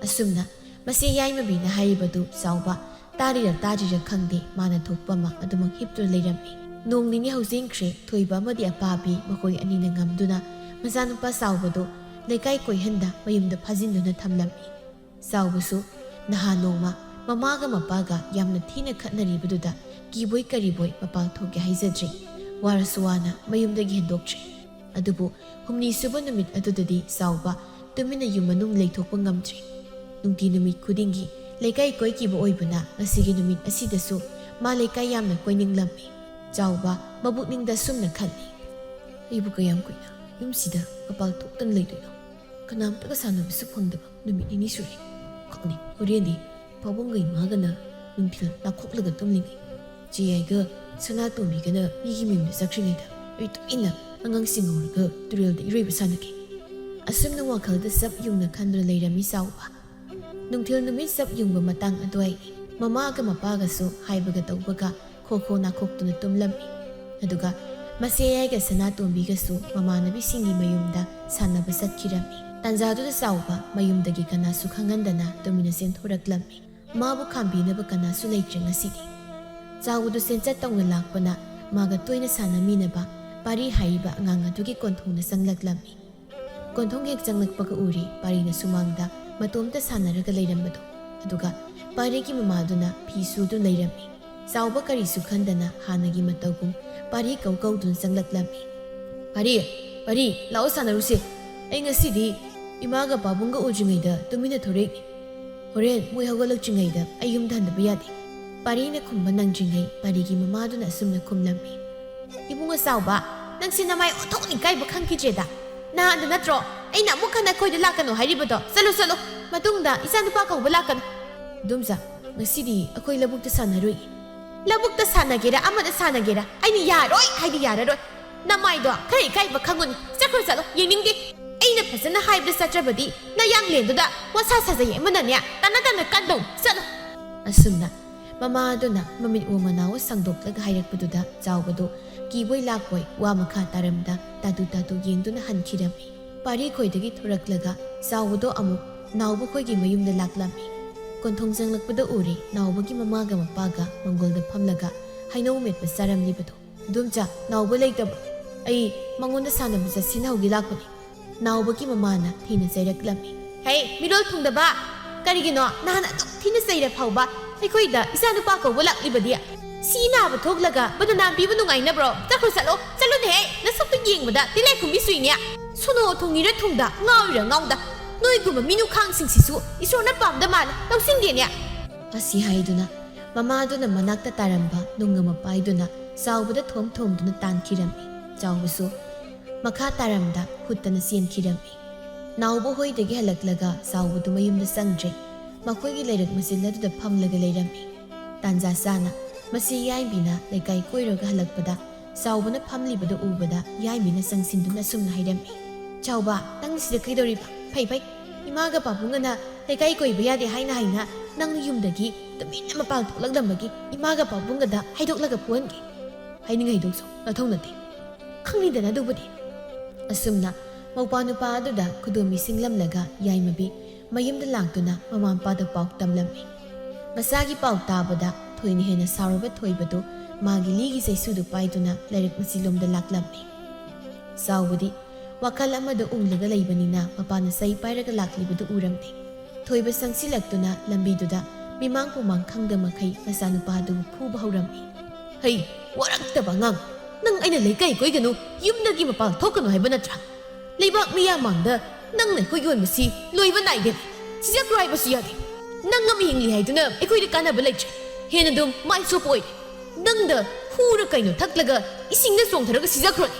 ꯑꯁꯨꯝꯅ ꯃꯆꯦ ꯌꯥꯏꯃꯕꯤꯅ ꯍꯥꯏꯔꯤꯕꯗꯨ ꯆꯥꯎꯕ ꯇꯥꯔꯤꯔ ꯇꯥꯗ꯭ꯔꯤꯔ ꯈꯪꯗꯦ, ꯃꯥꯅ ꯊꯣꯛꯄ ꯑꯃ ꯑꯗꯨꯃꯛ ꯍꯤꯞꯇꯨꯅ ꯂꯩꯔꯝꯃꯤ꯫ ꯅꯣꯡ ꯅꯤꯅꯤ ꯍꯧꯖꯤꯟꯈ꯭ꯔꯦ, ꯊꯣꯏꯕ ꯑꯃꯗꯤ ꯑꯄꯥꯕꯤ ꯃꯈꯣꯏ ꯑꯅꯤꯅ ꯉꯝꯗꯨꯅ ꯃꯆꯥꯅꯨꯄꯥ ꯆꯥꯎꯕꯗꯨ ꯂꯩꯀꯥꯏ ꯀꯣꯏꯍꯟꯗ ꯃꯌꯨꯝꯗ ꯐꯥꯖꯤꯟꯗꯨꯅ ꯊꯝꯂꯝꯃꯤ꯫ ꯆꯥꯎꯕꯁꯨ ꯅꯍꯥꯟ ꯅꯣꯡꯃ ꯃꯃꯥꯒ ꯃꯄꯥꯒ ꯌꯥꯝꯅ ꯊꯤꯅ ꯈꯠꯅꯔꯤꯕꯗꯨꯗ ꯀꯤꯕꯣꯏ ꯀꯔꯤꯕꯣꯏ ꯃꯄꯥꯟ ꯊꯣꯛꯀꯦ ꯍꯥꯏꯖꯗ꯭ꯔꯤ꯫ ꯋꯥꯔꯁꯨ ꯋꯥꯅ ꯃꯌꯨꯝꯗꯒꯤ ꯍꯦꯟꯗꯣꯛꯇ꯭ꯔꯤ꯫ ꯑꯗꯨꯕꯨ ꯍꯨꯝꯅꯤ ꯁꯨꯕ ꯅꯨꯃꯤꯠ ꯑꯗꯨꯗꯗꯤ ꯆꯥꯎꯕ ꯇꯨꯃꯤꯟꯅ ꯌꯨꯝ ꯃꯅꯨꯡ ꯂꯩꯊꯣꯛꯄ ꯉꯝꯗ꯭ꯔꯤ꯫ ꯅꯨꯡꯇꯤ ꯅꯨꯃꯤꯠ ꯈꯨꯗꯤꯡꯒꯤ ꯂꯩꯀꯥꯏ ꯀꯣꯏꯈꯤꯕ ꯑꯣꯏꯕꯅ ꯉꯁꯤꯒꯤ ꯅꯨꯃꯤꯠ ꯑꯁꯤꯗꯁꯨ ꯃꯥ ꯂꯩꯀꯥꯏ ꯌꯥꯝꯅ ꯀꯣꯏꯅꯤꯡꯂꯝꯃꯤ꯫ ꯆꯥꯎꯕ ꯃꯕꯨꯛꯅꯤꯡꯗ ꯁꯨꯝꯅ ꯈꯜꯂꯤ, "ꯑꯩꯕꯨ ꯀꯌꯥꯝ ꯀꯨꯏꯅ ꯌꯨꯝꯁꯤꯗ ꯃꯄꯥꯟ ꯊꯣꯛꯇꯅ ꯂꯩꯗꯣꯏꯅꯣ? ꯀꯅꯥꯝꯇꯒ ꯁꯥꯟꯅꯕꯁꯨ ꯐꯪꯗꯕ ꯅꯨꯃꯤꯠ ꯅꯤꯅꯤ ꯁꯨꯔꯦ꯫ ꯈꯪꯅꯤ, ꯍꯣꯔꯦꯟꯗꯤ ꯄꯥꯕꯨꯡꯒ ꯏꯃꯥꯒꯅ ꯅꯨꯡꯊꯤꯜ ꯂꯥꯈꯣꯛꯂꯒ ꯇꯨꯝꯂꯤꯉꯩ ꯆꯦ ꯌꯥꯏꯒ ꯁꯅꯥꯇꯣꯝꯕꯤꯒꯅ ꯃꯤꯒꯤ ꯃꯌꯨꯝꯗ ꯆꯠꯈ꯭ꯔꯤꯉꯩꯗ ꯑꯩ ꯇꯨꯃꯤꯟꯅ ꯑꯉꯥꯡꯁꯤꯡ ꯍꯧꯔꯒ ꯇꯨꯔꯦꯜꯗ ꯏꯔꯣꯏꯕ ꯁꯥꯟꯅꯒꯦ꯫" ꯑꯁꯨꯝꯅ ꯋꯥꯈꯜꯗ ꯆꯞ ꯌꯨꯡꯅ ꯈꯟꯗꯨꯅ ꯂꯩꯔꯝꯃꯤ ꯆꯥꯎꯕ꯫ ꯅꯨꯡꯊꯤꯜ ꯅꯨꯃꯤꯠ ꯆꯞ ꯌꯨꯡꯕ ꯃꯇꯥꯡ ꯑꯗꯨꯋꯥꯏꯅꯤ꯫ ꯃꯃꯥꯒ ꯃꯄꯥꯒꯁꯨ ꯍꯥꯏꯕꯒ ꯇꯧꯕꯒ ꯈꯣ ꯈꯣ ꯅꯥꯈꯣꯛꯇꯨꯅ ꯇꯨꯝꯂꯝꯃꯤ꯫ ꯑꯗꯨꯒ ꯃꯆꯦ ꯌꯥꯏꯒ ꯁꯅꯥꯇꯣꯝꯕꯤꯒꯁꯨ ꯃꯃꯥꯟꯅꯕꯤꯁꯤꯡꯒꯤ ꯃꯌꯨꯝꯗ ꯁꯥꯟꯅꯕ ꯆꯠꯈꯤꯔꯝꯃꯤ꯫ ꯇꯥꯟꯖꯥꯗꯨꯗ ꯆꯥꯎꯕ ꯃꯌꯨꯝꯗꯒꯤ ꯀꯅꯥꯁꯨ ꯈꯪꯍꯟꯗꯅ ꯇꯨꯃꯤꯟꯅ ꯆꯦꯟꯊꯣꯔꯛꯂꯝꯃꯤ꯫ ꯃꯥꯕꯨ ꯈꯥꯝꯕꯤꯅꯕ ꯀꯅꯥꯁꯨ ꯂꯩꯇ꯭ꯔꯦ ꯉꯁꯤꯗꯤ꯫ ꯆꯥꯎꯕꯗꯨ ꯆꯦꯟꯆꯠ ꯇꯧꯅ ꯂꯥꯛꯄꯅ ꯃꯥꯒ ꯇꯣꯏꯅ ꯁꯥꯟꯅꯃꯤꯟꯅꯕ ꯄꯥꯔꯤ ꯍꯥꯏꯔꯤꯕ ꯑꯉꯥꯡ ꯑꯗꯨꯒꯤ ꯀꯣꯟꯊꯣꯡꯗ ꯆꯪꯂꯛꯂꯝꯃꯤ꯫ ꯀꯣꯟꯊꯣꯡ ꯍꯦꯛ ꯆꯪꯂꯛꯄꯒ ꯎꯔꯤ ꯄꯥꯔꯤꯅ ꯁꯨꯃꯥꯡꯗ ꯃꯇꯣꯝꯇ ꯁꯥꯟꯅꯔꯒ ꯂꯩꯔꯝꯕꯗꯣ꯫ ꯑꯗꯨꯒ ꯄꯥꯔꯤꯒꯤ ꯃꯃꯥꯗꯨꯅ ꯐꯤ ꯁꯨꯗꯨꯅ ꯂꯩꯔꯝꯃꯤ꯫ ꯆꯥꯎꯕ ꯀꯔꯤꯁꯨ ꯈꯟꯗꯅ ꯍꯥꯟꯅꯒꯤ ꯃꯇꯧꯒꯨꯝ ꯄꯥꯔꯤ ꯀꯧ ꯀꯧꯗꯨꯅ ꯆꯪꯂꯛꯂꯝꯃꯤ꯫ "ꯄꯥꯔꯤ, ꯄꯥꯔꯤ, ꯂꯥꯛꯑꯣ ꯁꯥꯟꯅꯔꯨꯁꯦ꯫ ꯑꯩ ꯉꯁꯤꯗꯤ ꯏꯃꯥꯒ ꯄꯥꯕꯨꯡꯒ ꯎꯗ꯭ꯔꯤꯉꯩꯗ ꯇꯨꯃꯤꯟꯅ ꯊꯣꯔꯛꯏ꯫ ꯍꯣꯔꯦꯟ ꯃꯣꯏ ꯍꯧꯒꯠꯂꯛꯇ꯭ꯔꯤꯉꯩꯗ ꯑꯩ ꯌꯨꯝꯗ ꯍꯟꯗꯕ ꯌꯥꯗꯦ"꯫ ꯄꯥꯔꯤꯅ ꯈꯨꯝꯕ ꯅꯪꯗ꯭ꯔꯤꯉꯩ ꯄꯥꯔꯤꯒꯤ ꯃꯃꯥꯗꯨꯅ ꯑꯁꯨꯝꯅ ꯈꯨꯝꯂꯝꯃꯤ꯫ "ꯏꯕꯨꯡꯉꯣ ꯆꯥꯎꯕ, ꯅꯪꯁꯤ ꯅꯃꯥꯏ ꯑꯣꯟꯊꯣꯛꯅ ꯏꯀꯥꯏꯕ ꯈꯪꯈꯤꯗ꯭ꯔꯦꯗ꯫ ꯅꯍꯥꯟꯗ ꯅꯠꯇ꯭ꯔꯣ ꯑꯩꯅ ꯑꯃꯨꯛ ꯍꯟꯅ ꯑꯩꯈꯣꯏꯗ ꯂꯥꯛꯀꯅꯨ ꯍꯥꯏꯔꯤꯕꯗꯣ? ꯆꯠꯂꯨ, ꯆꯠꯂꯨ꯫ ꯃꯇꯨꯡꯗ ꯏꯆꯥꯅꯨꯄꯥ ꯀꯧꯕ ꯂꯥꯛꯀꯅꯨ"꯫ "ꯏꯗꯣꯝꯆꯥ, ꯉꯁꯤꯗꯤ ꯑꯩꯈꯣꯏ ꯂꯧꯕꯨꯛꯇ ꯁꯥꯟꯅꯔꯨꯏ"꯫ "ꯂꯧꯕꯨꯛꯇ ꯁꯥꯟꯅꯒꯦꯔꯥ ꯑꯃꯗ ꯁꯥꯟꯅꯒꯦꯔꯥ, ꯑꯩꯅ ꯌꯥꯔꯣꯏ ꯍꯥꯏꯗꯤ ꯌꯥꯔꯔꯣꯏ꯫ ꯅꯃꯥꯏꯗꯣ ꯈꯔ ꯏꯀꯥꯏꯕ ꯈꯪꯉꯨꯅꯦ꯫ ꯆꯠꯈ꯭ꯔꯣ, ꯆꯠꯂꯣ, ꯌꯦꯡꯅꯤꯡꯗꯦ꯫ ꯑꯩꯅ ꯐꯖꯅ ꯍꯥꯏꯕꯗ ꯆꯠꯇ꯭ꯔꯕꯗꯤ ꯅꯌꯥꯡꯂꯦꯟꯗꯨꯗ ꯋꯥꯁꯥ ꯁꯥꯖꯩ ꯑꯃꯅꯅꯦ ꯇꯥꯅ ꯇꯥꯅ ꯀꯟꯗꯧ꯫ ꯆꯠꯂꯣ"꯫ ꯑꯁꯨꯝꯅ ꯃꯃꯥ ꯑꯗꯨꯅ ꯃꯃꯤꯠ ꯎ ꯃꯅꯥ ꯎ ꯁꯥꯡꯗꯣꯛꯂꯒ ꯍꯥꯏꯔꯛꯄꯗꯨꯗ ꯆꯥꯎꯕꯗꯨ ꯀꯤꯕꯣꯏ ꯂꯥꯛꯄꯣꯏ ꯋꯥ ꯃꯈꯥ ꯇꯥꯔꯝꯗ ꯇꯥꯇꯨ ꯇꯥꯇꯨ ꯌꯦꯡꯗꯨꯅ ꯍꯟꯈꯤꯔꯝꯃꯤ꯫ ꯄꯥꯔꯤ ꯈꯣꯏꯗꯒꯤ ꯊꯣꯔꯛꯂꯒ ꯆꯥꯎꯕꯗꯣ ꯑꯃꯨꯛ ꯅꯥꯎꯕ ꯈꯣꯏꯒꯤ ꯃꯌꯨꯝꯗ ꯂꯥꯛꯂꯝꯃꯤ꯫ ꯀꯣꯟꯊꯣꯡ ꯆꯪꯂꯛꯄꯗ ꯎꯔꯦ ꯅꯥꯎꯕꯒꯤ ꯃꯃꯥꯒ ꯃꯄꯥꯒ ꯃꯪꯒꯣꯜꯗ ꯐꯝꯂꯒ ꯍꯩꯅꯧ ꯃꯦꯠꯄ ꯆꯥꯔꯝꯂꯤꯕꯗꯣ꯫ "ꯏꯗꯣꯝꯆꯥ, ꯅꯥꯎꯕ ꯂꯩꯇꯕ꯭ꯔꯣ? ꯑꯩ ꯃꯉꯣꯟꯗ ꯁꯥꯟꯅꯕ ꯆꯠꯁꯦꯅ ꯍꯧꯒꯦ ꯂꯥꯛꯄꯅꯤ"꯫ ꯅꯥꯎꯕꯒꯤ ꯃꯃꯥꯅ ꯊꯤꯅ ꯆꯩꯔꯛꯂꯝꯃꯤ꯫ "ꯍꯦ, ꯃꯤꯔꯣꯜ ꯊꯨꯡꯗꯕ! ꯀꯔꯤꯒꯤꯅꯣ ꯅꯍꯥꯟ ꯑꯗꯨꯛ ꯊꯤꯅ ꯆꯩꯔ ꯐꯥꯎꯕ ꯑꯩꯈꯣꯏꯗ ꯏꯆꯥꯅꯨꯄꯥ ꯀꯧꯕ ꯂꯥꯛꯂꯤꯕꯗꯤ? ꯁꯤ ꯅꯥꯕ ꯊꯣꯛꯂꯒ ꯕꯗꯅꯥꯝ ꯄꯤꯕ ꯅꯨꯡꯉꯥꯏꯅꯕ꯭ꯔꯣ? ꯆꯠꯈ꯭ꯔꯣ, ꯆꯠꯂꯣ, ꯆꯠꯂꯨꯅꯦꯍꯦ! ꯅꯁꯛꯇꯨ ꯌꯦꯡꯕꯗ ꯇꯤꯜꯂꯥꯏꯈꯨꯝꯕꯤ ꯆꯨꯏꯅꯦ꯫ ꯁꯣꯅꯣ ꯊꯨꯡꯉꯤꯔ ꯊꯨꯡꯗ, ꯉꯥꯎꯔꯤꯔ ꯉꯥꯎꯗ, ꯅꯣꯏꯒꯨꯝꯕ ꯃꯤꯅꯨꯈꯥꯡꯁꯤꯡꯁꯤꯁꯨ ꯏꯁꯣꯔꯅ ꯄꯥꯝꯗ ꯃꯥꯜꯂꯦ, ꯂꯧꯁꯤꯟꯗꯦꯅꯦ"꯫ ꯑꯁꯤ ꯍꯥꯏꯗꯨꯅ ꯃꯃꯥꯗꯨꯅ ꯃꯅꯥꯛꯇ ꯇꯥꯔꯝꯕ ꯅꯨꯡ ꯑꯃ ꯄꯥꯏꯗꯨꯅ ꯆꯥꯎꯕꯗ ꯊꯣꯝ ꯊꯣꯝꯗꯨꯅ ꯇꯥꯟꯈꯤꯔꯝꯃꯤ꯫ ꯆꯥꯎꯕꯁꯨ ꯃꯈꯥ ꯇꯥꯔꯝꯗ ꯍꯨꯠꯇꯅ ꯆꯦꯟꯈꯤꯔꯝꯃꯤ꯫ ꯅꯥꯎꯕ ꯍꯣꯏꯗꯒꯤ ꯍꯜꯂꯛꯂꯒ ꯆꯥꯎꯕꯗꯨ ꯃꯌꯨꯝꯗ ꯆꯪꯗ꯭ꯔꯦ꯫ ꯃꯈꯣꯏꯒꯤ ꯂꯩꯔꯛ ꯃꯆꯤꯜ ꯑꯗꯨꯗ ꯐꯝꯂꯒ ꯂꯩꯔꯝꯃꯤ꯫ ꯇꯥꯟꯖꯥ ꯆꯥꯅ ꯃꯆꯦ ꯌꯥꯏꯃꯕꯤꯅ ꯂꯩꯀꯥꯏ ꯀꯣꯏꯔꯒ ꯍꯜꯂꯛꯄꯗ ꯆꯥꯎꯕꯅ ꯐꯝꯂꯤꯕꯗꯨ ꯎꯕꯗ ꯌꯥꯏꯃꯕꯤꯅ ꯆꯪꯁꯤꯟꯗꯨꯅ ꯑꯁꯨꯝꯅ ꯍꯥꯏꯔꯝꯃꯤ꯫ "ꯆꯥꯎꯕ, ꯅꯪ ꯁꯤꯗ ꯀꯩꯗꯧꯔꯤꯕ? ꯐꯩ, ꯐꯩ꯫ ꯏꯃꯥꯒ ꯄꯥꯕꯨꯡꯒꯅ ꯂꯩꯀꯥꯏ ꯀꯣꯏꯕ ꯌꯥꯗꯦ ꯍꯥꯏꯅ ꯍꯥꯏꯅ ꯅꯪꯅ ꯌꯨꯝꯗꯒꯤ ꯇꯨꯃꯤꯟꯅ ꯃꯄꯥꯟ ꯊꯣꯛꯂꯛꯂꯝꯕꯒꯤ ꯏꯃꯥꯒ ꯄꯥꯕꯨꯡꯒꯗ ꯍꯥꯏꯗꯣꯛꯂꯒ ꯄꯣꯟꯒꯦ꯫ ꯍꯥꯏꯅꯤꯡ ꯍꯩꯗꯣꯛꯁꯨ ꯅꯊꯧ ꯅꯠꯇꯦ꯫ ꯈꯪꯂꯤꯗꯅ ꯑꯗꯨꯕꯨꯗꯤ"꯫ ꯑꯁꯨꯝꯅ ꯃꯧꯄ꯭ꯋꯥ ꯅꯨꯄꯥ ꯑꯗꯨꯗ ꯈꯨꯗꯣꯝꯕꯤ ꯁꯤꯡꯂꯝꯂꯒ ꯌꯥꯏꯃꯕꯤ ꯃꯌꯨꯝꯗ ꯂꯥꯛꯇꯨꯅ ꯃꯃꯥ ꯃꯄꯥꯗ ꯄꯥꯎ ꯇꯝꯂꯝꯃꯤ꯫ ꯃꯆꯥꯒꯤ ꯄꯥꯎ ꯇꯥꯕꯗ ꯊꯣꯏꯅ ꯍꯦꯟꯅ ꯁꯥꯎꯔꯕ ꯊꯣꯏꯕꯗꯨ ꯃꯥꯒꯤ ꯂꯤꯒꯤ ꯆꯩꯁꯨꯗꯨ ꯄꯥꯏꯗꯨꯅ ꯂꯩꯔꯛ ꯃꯆꯤꯜꯂꯣꯝꯗ ꯂꯥꯛꯂꯝꯃꯤ꯫ ꯆꯥꯎꯕꯗꯤ ꯋꯥꯈꯜ ꯑꯃꯗ ꯎꯪꯂꯒ ꯂꯩꯕꯅꯤꯅ ꯃꯄꯥꯅ ꯆꯩ ꯄꯥꯏꯔꯒ ꯂꯥꯛꯂꯤꯕꯗꯨ ꯎꯔꯝꯗꯦ꯫ ꯊꯣꯏꯕ ꯆꯪꯁꯤꯜꯂꯛꯇꯨꯅ ꯂꯝꯕꯤꯗꯨꯗ ꯃꯤꯃꯥꯡ ꯄꯨꯃꯥꯡ ꯈꯪꯗ ꯃꯈꯩ ꯃꯆꯥꯅꯨꯄꯥꯗꯨ ꯐꯨꯕ ꯍꯧꯔꯝꯃꯤ꯫ "ꯍꯩ, ꯋꯥꯔꯛꯇꯕ ꯑꯉꯥꯡ! ꯅꯪ ꯑꯩꯅ ꯂꯩꯀꯥꯏ ꯀꯣꯏꯒꯅꯨ, ꯌꯨꯝꯗꯒꯤ ꯃꯄꯥꯟ ꯊꯣꯛꯀꯅꯨ ꯍꯥꯏꯕ ꯅꯠꯇ꯭ꯔꯥ? ꯂꯩꯕꯥꯛ ꯃꯤꯌꯥꯝ ꯃꯥꯡꯗ ꯅꯪꯅ ꯑꯩꯈꯣꯏ ꯌꯣꯟꯕꯁꯤ ꯂꯣꯏꯕ ꯅꯥꯏꯗꯦ꯫ ꯁꯤꯖꯈ꯭ꯔꯣ ꯍꯥꯏꯕꯁꯨ ꯌꯥꯗꯦ꯫ ꯅꯪ ꯑꯃ ꯍꯤꯡꯂꯤ ꯍꯥꯏꯗꯨꯅ ꯑꯩꯈꯣꯏꯗ ꯀꯥꯟꯅꯕ ꯂꯩꯇ꯭ꯔꯦ꯫ ꯍꯦꯟꯅ ꯑꯗꯨꯝ ꯃꯥꯏ ꯁꯣꯛꯄ ꯑꯣꯏꯔꯦ꯫ ꯅꯪꯗ ꯍꯨꯔ ꯀꯩꯅꯣ ꯊꯛꯂꯒ ꯏꯁꯤꯡꯗ ꯆꯣꯡꯊꯔꯒ ꯁꯤꯖꯈ꯭ꯔꯣꯅꯦ!"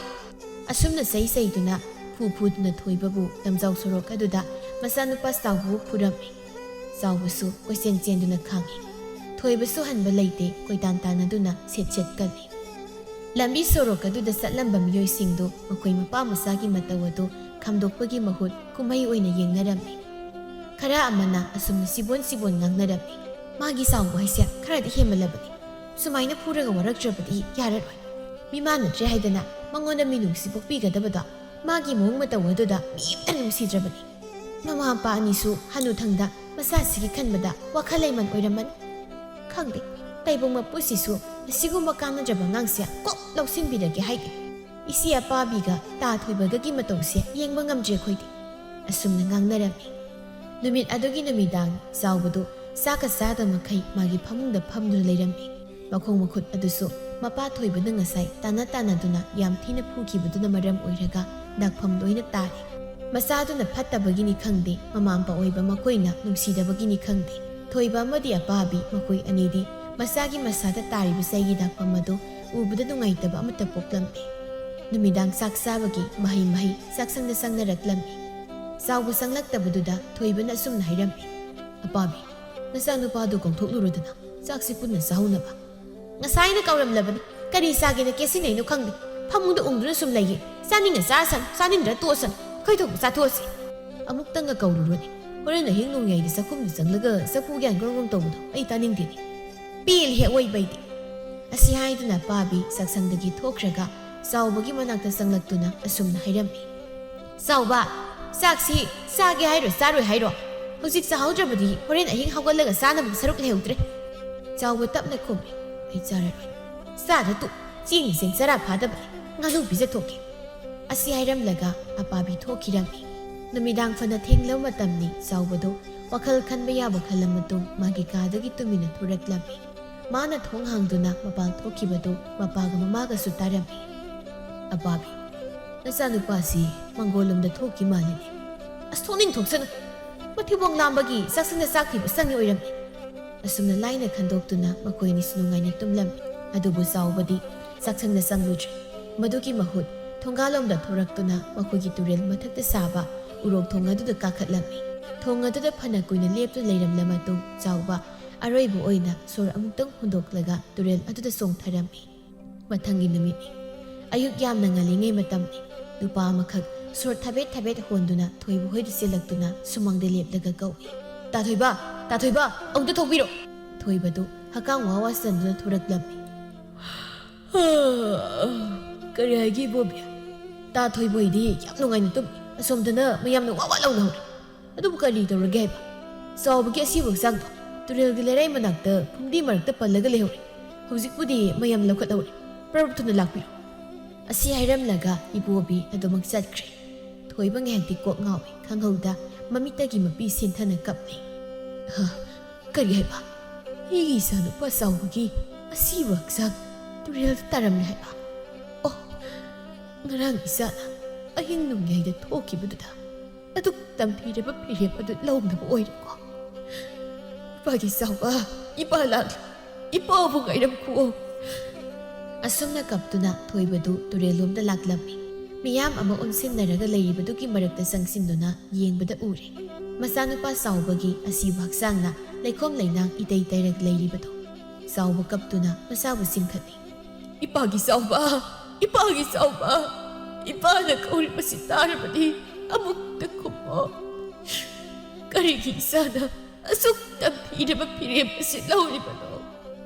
ꯑꯁꯨꯝꯅ ꯆꯩ ꯆꯩꯗꯨꯅ ꯐꯨ ꯐꯨꯗꯨꯅ ꯊꯣꯏꯕꯕꯨ ꯂꯝꯖꯥꯎ ꯁꯣꯔꯣꯛ ꯑꯗꯨꯗ ꯃꯆꯥꯅꯨꯄꯥ ꯆꯥꯎꯕꯕꯨ ꯐꯨꯔꯝꯃꯤ꯫ ꯆꯥꯎꯕꯁꯨ ꯀꯣꯏꯆꯦꯟ ꯆꯦꯟꯗꯨꯅ ꯈꯥꯡꯉꯤ꯫ ꯊꯣꯏꯕꯁꯨ ꯍꯟꯕ ꯂꯩꯇꯦ, ꯀꯣꯏꯇꯥꯟ ꯇꯥꯟꯅꯗꯨꯅ ꯁꯦꯠ ꯁꯦꯠ ꯀꯜꯂꯤ꯫ ꯂꯝꯕꯤ ꯁꯣꯔꯣꯛ ꯑꯗꯨꯗ ꯆꯠꯂꯝꯕ ꯃꯤꯑꯣꯏꯁꯤꯡꯗꯨ ꯃꯈꯣꯏ ꯃꯄꯥ ꯃꯆꯥꯒꯤ ꯃꯇꯧ ꯑꯗꯨ ꯈꯥꯝꯗꯣꯛꯄꯒꯤ ꯃꯍꯨꯠ ꯀꯨꯝꯍꯩ ꯑꯣꯏꯅ ꯌꯦꯡꯅꯔꯝꯃꯤ꯫ ꯈꯔ ꯑꯃꯅ ꯑꯁꯨꯝꯅ ꯁꯤꯕꯣꯟ ꯁꯤꯕꯣꯟ ꯉꯥꯡꯅꯔꯝꯃꯤ꯫ "ꯃꯥꯒꯤ ꯆꯥꯎꯕ ꯍꯥꯏꯁꯦ ꯈꯔꯗꯤ ꯍꯦꯟꯃꯜꯂꯕꯅꯤ꯫ ꯁꯨꯃꯥꯏꯅ ꯐꯨꯔꯒ ꯋꯥꯔꯛꯇ꯭ꯔꯕꯗꯤ ꯌꯥꯔꯔꯣꯏ꯫ ꯃꯤꯃꯥꯟꯅꯗ꯭ꯔꯦ ꯍꯥꯏꯗꯅ ꯃꯉꯣꯟꯗ ꯃꯤꯅꯨꯡꯁꯤ ꯄꯣꯛꯄꯤꯒꯗꯕꯗꯣ ꯃꯥꯒꯤ ꯃꯑꯣꯡ ꯃꯇꯧ ꯑꯗꯨꯗ ꯃꯤ ꯑꯃꯠꯇ ꯅꯨꯡꯁꯤꯗ꯭ꯔꯕꯅꯤ꯫ ꯃꯃꯥ ꯃꯄꯥ ꯑꯅꯤꯁꯨ ꯍꯅꯨꯊꯪꯗ ꯃꯆꯥꯁꯤꯒꯤ ꯈꯟꯕꯗ ꯋꯥꯈꯜ ꯂꯩꯃꯟ ꯑꯣꯏꯔꯝꯃꯅꯤ꯫ ꯈꯪꯗꯦ, ꯇꯥꯏꯕꯪ ꯃꯄꯨꯁꯤꯁꯨ ꯑꯁꯤꯒꯨꯝꯕ ꯀꯥꯟꯅꯗ꯭ꯔꯕ ꯑꯉꯥꯡꯁꯦ ꯀꯣꯛ ꯂꯧꯁꯤꯟꯕꯤꯔꯒꯦ ꯍꯥꯏꯒꯦ꯫ ꯏꯆꯦ ꯑꯄꯥꯕꯤꯒ ꯇꯥ ꯊꯣꯏꯕꯒꯒꯤ ꯃꯇꯧꯁꯦ ꯌꯦꯡꯕ ꯉꯝꯗ꯭ꯔꯦ ꯑꯩꯈꯣꯏꯗꯤ", ꯑꯁꯨꯝꯅ ꯉꯥꯡꯅꯔꯝꯃꯤ꯫ ꯅꯨꯃꯤꯠ ꯑꯗꯨꯒꯤ ꯅꯨꯃꯤꯗꯥꯡ ꯆꯥꯎꯕꯗꯨ ꯆꯥꯛꯀ ꯆꯥꯗ ꯃꯈꯩ ꯃꯥꯒꯤ ꯐꯃꯨꯡꯗ ꯐꯝꯗꯨꯅ ꯂꯩꯔꯝꯃꯤ꯫ ꯃꯈꯣꯡ ꯃꯈꯨꯠ ꯑꯗꯨꯁꯨ ꯃꯄꯥ ꯊꯣꯏꯕꯅ ꯉꯁꯥꯏ ꯇꯥꯟꯅ ꯇꯥꯟꯅꯗꯨꯅ ꯌꯥꯝ ꯊꯤꯅ ꯐꯨꯈꯤꯕꯗꯨꯅ ꯃꯔꯝ ꯑꯣꯏꯔꯒ ꯗꯥꯛꯐꯝ ꯂꯣꯏꯅ ꯇꯥꯔꯦ꯫ ꯃꯆꯥꯗꯨꯅ ꯐꯠꯇꯕꯒꯤꯅꯤ ꯈꯪꯗꯦ, ꯃꯃꯥ ꯃꯄꯥ ꯑꯣꯏꯕ ꯃꯈꯣꯏꯅ ꯅꯨꯡꯁꯤꯗꯕꯒꯤꯅꯤ ꯈꯪꯗꯦ, ꯊꯣꯏꯕ ꯑꯃꯗꯤ ꯑꯄꯥꯕꯤ ꯃꯈꯣꯏ ꯑꯅꯤꯗꯤ ꯃꯆꯥꯒꯤ ꯃꯁꯥꯗ ꯇꯥꯔꯤꯕ ꯆꯩꯒꯤ ꯗꯥꯛꯐꯝ ꯑꯗꯨ ꯎꯕꯗ ꯅꯨꯡꯉꯥꯏꯇꯕ ꯑꯃꯠꯇ ꯄꯣꯛꯂꯝꯗꯦ꯫ ꯅꯨꯃꯤꯗꯥꯡ ꯆꯥꯛ ꯆꯥꯕꯒꯤ ꯃꯍꯩ ꯃꯍꯩ ꯆꯥꯛꯁꯪꯗ ꯆꯪꯅꯔꯛꯂꯝꯃꯤ꯫ ꯆꯥꯎꯕ ꯆꯪꯂꯛꯇꯕꯗꯨꯗ ꯊꯣꯏꯕꯅ ꯑꯁꯨꯝꯅ ꯍꯥꯏꯔꯝꯃꯤ, "ꯑꯄꯥꯕꯤ, ꯅꯆꯥꯅꯨꯄꯥꯗꯨ ꯀꯧꯊꯣꯛꯂꯨꯔꯣꯗꯅ, ꯆꯥꯛꯁꯤ ꯄꯨꯟꯅ ꯆꯥꯍꯧꯅꯕ꯫" "ꯉꯁꯥꯏꯅ ꯀꯧꯔꯝꯂꯕꯅꯤ, ꯀꯔꯤ ꯆꯥꯒꯦꯅ ꯀꯦꯁꯤꯟꯅꯩꯅꯣ ꯈꯪꯗꯦ, ꯐꯃꯨꯡꯗ ꯎꯪꯗꯨꯅ ꯁꯨꯝ ꯂꯩꯌꯦ꯫ ꯆꯥꯅꯤꯡꯉ ꯆꯥꯁꯅꯨ, ꯆꯥꯅꯤꯡꯗ꯭ꯔ ꯇꯣꯛꯑꯁꯅꯨ, ꯑꯩꯈꯣꯏ ꯊꯣꯛꯄ ꯆꯥꯊꯣꯛꯑꯁꯤ꯫" "ꯑꯃꯨꯛꯇꯪꯒ ꯀꯧꯔꯨꯔꯣꯅꯦ, ꯍꯣꯔꯦꯟ ꯑꯍꯤꯡ ꯅꯣꯡꯌꯥꯏꯗ ꯆꯥꯛꯈꯨꯝꯗ ꯆꯪꯂꯒ ꯆꯐꯨ ꯎꯌꯥꯟ ꯒ꯭ꯔꯣꯡ ꯒ꯭ꯔꯣꯡ ꯇꯧꯕꯗꯣ ꯑꯩ ꯇꯥꯅꯤꯡꯗꯦꯅꯦ꯫ ꯄꯦꯜꯂꯦꯍꯦ ꯑꯋꯣꯏꯕꯩꯗꯤ!" ꯑꯁꯤ ꯍꯥꯏꯗꯨꯅ ꯑꯄꯥꯕꯤ ꯆꯥꯛꯁꯪꯗꯒꯤ ꯊꯣꯛꯈ꯭ꯔꯒ ꯆꯥꯎꯕꯒꯤ ꯃꯅꯥꯛꯇ ꯆꯪꯂꯛꯇꯨꯅ ꯑꯁꯨꯝꯅ ꯍꯥꯏꯔꯝꯃꯤ, "ꯆꯥꯎꯕ, ꯆꯥꯛꯁꯤ ꯆꯥꯒꯦ ꯍꯥꯏꯔꯣ ꯆꯥꯔꯣꯏ ꯍꯥꯏꯔꯣ? ꯍꯧꯖꯤꯛ ꯆꯥꯍꯧꯗ꯭ꯔꯕꯗꯤ ꯍꯣꯔꯦꯟ ꯑꯍꯤꯡ ꯍꯧꯒꯠꯂꯒ ꯆꯥꯅꯕ ꯁꯔꯨꯛ ꯂꯩꯍꯧꯗ꯭ꯔꯦ꯫" ꯆꯥꯎꯕ ꯇꯞꯅ ꯈꯨꯝꯃꯤ, "ꯑꯩ ꯆꯥꯔꯔꯣꯏ꯫ ꯆꯥꯗ ꯇꯣꯛ, ꯆꯦꯡꯅ ꯆꯦꯡ ꯆꯔꯥ ꯐꯥꯗꯕꯅꯤ, ꯉꯥꯅꯨ ꯄꯤꯖꯊꯣꯛꯀꯦ꯫" ꯑꯁꯤ ꯍꯥꯏꯔꯝꯂꯒ ꯑꯄꯥꯕꯤ ꯊꯣꯛꯈꯤꯔꯝꯃꯤ꯫ ꯅꯨꯃꯤꯗꯥꯡ ꯐꯅ ꯊꯦꯡꯂꯕ ꯃꯇꯝꯅꯤ꯫ ꯆꯥꯎꯕꯗꯨ ꯋꯥꯈꯜ ꯈꯟꯕ ꯌꯥꯕ ꯈꯜꯂ ꯃꯇꯨꯡ ꯃꯥꯒꯤ ꯀꯥꯗꯒꯤ ꯇꯨꯃꯤꯟꯅ ꯊꯣꯔꯛꯂꯝꯃꯤ꯫ ꯃꯥꯅ ꯊꯣꯡ ꯍꯥꯡꯗꯨꯅ ꯃꯄꯥꯜ ꯊꯣꯛꯈꯤꯕꯗꯨ ꯃꯄꯥꯒ ꯃꯃꯥꯒꯁꯨ ꯇꯥꯔꯝꯃꯤ꯫ "ꯑꯄꯥꯕꯤ, ꯅꯆꯥꯅꯨꯄꯥꯁꯤ ꯃꯪꯒꯣꯜ ꯂꯣꯝꯗ ꯊꯣꯛꯈꯤ ꯃꯥꯜꯂꯤꯅꯦ꯫ ꯑꯁ, ꯊꯣꯛꯅꯤꯡ ꯊꯣꯛꯁꯅꯨ꯫ ꯃꯊꯤꯕꯣꯡ ꯂꯥꯝꯕꯒꯤ ꯆꯥꯛꯁꯪꯗ ꯆꯥꯛ ꯊꯤꯕ ꯆꯪꯉꯤ ꯑꯣꯏꯔꯝꯅꯤ"꯫ ꯑꯁꯨꯝꯅ ꯂꯥꯏꯅ ꯈꯟꯗꯣꯛꯇꯨꯅ ꯃꯈꯣꯏ ꯑꯅꯤꯁꯨ ꯅꯨꯡꯉꯥꯏꯅ ꯇꯨꯝꯂꯝꯃꯤ꯫ ꯑꯗꯨꯕꯨ ꯆꯥꯎꯕꯗꯤ ꯆꯥꯛꯁꯪꯗ ꯆꯪꯂꯨꯗ꯭ꯔꯦ꯫ ꯃꯗꯨꯒꯤ ꯃꯍꯨꯠ ꯊꯣꯡꯒꯥꯜꯂꯣꯝꯗ ꯊꯣꯔꯛꯇꯨꯅ ꯃꯈꯣꯏꯒꯤ ꯇꯨꯔꯦꯜ ꯃꯊꯛꯇ ꯁꯥꯕ ꯎꯔꯣꯛ ꯊꯣꯡ ꯑꯗꯨꯗ ꯀꯥꯈꯠꯂꯝꯃꯤ꯫ ꯊꯣꯡ ꯑꯗꯨꯗ ꯐꯅ ꯀꯨꯏꯅ ꯂꯦꯞꯇꯨꯅ ꯂꯩꯔꯝꯂ ꯃꯇꯨꯡ ꯆꯥꯎꯕ ꯑꯔꯣꯏꯕ ꯑꯣꯏꯅ ꯁꯣꯔ ꯑꯃꯨꯛꯇꯪ ꯍꯣꯟꯗꯣꯛꯂꯒ ꯇꯨꯔꯦꯜ ꯑꯗꯨꯗ ꯆꯣꯡꯊꯔꯝꯃꯤ꯫ ꯃꯊꯪꯒꯤ ꯅꯨꯃꯤꯠꯅꯤ꯫ ꯑꯌꯨꯛ ꯌꯥꯝꯅ ꯉꯜꯂꯤꯉꯩ ꯃꯇꯝꯅꯤ꯫ ꯅꯨꯄꯥ ꯑꯃꯈꯛ ꯁꯣꯔ ꯊꯕꯦꯠ ꯊꯕꯦꯠ ꯍꯣꯟꯗꯨꯅ ꯊꯣꯏꯕ ꯍꯣꯏꯗ ꯆꯦꯜꯂꯛꯇꯨꯅ ꯁꯨꯃꯥꯡꯗ ꯂꯦꯞꯂꯒ ꯀꯧꯏ, "ꯇꯥ ꯊꯣꯏꯕ, ꯇꯥ ꯊꯣꯏꯕ, ꯑꯃꯨꯛꯇ ꯊꯣꯛꯄꯤꯔꯣ!" ꯊꯣꯏꯕꯗꯨ ꯍꯛꯀꯥꯝ ꯋꯥ ꯋꯥ ꯆꯟꯗꯨꯅ ꯊꯣꯔꯛꯂꯝꯃꯤ꯫ "ꯀꯔꯤ ꯍꯥꯏꯒꯦ ꯏꯕꯣꯕꯤ? ꯇꯥ ꯊꯣꯏꯕ ꯍꯣꯏꯗꯤ ꯌꯥꯝ ꯅꯨꯡꯉꯥꯏꯅ ꯇꯨꯝꯃꯤ꯫ ꯑꯁꯣꯝꯗꯅ ꯃꯌꯥꯝꯅ ꯋꯥ ꯋꯥ ꯂꯥꯎꯅꯍꯧꯔꯦ꯫ ꯑꯗꯨꯕꯨ ꯀꯔꯤ ꯇꯧꯔꯒꯦ ꯍꯥꯏꯕ? ꯆꯥꯎꯕꯒꯤ ꯑꯁꯤꯕ ꯍꯛꯆꯥꯡꯗꯣ ꯇꯨꯔꯦꯜꯒꯤ ꯂꯩꯔꯥꯏ ꯃꯅꯥꯛꯇ ꯐꯨꯝꯗꯤ ꯃꯔꯛꯇ ꯄꯜꯂꯒ ꯂꯩꯍꯧꯔꯦ꯫ ꯍꯧꯖꯤꯛꯄꯨꯗꯤ ꯃꯌꯥꯝ ꯂꯧꯈꯠꯍꯧꯔꯦ꯫ ꯄꯔꯞ ꯊꯨꯅ ꯂꯥꯛꯄꯤꯌꯨ"꯫ ꯑꯁꯤ ꯍꯥꯏꯔꯝꯂꯒ ꯏꯕꯣꯕꯤ ꯑꯗꯨꯃꯛ ꯆꯠꯈ꯭ꯔꯦ꯫ ꯊꯣꯏꯕ ꯉꯥꯏꯍꯥꯛꯇꯤ ꯀꯣꯛ ꯉꯥꯎꯏ꯫ ꯈꯪꯍꯧꯗ ꯃꯃꯤꯠꯇꯒꯤ ꯃꯄꯤ ꯁꯦꯟꯊꯅ ꯀꯞꯂꯤ꯫ "ꯍ, ꯀꯔꯤ ꯍꯥꯏꯕ? ꯑꯩꯒꯤ ꯏꯆꯥꯅꯨꯄꯥ ꯆꯥꯎꯕꯒꯤ ꯑꯁꯤꯕ ꯍꯛꯆꯥꯡ ꯇꯨꯔꯦꯜꯗ ꯇꯥꯔꯝꯂꯦ ꯍꯥꯏꯕ? ꯑꯣ, ꯉꯔꯥꯡ ꯏꯆꯥꯅ ꯑꯍꯤꯡ ꯅꯣꯡꯌꯥꯏꯗ ꯊꯣꯛꯈꯤꯕꯗꯨꯗ ꯑꯗꯨꯛ ꯇꯝꯊꯤꯔꯕ ꯐꯤꯔꯦꯞ ꯑꯗꯨ ꯂꯧꯅꯕ ꯑꯣꯏꯔꯦꯀꯣ꯫ ꯏꯄꯥꯒꯤ ꯆꯥꯎꯕ, ꯏꯄꯥ ꯂꯥꯛꯂꯦ, ꯏꯄꯥꯕꯨ ꯉꯥꯏꯔꯝꯈꯨꯑꯣ"꯫ ꯑꯁꯨꯝꯅ ꯀꯞꯇꯨꯅ ꯊꯣꯏꯕꯗꯨ ꯇꯨꯔꯦꯜꯂꯣꯝꯗ ꯂꯥꯛꯂꯝꯃꯤ꯫ ꯃꯤꯌꯥꯝ ꯑꯃ ꯑꯣꯟꯁꯤꯟꯅꯔꯒ ꯂꯩꯔꯤꯕꯗꯨꯒꯤ ꯃꯔꯛꯇ ꯆꯪꯁꯤꯟꯗꯨꯅ ꯌꯦꯡꯕꯗ ꯎꯔꯦ꯫ ꯃꯆꯥꯅꯨꯄꯥ ꯆꯥꯎꯕꯒꯤ ꯑꯁꯤꯕ ꯍꯛꯆꯥꯡꯅ ꯂꯩꯈꯣꯝ ꯂꯩꯅꯥꯡ ꯏꯇꯩ ꯇꯩꯔꯒ ꯂꯩꯔꯤꯕꯗꯨ꯫ ꯆꯥꯎꯕ ꯀꯞꯇꯨꯅ ꯃꯆꯥꯕꯨ ꯆꯤꯡꯈꯠꯂꯤ꯫ "ꯏꯄꯥꯒꯤ ꯆꯥꯎꯕ! ꯏꯄꯥꯒꯤ ꯆꯥꯎꯕ! ꯏꯄꯥꯅ ꯀꯧꯔꯤꯕꯁꯤ ꯇꯥꯔꯕꯗꯤ ꯑꯃꯨꯛꯇ ꯈꯨꯝꯃꯣ꯫ ꯀꯔꯤꯒꯤ ꯏꯆꯥꯅ ꯑꯁꯨꯛ ꯇꯝꯊꯤꯔꯕ ꯐꯤꯔꯦꯞ ꯑꯁꯤ ꯂꯧꯔꯤꯕꯅꯣ?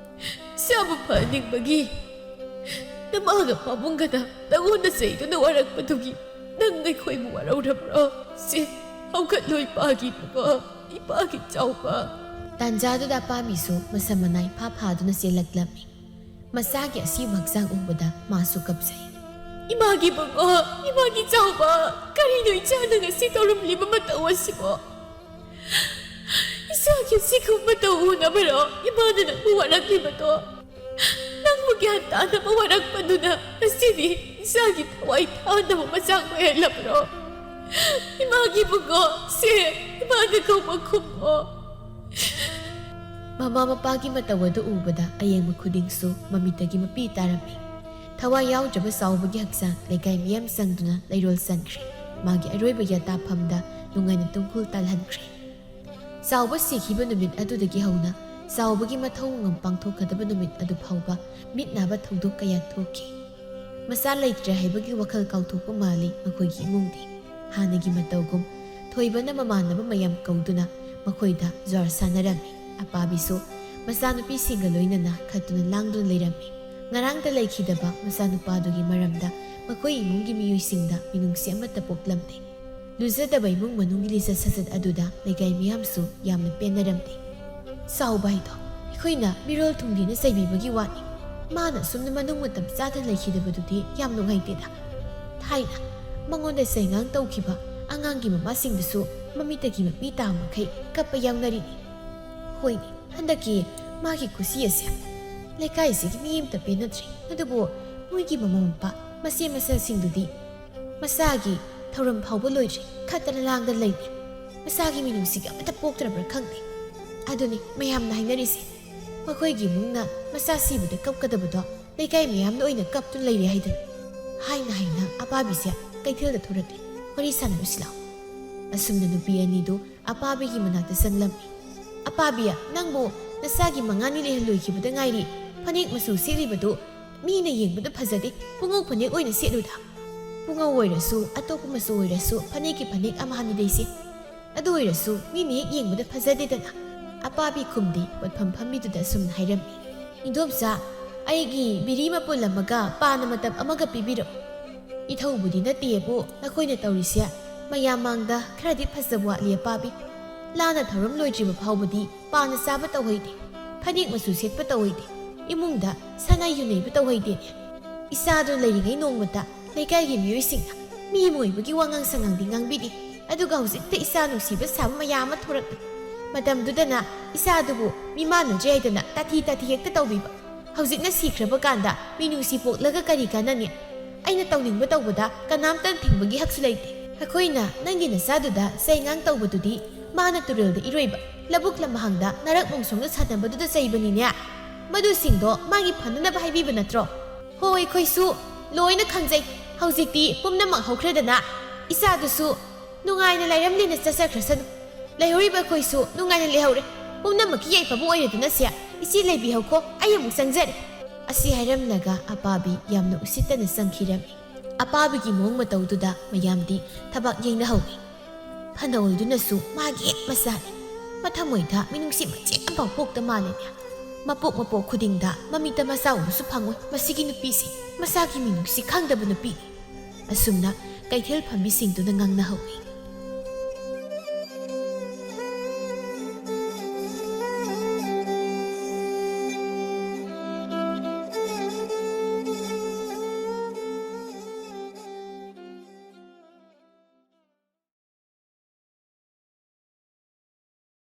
ꯏꯆꯥꯕꯨ ꯐꯍꯟꯅꯤꯡꯕꯒꯤ ꯅꯃꯥꯒ ꯄꯥꯕꯨꯡꯒꯅ ꯅꯉꯣꯟꯗ ꯆꯩꯗꯨꯅ ꯋꯥꯔꯛꯄꯗꯨꯒꯤ ꯅꯪ ꯑꯩꯈꯣꯏꯕꯨ ꯋꯥꯔꯧꯔꯕ꯭ꯔꯣ? ꯁꯦ, ꯍꯧꯒꯠꯂꯣ ꯏꯄꯥꯒꯤ ꯏꯕꯨꯡꯉꯣ, ꯏꯄꯥꯒꯤ ꯆꯥꯎꯕ"꯫ ꯇꯥꯟꯖꯥꯗꯨꯗ ꯑꯄꯥꯝꯕꯤꯁꯨ ꯃꯁꯝ ꯃꯅꯥ ꯏꯐꯥ ꯐꯥꯗꯨꯅ ꯆꯦꯜꯂꯛꯂꯝꯃꯤ꯫ ꯃꯆꯥꯒꯤ ꯑꯁꯤꯕ ꯍꯛꯆꯥꯡ ꯎꯕꯗ ꯃꯥꯁꯨ ꯀꯞꯆꯩ꯫ ꯏꯃꯥꯒꯤ ꯕꯨꯡꯉꯣ, ꯏꯃꯥꯒꯤ ꯆꯥꯎꯕ, ꯀꯔꯤꯅꯣ ꯏꯆꯥꯅ ꯉꯁꯤ ꯇꯧꯔꯝꯂꯤꯕ ꯃꯇꯧ ꯑꯁꯤꯕꯣ? ꯏꯆꯥꯒꯤ ꯑꯁꯤꯒꯨꯝꯕ ꯃꯇꯧ ꯎꯅꯕꯔꯣ ꯏꯃꯥꯅ ꯅꯪꯕꯨ ꯋꯥꯔꯛꯂꯤꯕꯗꯣ? ꯅꯪꯕꯨ ꯒ꯭ꯌꯥꯟ ꯇꯥꯅꯕ ꯋꯥꯔꯛꯄꯗꯨꯅ ꯉꯁꯤꯗꯤ ꯏꯆꯥꯒꯤ ꯊꯋꯥꯏ ꯊꯥꯅꯕ ꯃꯆꯥꯛ ꯑꯣꯏꯍꯜꯂꯕ꯭ꯔꯣ? ꯏꯃꯥꯒꯤ ꯕꯨꯡꯉꯣ, ꯁꯦ, ꯏꯃꯥꯅ ꯀꯧꯕ ꯈꯨꯝꯃꯣ꯫ ꯃꯃꯥ ꯃꯄꯥꯒꯤ ꯃꯇꯧ ꯑꯗꯨ ꯎꯕꯗ ꯑꯌꯦꯡꯕ ꯈꯨꯗꯤꯡꯁꯨ ꯃꯃꯤꯠꯇꯒꯤ ꯃꯄꯤ ꯇꯥꯔꯝꯃꯤ꯫ ꯊꯋꯥꯏ ꯌꯥꯎꯗ꯭ꯔꯕ ꯆꯥꯎꯕꯒꯤ ꯍꯛꯆꯥꯡ ꯂꯩꯀꯥꯏ ꯃꯤꯌꯥꯝ ꯆꯪꯗꯨꯅ ꯂꯩꯔꯣꯜ ꯆꯟꯈ꯭ꯔꯦ꯫ ꯃꯥꯒꯤ ꯑꯔꯣꯏꯕ ꯌꯥꯇꯥꯐꯝꯗ ꯅꯨꯡꯉꯥꯏꯅ ꯇꯨꯡꯈꯨꯜ ꯇꯥꯜꯍꯟꯈ꯭ꯔꯦ꯫ ꯆꯥꯎꯕ ꯁꯤꯈꯤꯕ ꯅꯨꯃꯤꯠ ꯑꯗꯨꯗꯒꯤ ꯍꯧꯅ ꯆꯥꯎꯕꯒꯤ ꯃꯊꯧ ꯃꯉꯝ ꯄꯥꯡꯊꯣꯛꯀꯗꯕ ꯅꯨꯃꯤꯠ ꯑꯗꯨ ꯐꯥꯎꯕ ꯃꯤꯠ ꯅꯥꯕ ꯊꯧꯗꯣꯛ ꯀꯌꯥ ꯊꯣꯛꯈꯤ꯫ ꯃꯆꯥ ꯂꯩꯇ꯭ꯔꯦ ꯍꯥꯏꯕꯒꯤ ꯋꯥꯈꯜ ꯀꯥꯎꯊꯣꯛꯄ ꯃꯥꯜꯂꯤ ꯃꯈꯣꯏꯒꯤ ꯏꯃꯨꯡꯗꯤ꯫ ꯍꯥꯟꯅꯒꯤ ꯃꯇꯧꯒꯨꯝ ꯊꯣꯏꯕꯅ ꯃꯃꯥꯟꯅꯕ ꯃꯌꯥꯝ ꯀꯧꯗꯨꯅ ꯃꯈꯣꯏꯗ ꯖ꯭ꯋꯥꯔ ꯁꯥꯟꯅꯔꯝꯃꯤ꯫ ꯑꯄꯥꯕꯤꯁꯨ ꯃꯆꯥꯅꯨꯄꯤꯁꯤꯡꯒ ꯂꯣꯏꯅꯅ ꯈꯠꯇꯨꯅ ꯂꯥꯡꯗꯨꯅ ꯂꯩꯔꯝꯃꯤ꯫ ꯉꯔꯥꯡꯇ ꯂꯩꯈꯤꯗꯕ ꯃꯆꯥꯅꯨꯄꯥꯗꯨꯒꯤ ꯃꯔꯝꯗ ꯃꯈꯣꯏ ꯏꯃꯨꯡꯒꯤ ꯃꯤꯑꯣꯏꯁꯤꯡꯗ ꯃꯤꯅꯨꯡꯁꯤ ꯑꯃꯠꯇ ꯄꯣꯛꯂꯝꯗꯦ꯫ ꯂꯨꯖꯗꯕ ꯏꯃꯨꯡ ꯃꯅꯨꯡꯒꯤ ꯂꯤꯆꯠ ꯁꯥꯖꯠ ꯑꯗꯨꯗ ꯂꯩꯀꯥꯏ ꯃꯤꯌꯥꯝꯁꯨ ꯌꯥꯝꯅ ꯄꯦꯟꯅꯔꯝꯗꯦ꯫ ꯆꯥꯎꯕ ꯍꯥꯏꯗꯣ ꯑꯩꯈꯣꯏꯅ ꯃꯤꯔꯣꯜ ꯊꯨꯡꯗꯦꯅ ꯆꯩꯕꯤꯕꯒꯤ ꯋꯥꯅꯤ꯫ ꯃꯥꯅ ꯑꯁꯨꯝꯅ ꯃꯅꯨꯡ ꯃꯇꯝ ꯆꯥꯗꯅ ꯂꯩꯈꯤꯗꯕꯗꯨꯗꯤ ꯌꯥꯝ ꯅꯨꯡꯉꯥꯏꯇꯦꯗ꯫ ꯊꯥꯏꯅ ꯃꯉꯣꯟꯗ ꯆꯩꯉꯥꯡ ꯇꯧꯈꯤꯕ ꯑꯉꯥꯡꯒꯤ ꯃꯃꯥꯁꯤꯡꯗꯨꯁꯨ ꯃꯃꯤꯠꯇꯒꯤ ꯃꯄꯤ ꯇꯥꯕ ꯃꯈꯩ ꯀꯞꯄ ꯌꯥꯎꯅꯔꯤꯅꯤ꯫ ꯍꯣꯏꯅꯦ, ꯍꯟꯗꯛꯀꯤ ꯃꯥꯒꯤ ꯈꯨꯁꯤ ꯑꯁꯦ ꯂꯩꯀꯥꯏꯁꯤꯒꯤ ꯃꯤ ꯑꯃꯇ ꯄꯦꯟꯅꯗ꯭ꯔꯦ꯫ ꯑꯗꯨꯕꯨ ꯃꯣꯏꯒꯤ ꯃꯃꯥ ꯃꯄꯥ ꯃꯆꯦ ꯃꯆꯜꯁꯤꯡꯗꯨꯗꯤ ꯃꯆꯥꯒꯤ ꯊꯧꯔꯝ ꯐꯥꯎꯕ ꯂꯣꯏꯗ꯭ꯔꯤ, ꯈꯠꯇꯅ ꯂꯥꯡꯗꯅ ꯂꯩꯔꯤ꯫ ꯃꯆꯥꯒꯤ ꯃꯤꯅꯨꯡꯁꯤꯒ ꯑꯃꯠꯇ ꯄꯣꯛꯇ꯭ꯔꯕ꯭ꯔꯥ ꯈꯪꯗꯦ꯫ ꯑꯗꯨꯅꯤ ꯃꯌꯥꯝꯅ ꯍꯥꯏꯅꯔꯤꯁꯦ, ꯃꯈꯣꯏꯒꯤ ꯏꯃꯨꯡꯅ ꯃꯆꯥ ꯁꯤꯕꯗ ꯀꯞꯀꯗꯕꯗꯣ ꯂꯩꯀꯥꯏ ꯃꯌꯥꯝꯅ ꯑꯣꯏꯅ ꯀꯞꯇꯨꯅ ꯂꯩꯔꯦ ꯍꯥꯏꯗꯅ꯫ ꯍꯥꯏꯅ ꯍꯥꯏꯅ ꯑꯄꯥꯕꯤꯁꯦ ꯀꯩꯊꯦꯜꯗ ꯊꯣꯔꯛꯂꯦ꯫ ꯋꯥꯔꯤ ꯁꯥꯟꯅꯔꯨꯁꯤ ꯂꯥꯎ꯫ ꯑꯁꯨꯝꯅ ꯅꯨꯄꯤ ꯑꯅꯤꯗꯨ ꯑꯄꯥꯕꯤꯒꯤ ꯃꯅꯥꯛꯇ ꯆꯪꯂꯝꯃꯤ꯫ "ꯑꯄꯥꯕꯤ, ꯅꯪꯕꯨ ꯅꯆꯥꯒꯤ ꯃꯉꯥꯅꯤ ꯂꯩꯍꯜꯂꯣꯏꯈꯤꯕꯗ ꯉꯥꯏꯔꯤ꯫ ꯐꯅꯦꯛ ꯃꯆꯨ ꯁꯦꯠꯂꯤꯕꯗꯨ ꯃꯤꯅ ꯌꯦꯡꯕꯗ ꯐꯖꯗꯦ꯫ ꯄꯨꯡꯉꯧ ꯐꯅꯦꯛ ꯑꯣꯏꯅ ꯁꯦꯠꯂꯨꯗ꯫ ꯄꯨꯡꯉꯧ ꯑꯣꯏꯔꯁꯨ, ꯑꯇꯣꯞꯄ ꯃꯆꯨ ꯑꯣꯏꯔꯁꯨ, ꯐꯅꯦꯛꯀꯤ ꯐꯅꯦꯛ ꯑꯃꯍꯥꯅꯤ ꯂꯩꯁꯦ꯫ ꯑꯗꯨ ꯑꯣꯏꯔꯁꯨ ꯃꯤꯅ ꯍꯦꯛ ꯌꯦꯡꯕꯗ ꯐꯖꯗꯦꯗꯅ꯫" ꯑꯄꯥꯕꯤ ꯈꯨꯝꯗꯦ, ꯄꯣꯠꯐꯝ ꯐꯝꯕꯤꯗꯨꯗ ꯑꯁꯨꯝꯅ ꯍꯥꯏꯔꯝꯃꯤ, "ꯏꯟꯗꯣꯝꯆꯥ, ꯑꯩꯒꯤ ꯕꯤꯔꯤ ꯃꯄꯨꯜ ꯑꯃꯒ ꯄꯥꯟ ꯑꯃꯇꯞ ꯑꯃꯒ ꯄꯤꯕꯤꯔꯛꯎ꯫ ꯏꯊꯧꯕꯨꯗꯤ ꯅꯠꯇꯦꯕꯨ, ꯅꯈꯣꯏꯅ ꯇꯧꯔꯤꯁꯦ ꯃꯌꯥꯝ ꯃꯥꯡꯗ ꯈꯔꯗꯤ ꯐꯖꯕ ꯋꯥꯠꯂꯤ ꯑꯄꯥꯕꯤ꯫ ꯂꯥꯟꯅ ꯊꯧꯔꯝ ꯂꯣꯏꯗ꯭ꯔꯤꯕ ꯐꯥꯎꯕꯗꯤ ꯄꯥꯟꯅ ꯆꯥꯕ ꯇꯧꯍꯩꯗꯦ, ꯐꯅꯦꯛ ꯃꯆꯨ ꯁꯦꯠꯄ ꯇꯧꯍꯩꯗꯦ, ꯏꯃꯨꯡꯗ ꯁꯅꯥ ꯌꯨꯅꯩꯕ ꯇꯧꯍꯩꯗꯦꯅꯦ꯫ ꯏꯆꯥꯗꯨ ꯂꯩꯔꯤꯉꯩ ꯅꯣꯡꯃꯇ ꯂꯩꯀꯥꯏꯒꯤ ꯃꯤꯑꯣꯏꯁꯤꯡꯅ ꯃꯤ ꯑꯃ ꯑꯣꯏꯕꯒꯤ ꯋꯥꯉꯥꯡ ꯁꯉꯥꯡꯗꯤ ꯉꯥꯡꯕꯤꯗꯦ꯫ ꯑꯗꯨꯒ ꯍꯧꯖꯤꯛꯇ ꯏꯆꯥ ꯅꯨꯡꯁꯤꯕ ꯁꯥꯕ ꯃꯌꯥꯝ ꯑꯃ ꯊꯣꯔꯛꯂꯦ꯫ ꯃꯇꯝꯗꯨꯗꯅ ꯏꯆꯥꯗꯨꯕꯨ ꯃꯤꯃꯥꯟꯅꯗ꯭ꯔꯦ ꯍꯥꯏꯗꯅ ꯇꯥꯊꯤ ꯇꯥꯊꯤ ꯍꯦꯛꯇ ꯇꯧꯕꯤꯕ꯫ ꯍꯧꯖꯤꯛꯅ ꯁꯤꯈ꯭ꯔꯕ ꯀꯥꯟꯗ ꯃꯤꯅꯨꯡꯁꯤ ꯄꯣꯛꯂꯒ ꯀꯔꯤ ꯀꯥꯟꯅꯅꯤ? ꯑꯩꯅ ꯇꯧꯅꯤꯡꯕ ꯇꯧꯕꯗ ꯀꯅꯥꯝꯇꯅ ꯊꯤꯡꯕꯒꯤ ꯍꯛꯁꯨ ꯂꯩꯇꯦ꯫ ꯑꯩꯈꯣꯏꯅ ꯅꯪꯒꯤ ꯅꯆꯥꯗꯨꯗ ꯆꯩꯉꯥꯡ ꯇꯧꯕꯗꯨꯗꯤ ꯃꯥꯅ ꯇꯨꯔꯦꯜꯗ ꯏꯔꯣꯏꯕ, ꯂꯧꯕꯨꯛ ꯂꯝꯍꯥꯡꯗ ꯅꯥꯔꯛ ꯃꯣꯡꯁꯣꯡꯗ ꯁꯥꯟꯅꯕꯗꯨꯗ ꯆꯩꯕꯅꯤꯅꯦ꯫ ꯃꯗꯨꯁꯤꯡꯗꯣ ꯃꯥꯒꯤ ꯐꯅꯅꯕ ꯍꯥꯏꯕꯤꯕ ꯅꯠꯇ꯭ꯔꯣ? ꯍꯣ, ꯑꯩꯈꯣꯏꯁꯨ ꯂꯣꯏꯅ ꯈꯪꯖꯩ꯫ ꯍꯧꯖꯤꯛꯇꯤ ꯄꯨꯝꯅꯃꯛ ꯍꯧꯈ꯭ꯔꯦꯗꯅ꯫ ꯏꯆꯥꯗꯨꯁꯨ ꯅꯨꯡꯉꯥꯏꯅ ꯂꯩꯔꯝꯂꯦꯅ ꯆꯠꯆꯈ꯭ꯔꯁꯅꯨ꯫ ꯂꯩꯍꯧꯔꯤꯕ ꯑꯩꯈꯣꯏꯁꯨ ꯅꯨꯡꯉꯥꯏꯅ ꯂꯩꯍꯧꯔꯦ꯫ ꯄꯨꯝꯅꯃꯛꯀꯤ ꯌꯥꯏꯐꯕ ꯑꯣꯏꯔꯗꯨꯅꯁꯦ꯫ ꯏꯆꯦ ꯂꯩꯕꯤꯍꯧꯈꯣ, ꯑꯩ ꯑꯃꯨꯛ ꯆꯪꯖꯔꯦ꯫ ꯑꯁꯤ ꯍꯥꯏꯔꯝꯂꯒ ꯑꯄꯥꯕꯤ ꯌꯥꯝꯅ ꯎꯁꯤꯠꯇꯅ ꯆꯪꯈꯤꯔꯝꯃꯤ꯫ ꯑꯄꯥꯕꯤꯒꯤ ꯃꯑꯣꯡ ꯃꯇꯧꯗꯨꯗ ꯃꯌꯥꯝꯗꯤ ꯊꯕꯥꯛ ꯌꯩꯅꯍꯧꯏ꯫ ꯐꯅ ꯑꯣꯏꯗꯨꯅꯁꯨ ꯃꯥꯒꯤ ꯍꯦꯛ ꯃꯆꯥꯅꯤ꯫ ꯃꯊꯃꯣꯏꯗ ꯃꯤꯅꯨꯡꯁꯤ ꯃꯆꯦꯠ ꯑꯃꯐꯥꯎ ꯄꯣꯛꯇ ꯃꯥꯜꯂꯦꯅꯦ꯫ ꯃꯄꯣꯛ ꯃꯄꯣꯛ ꯈꯨꯗꯤꯡꯗ ꯃꯃꯤꯠꯇ ꯃꯆꯥ ꯎꯕꯁꯨ ꯐꯪꯉꯣꯏ꯫ ꯃꯁꯤꯒꯤ ꯅꯨꯄꯤꯁꯤ ꯃꯆꯥꯒꯤ ꯃꯤꯅꯨꯡꯁꯤ ꯈꯪꯗꯕ ꯅꯨꯄꯤ꯫ ꯑꯁꯨꯝꯅ ꯀꯩꯊꯦꯜ ꯐꯝꯕꯤꯁꯤꯡꯗꯨꯅ ꯉꯥꯡꯅꯍꯧꯏ꯫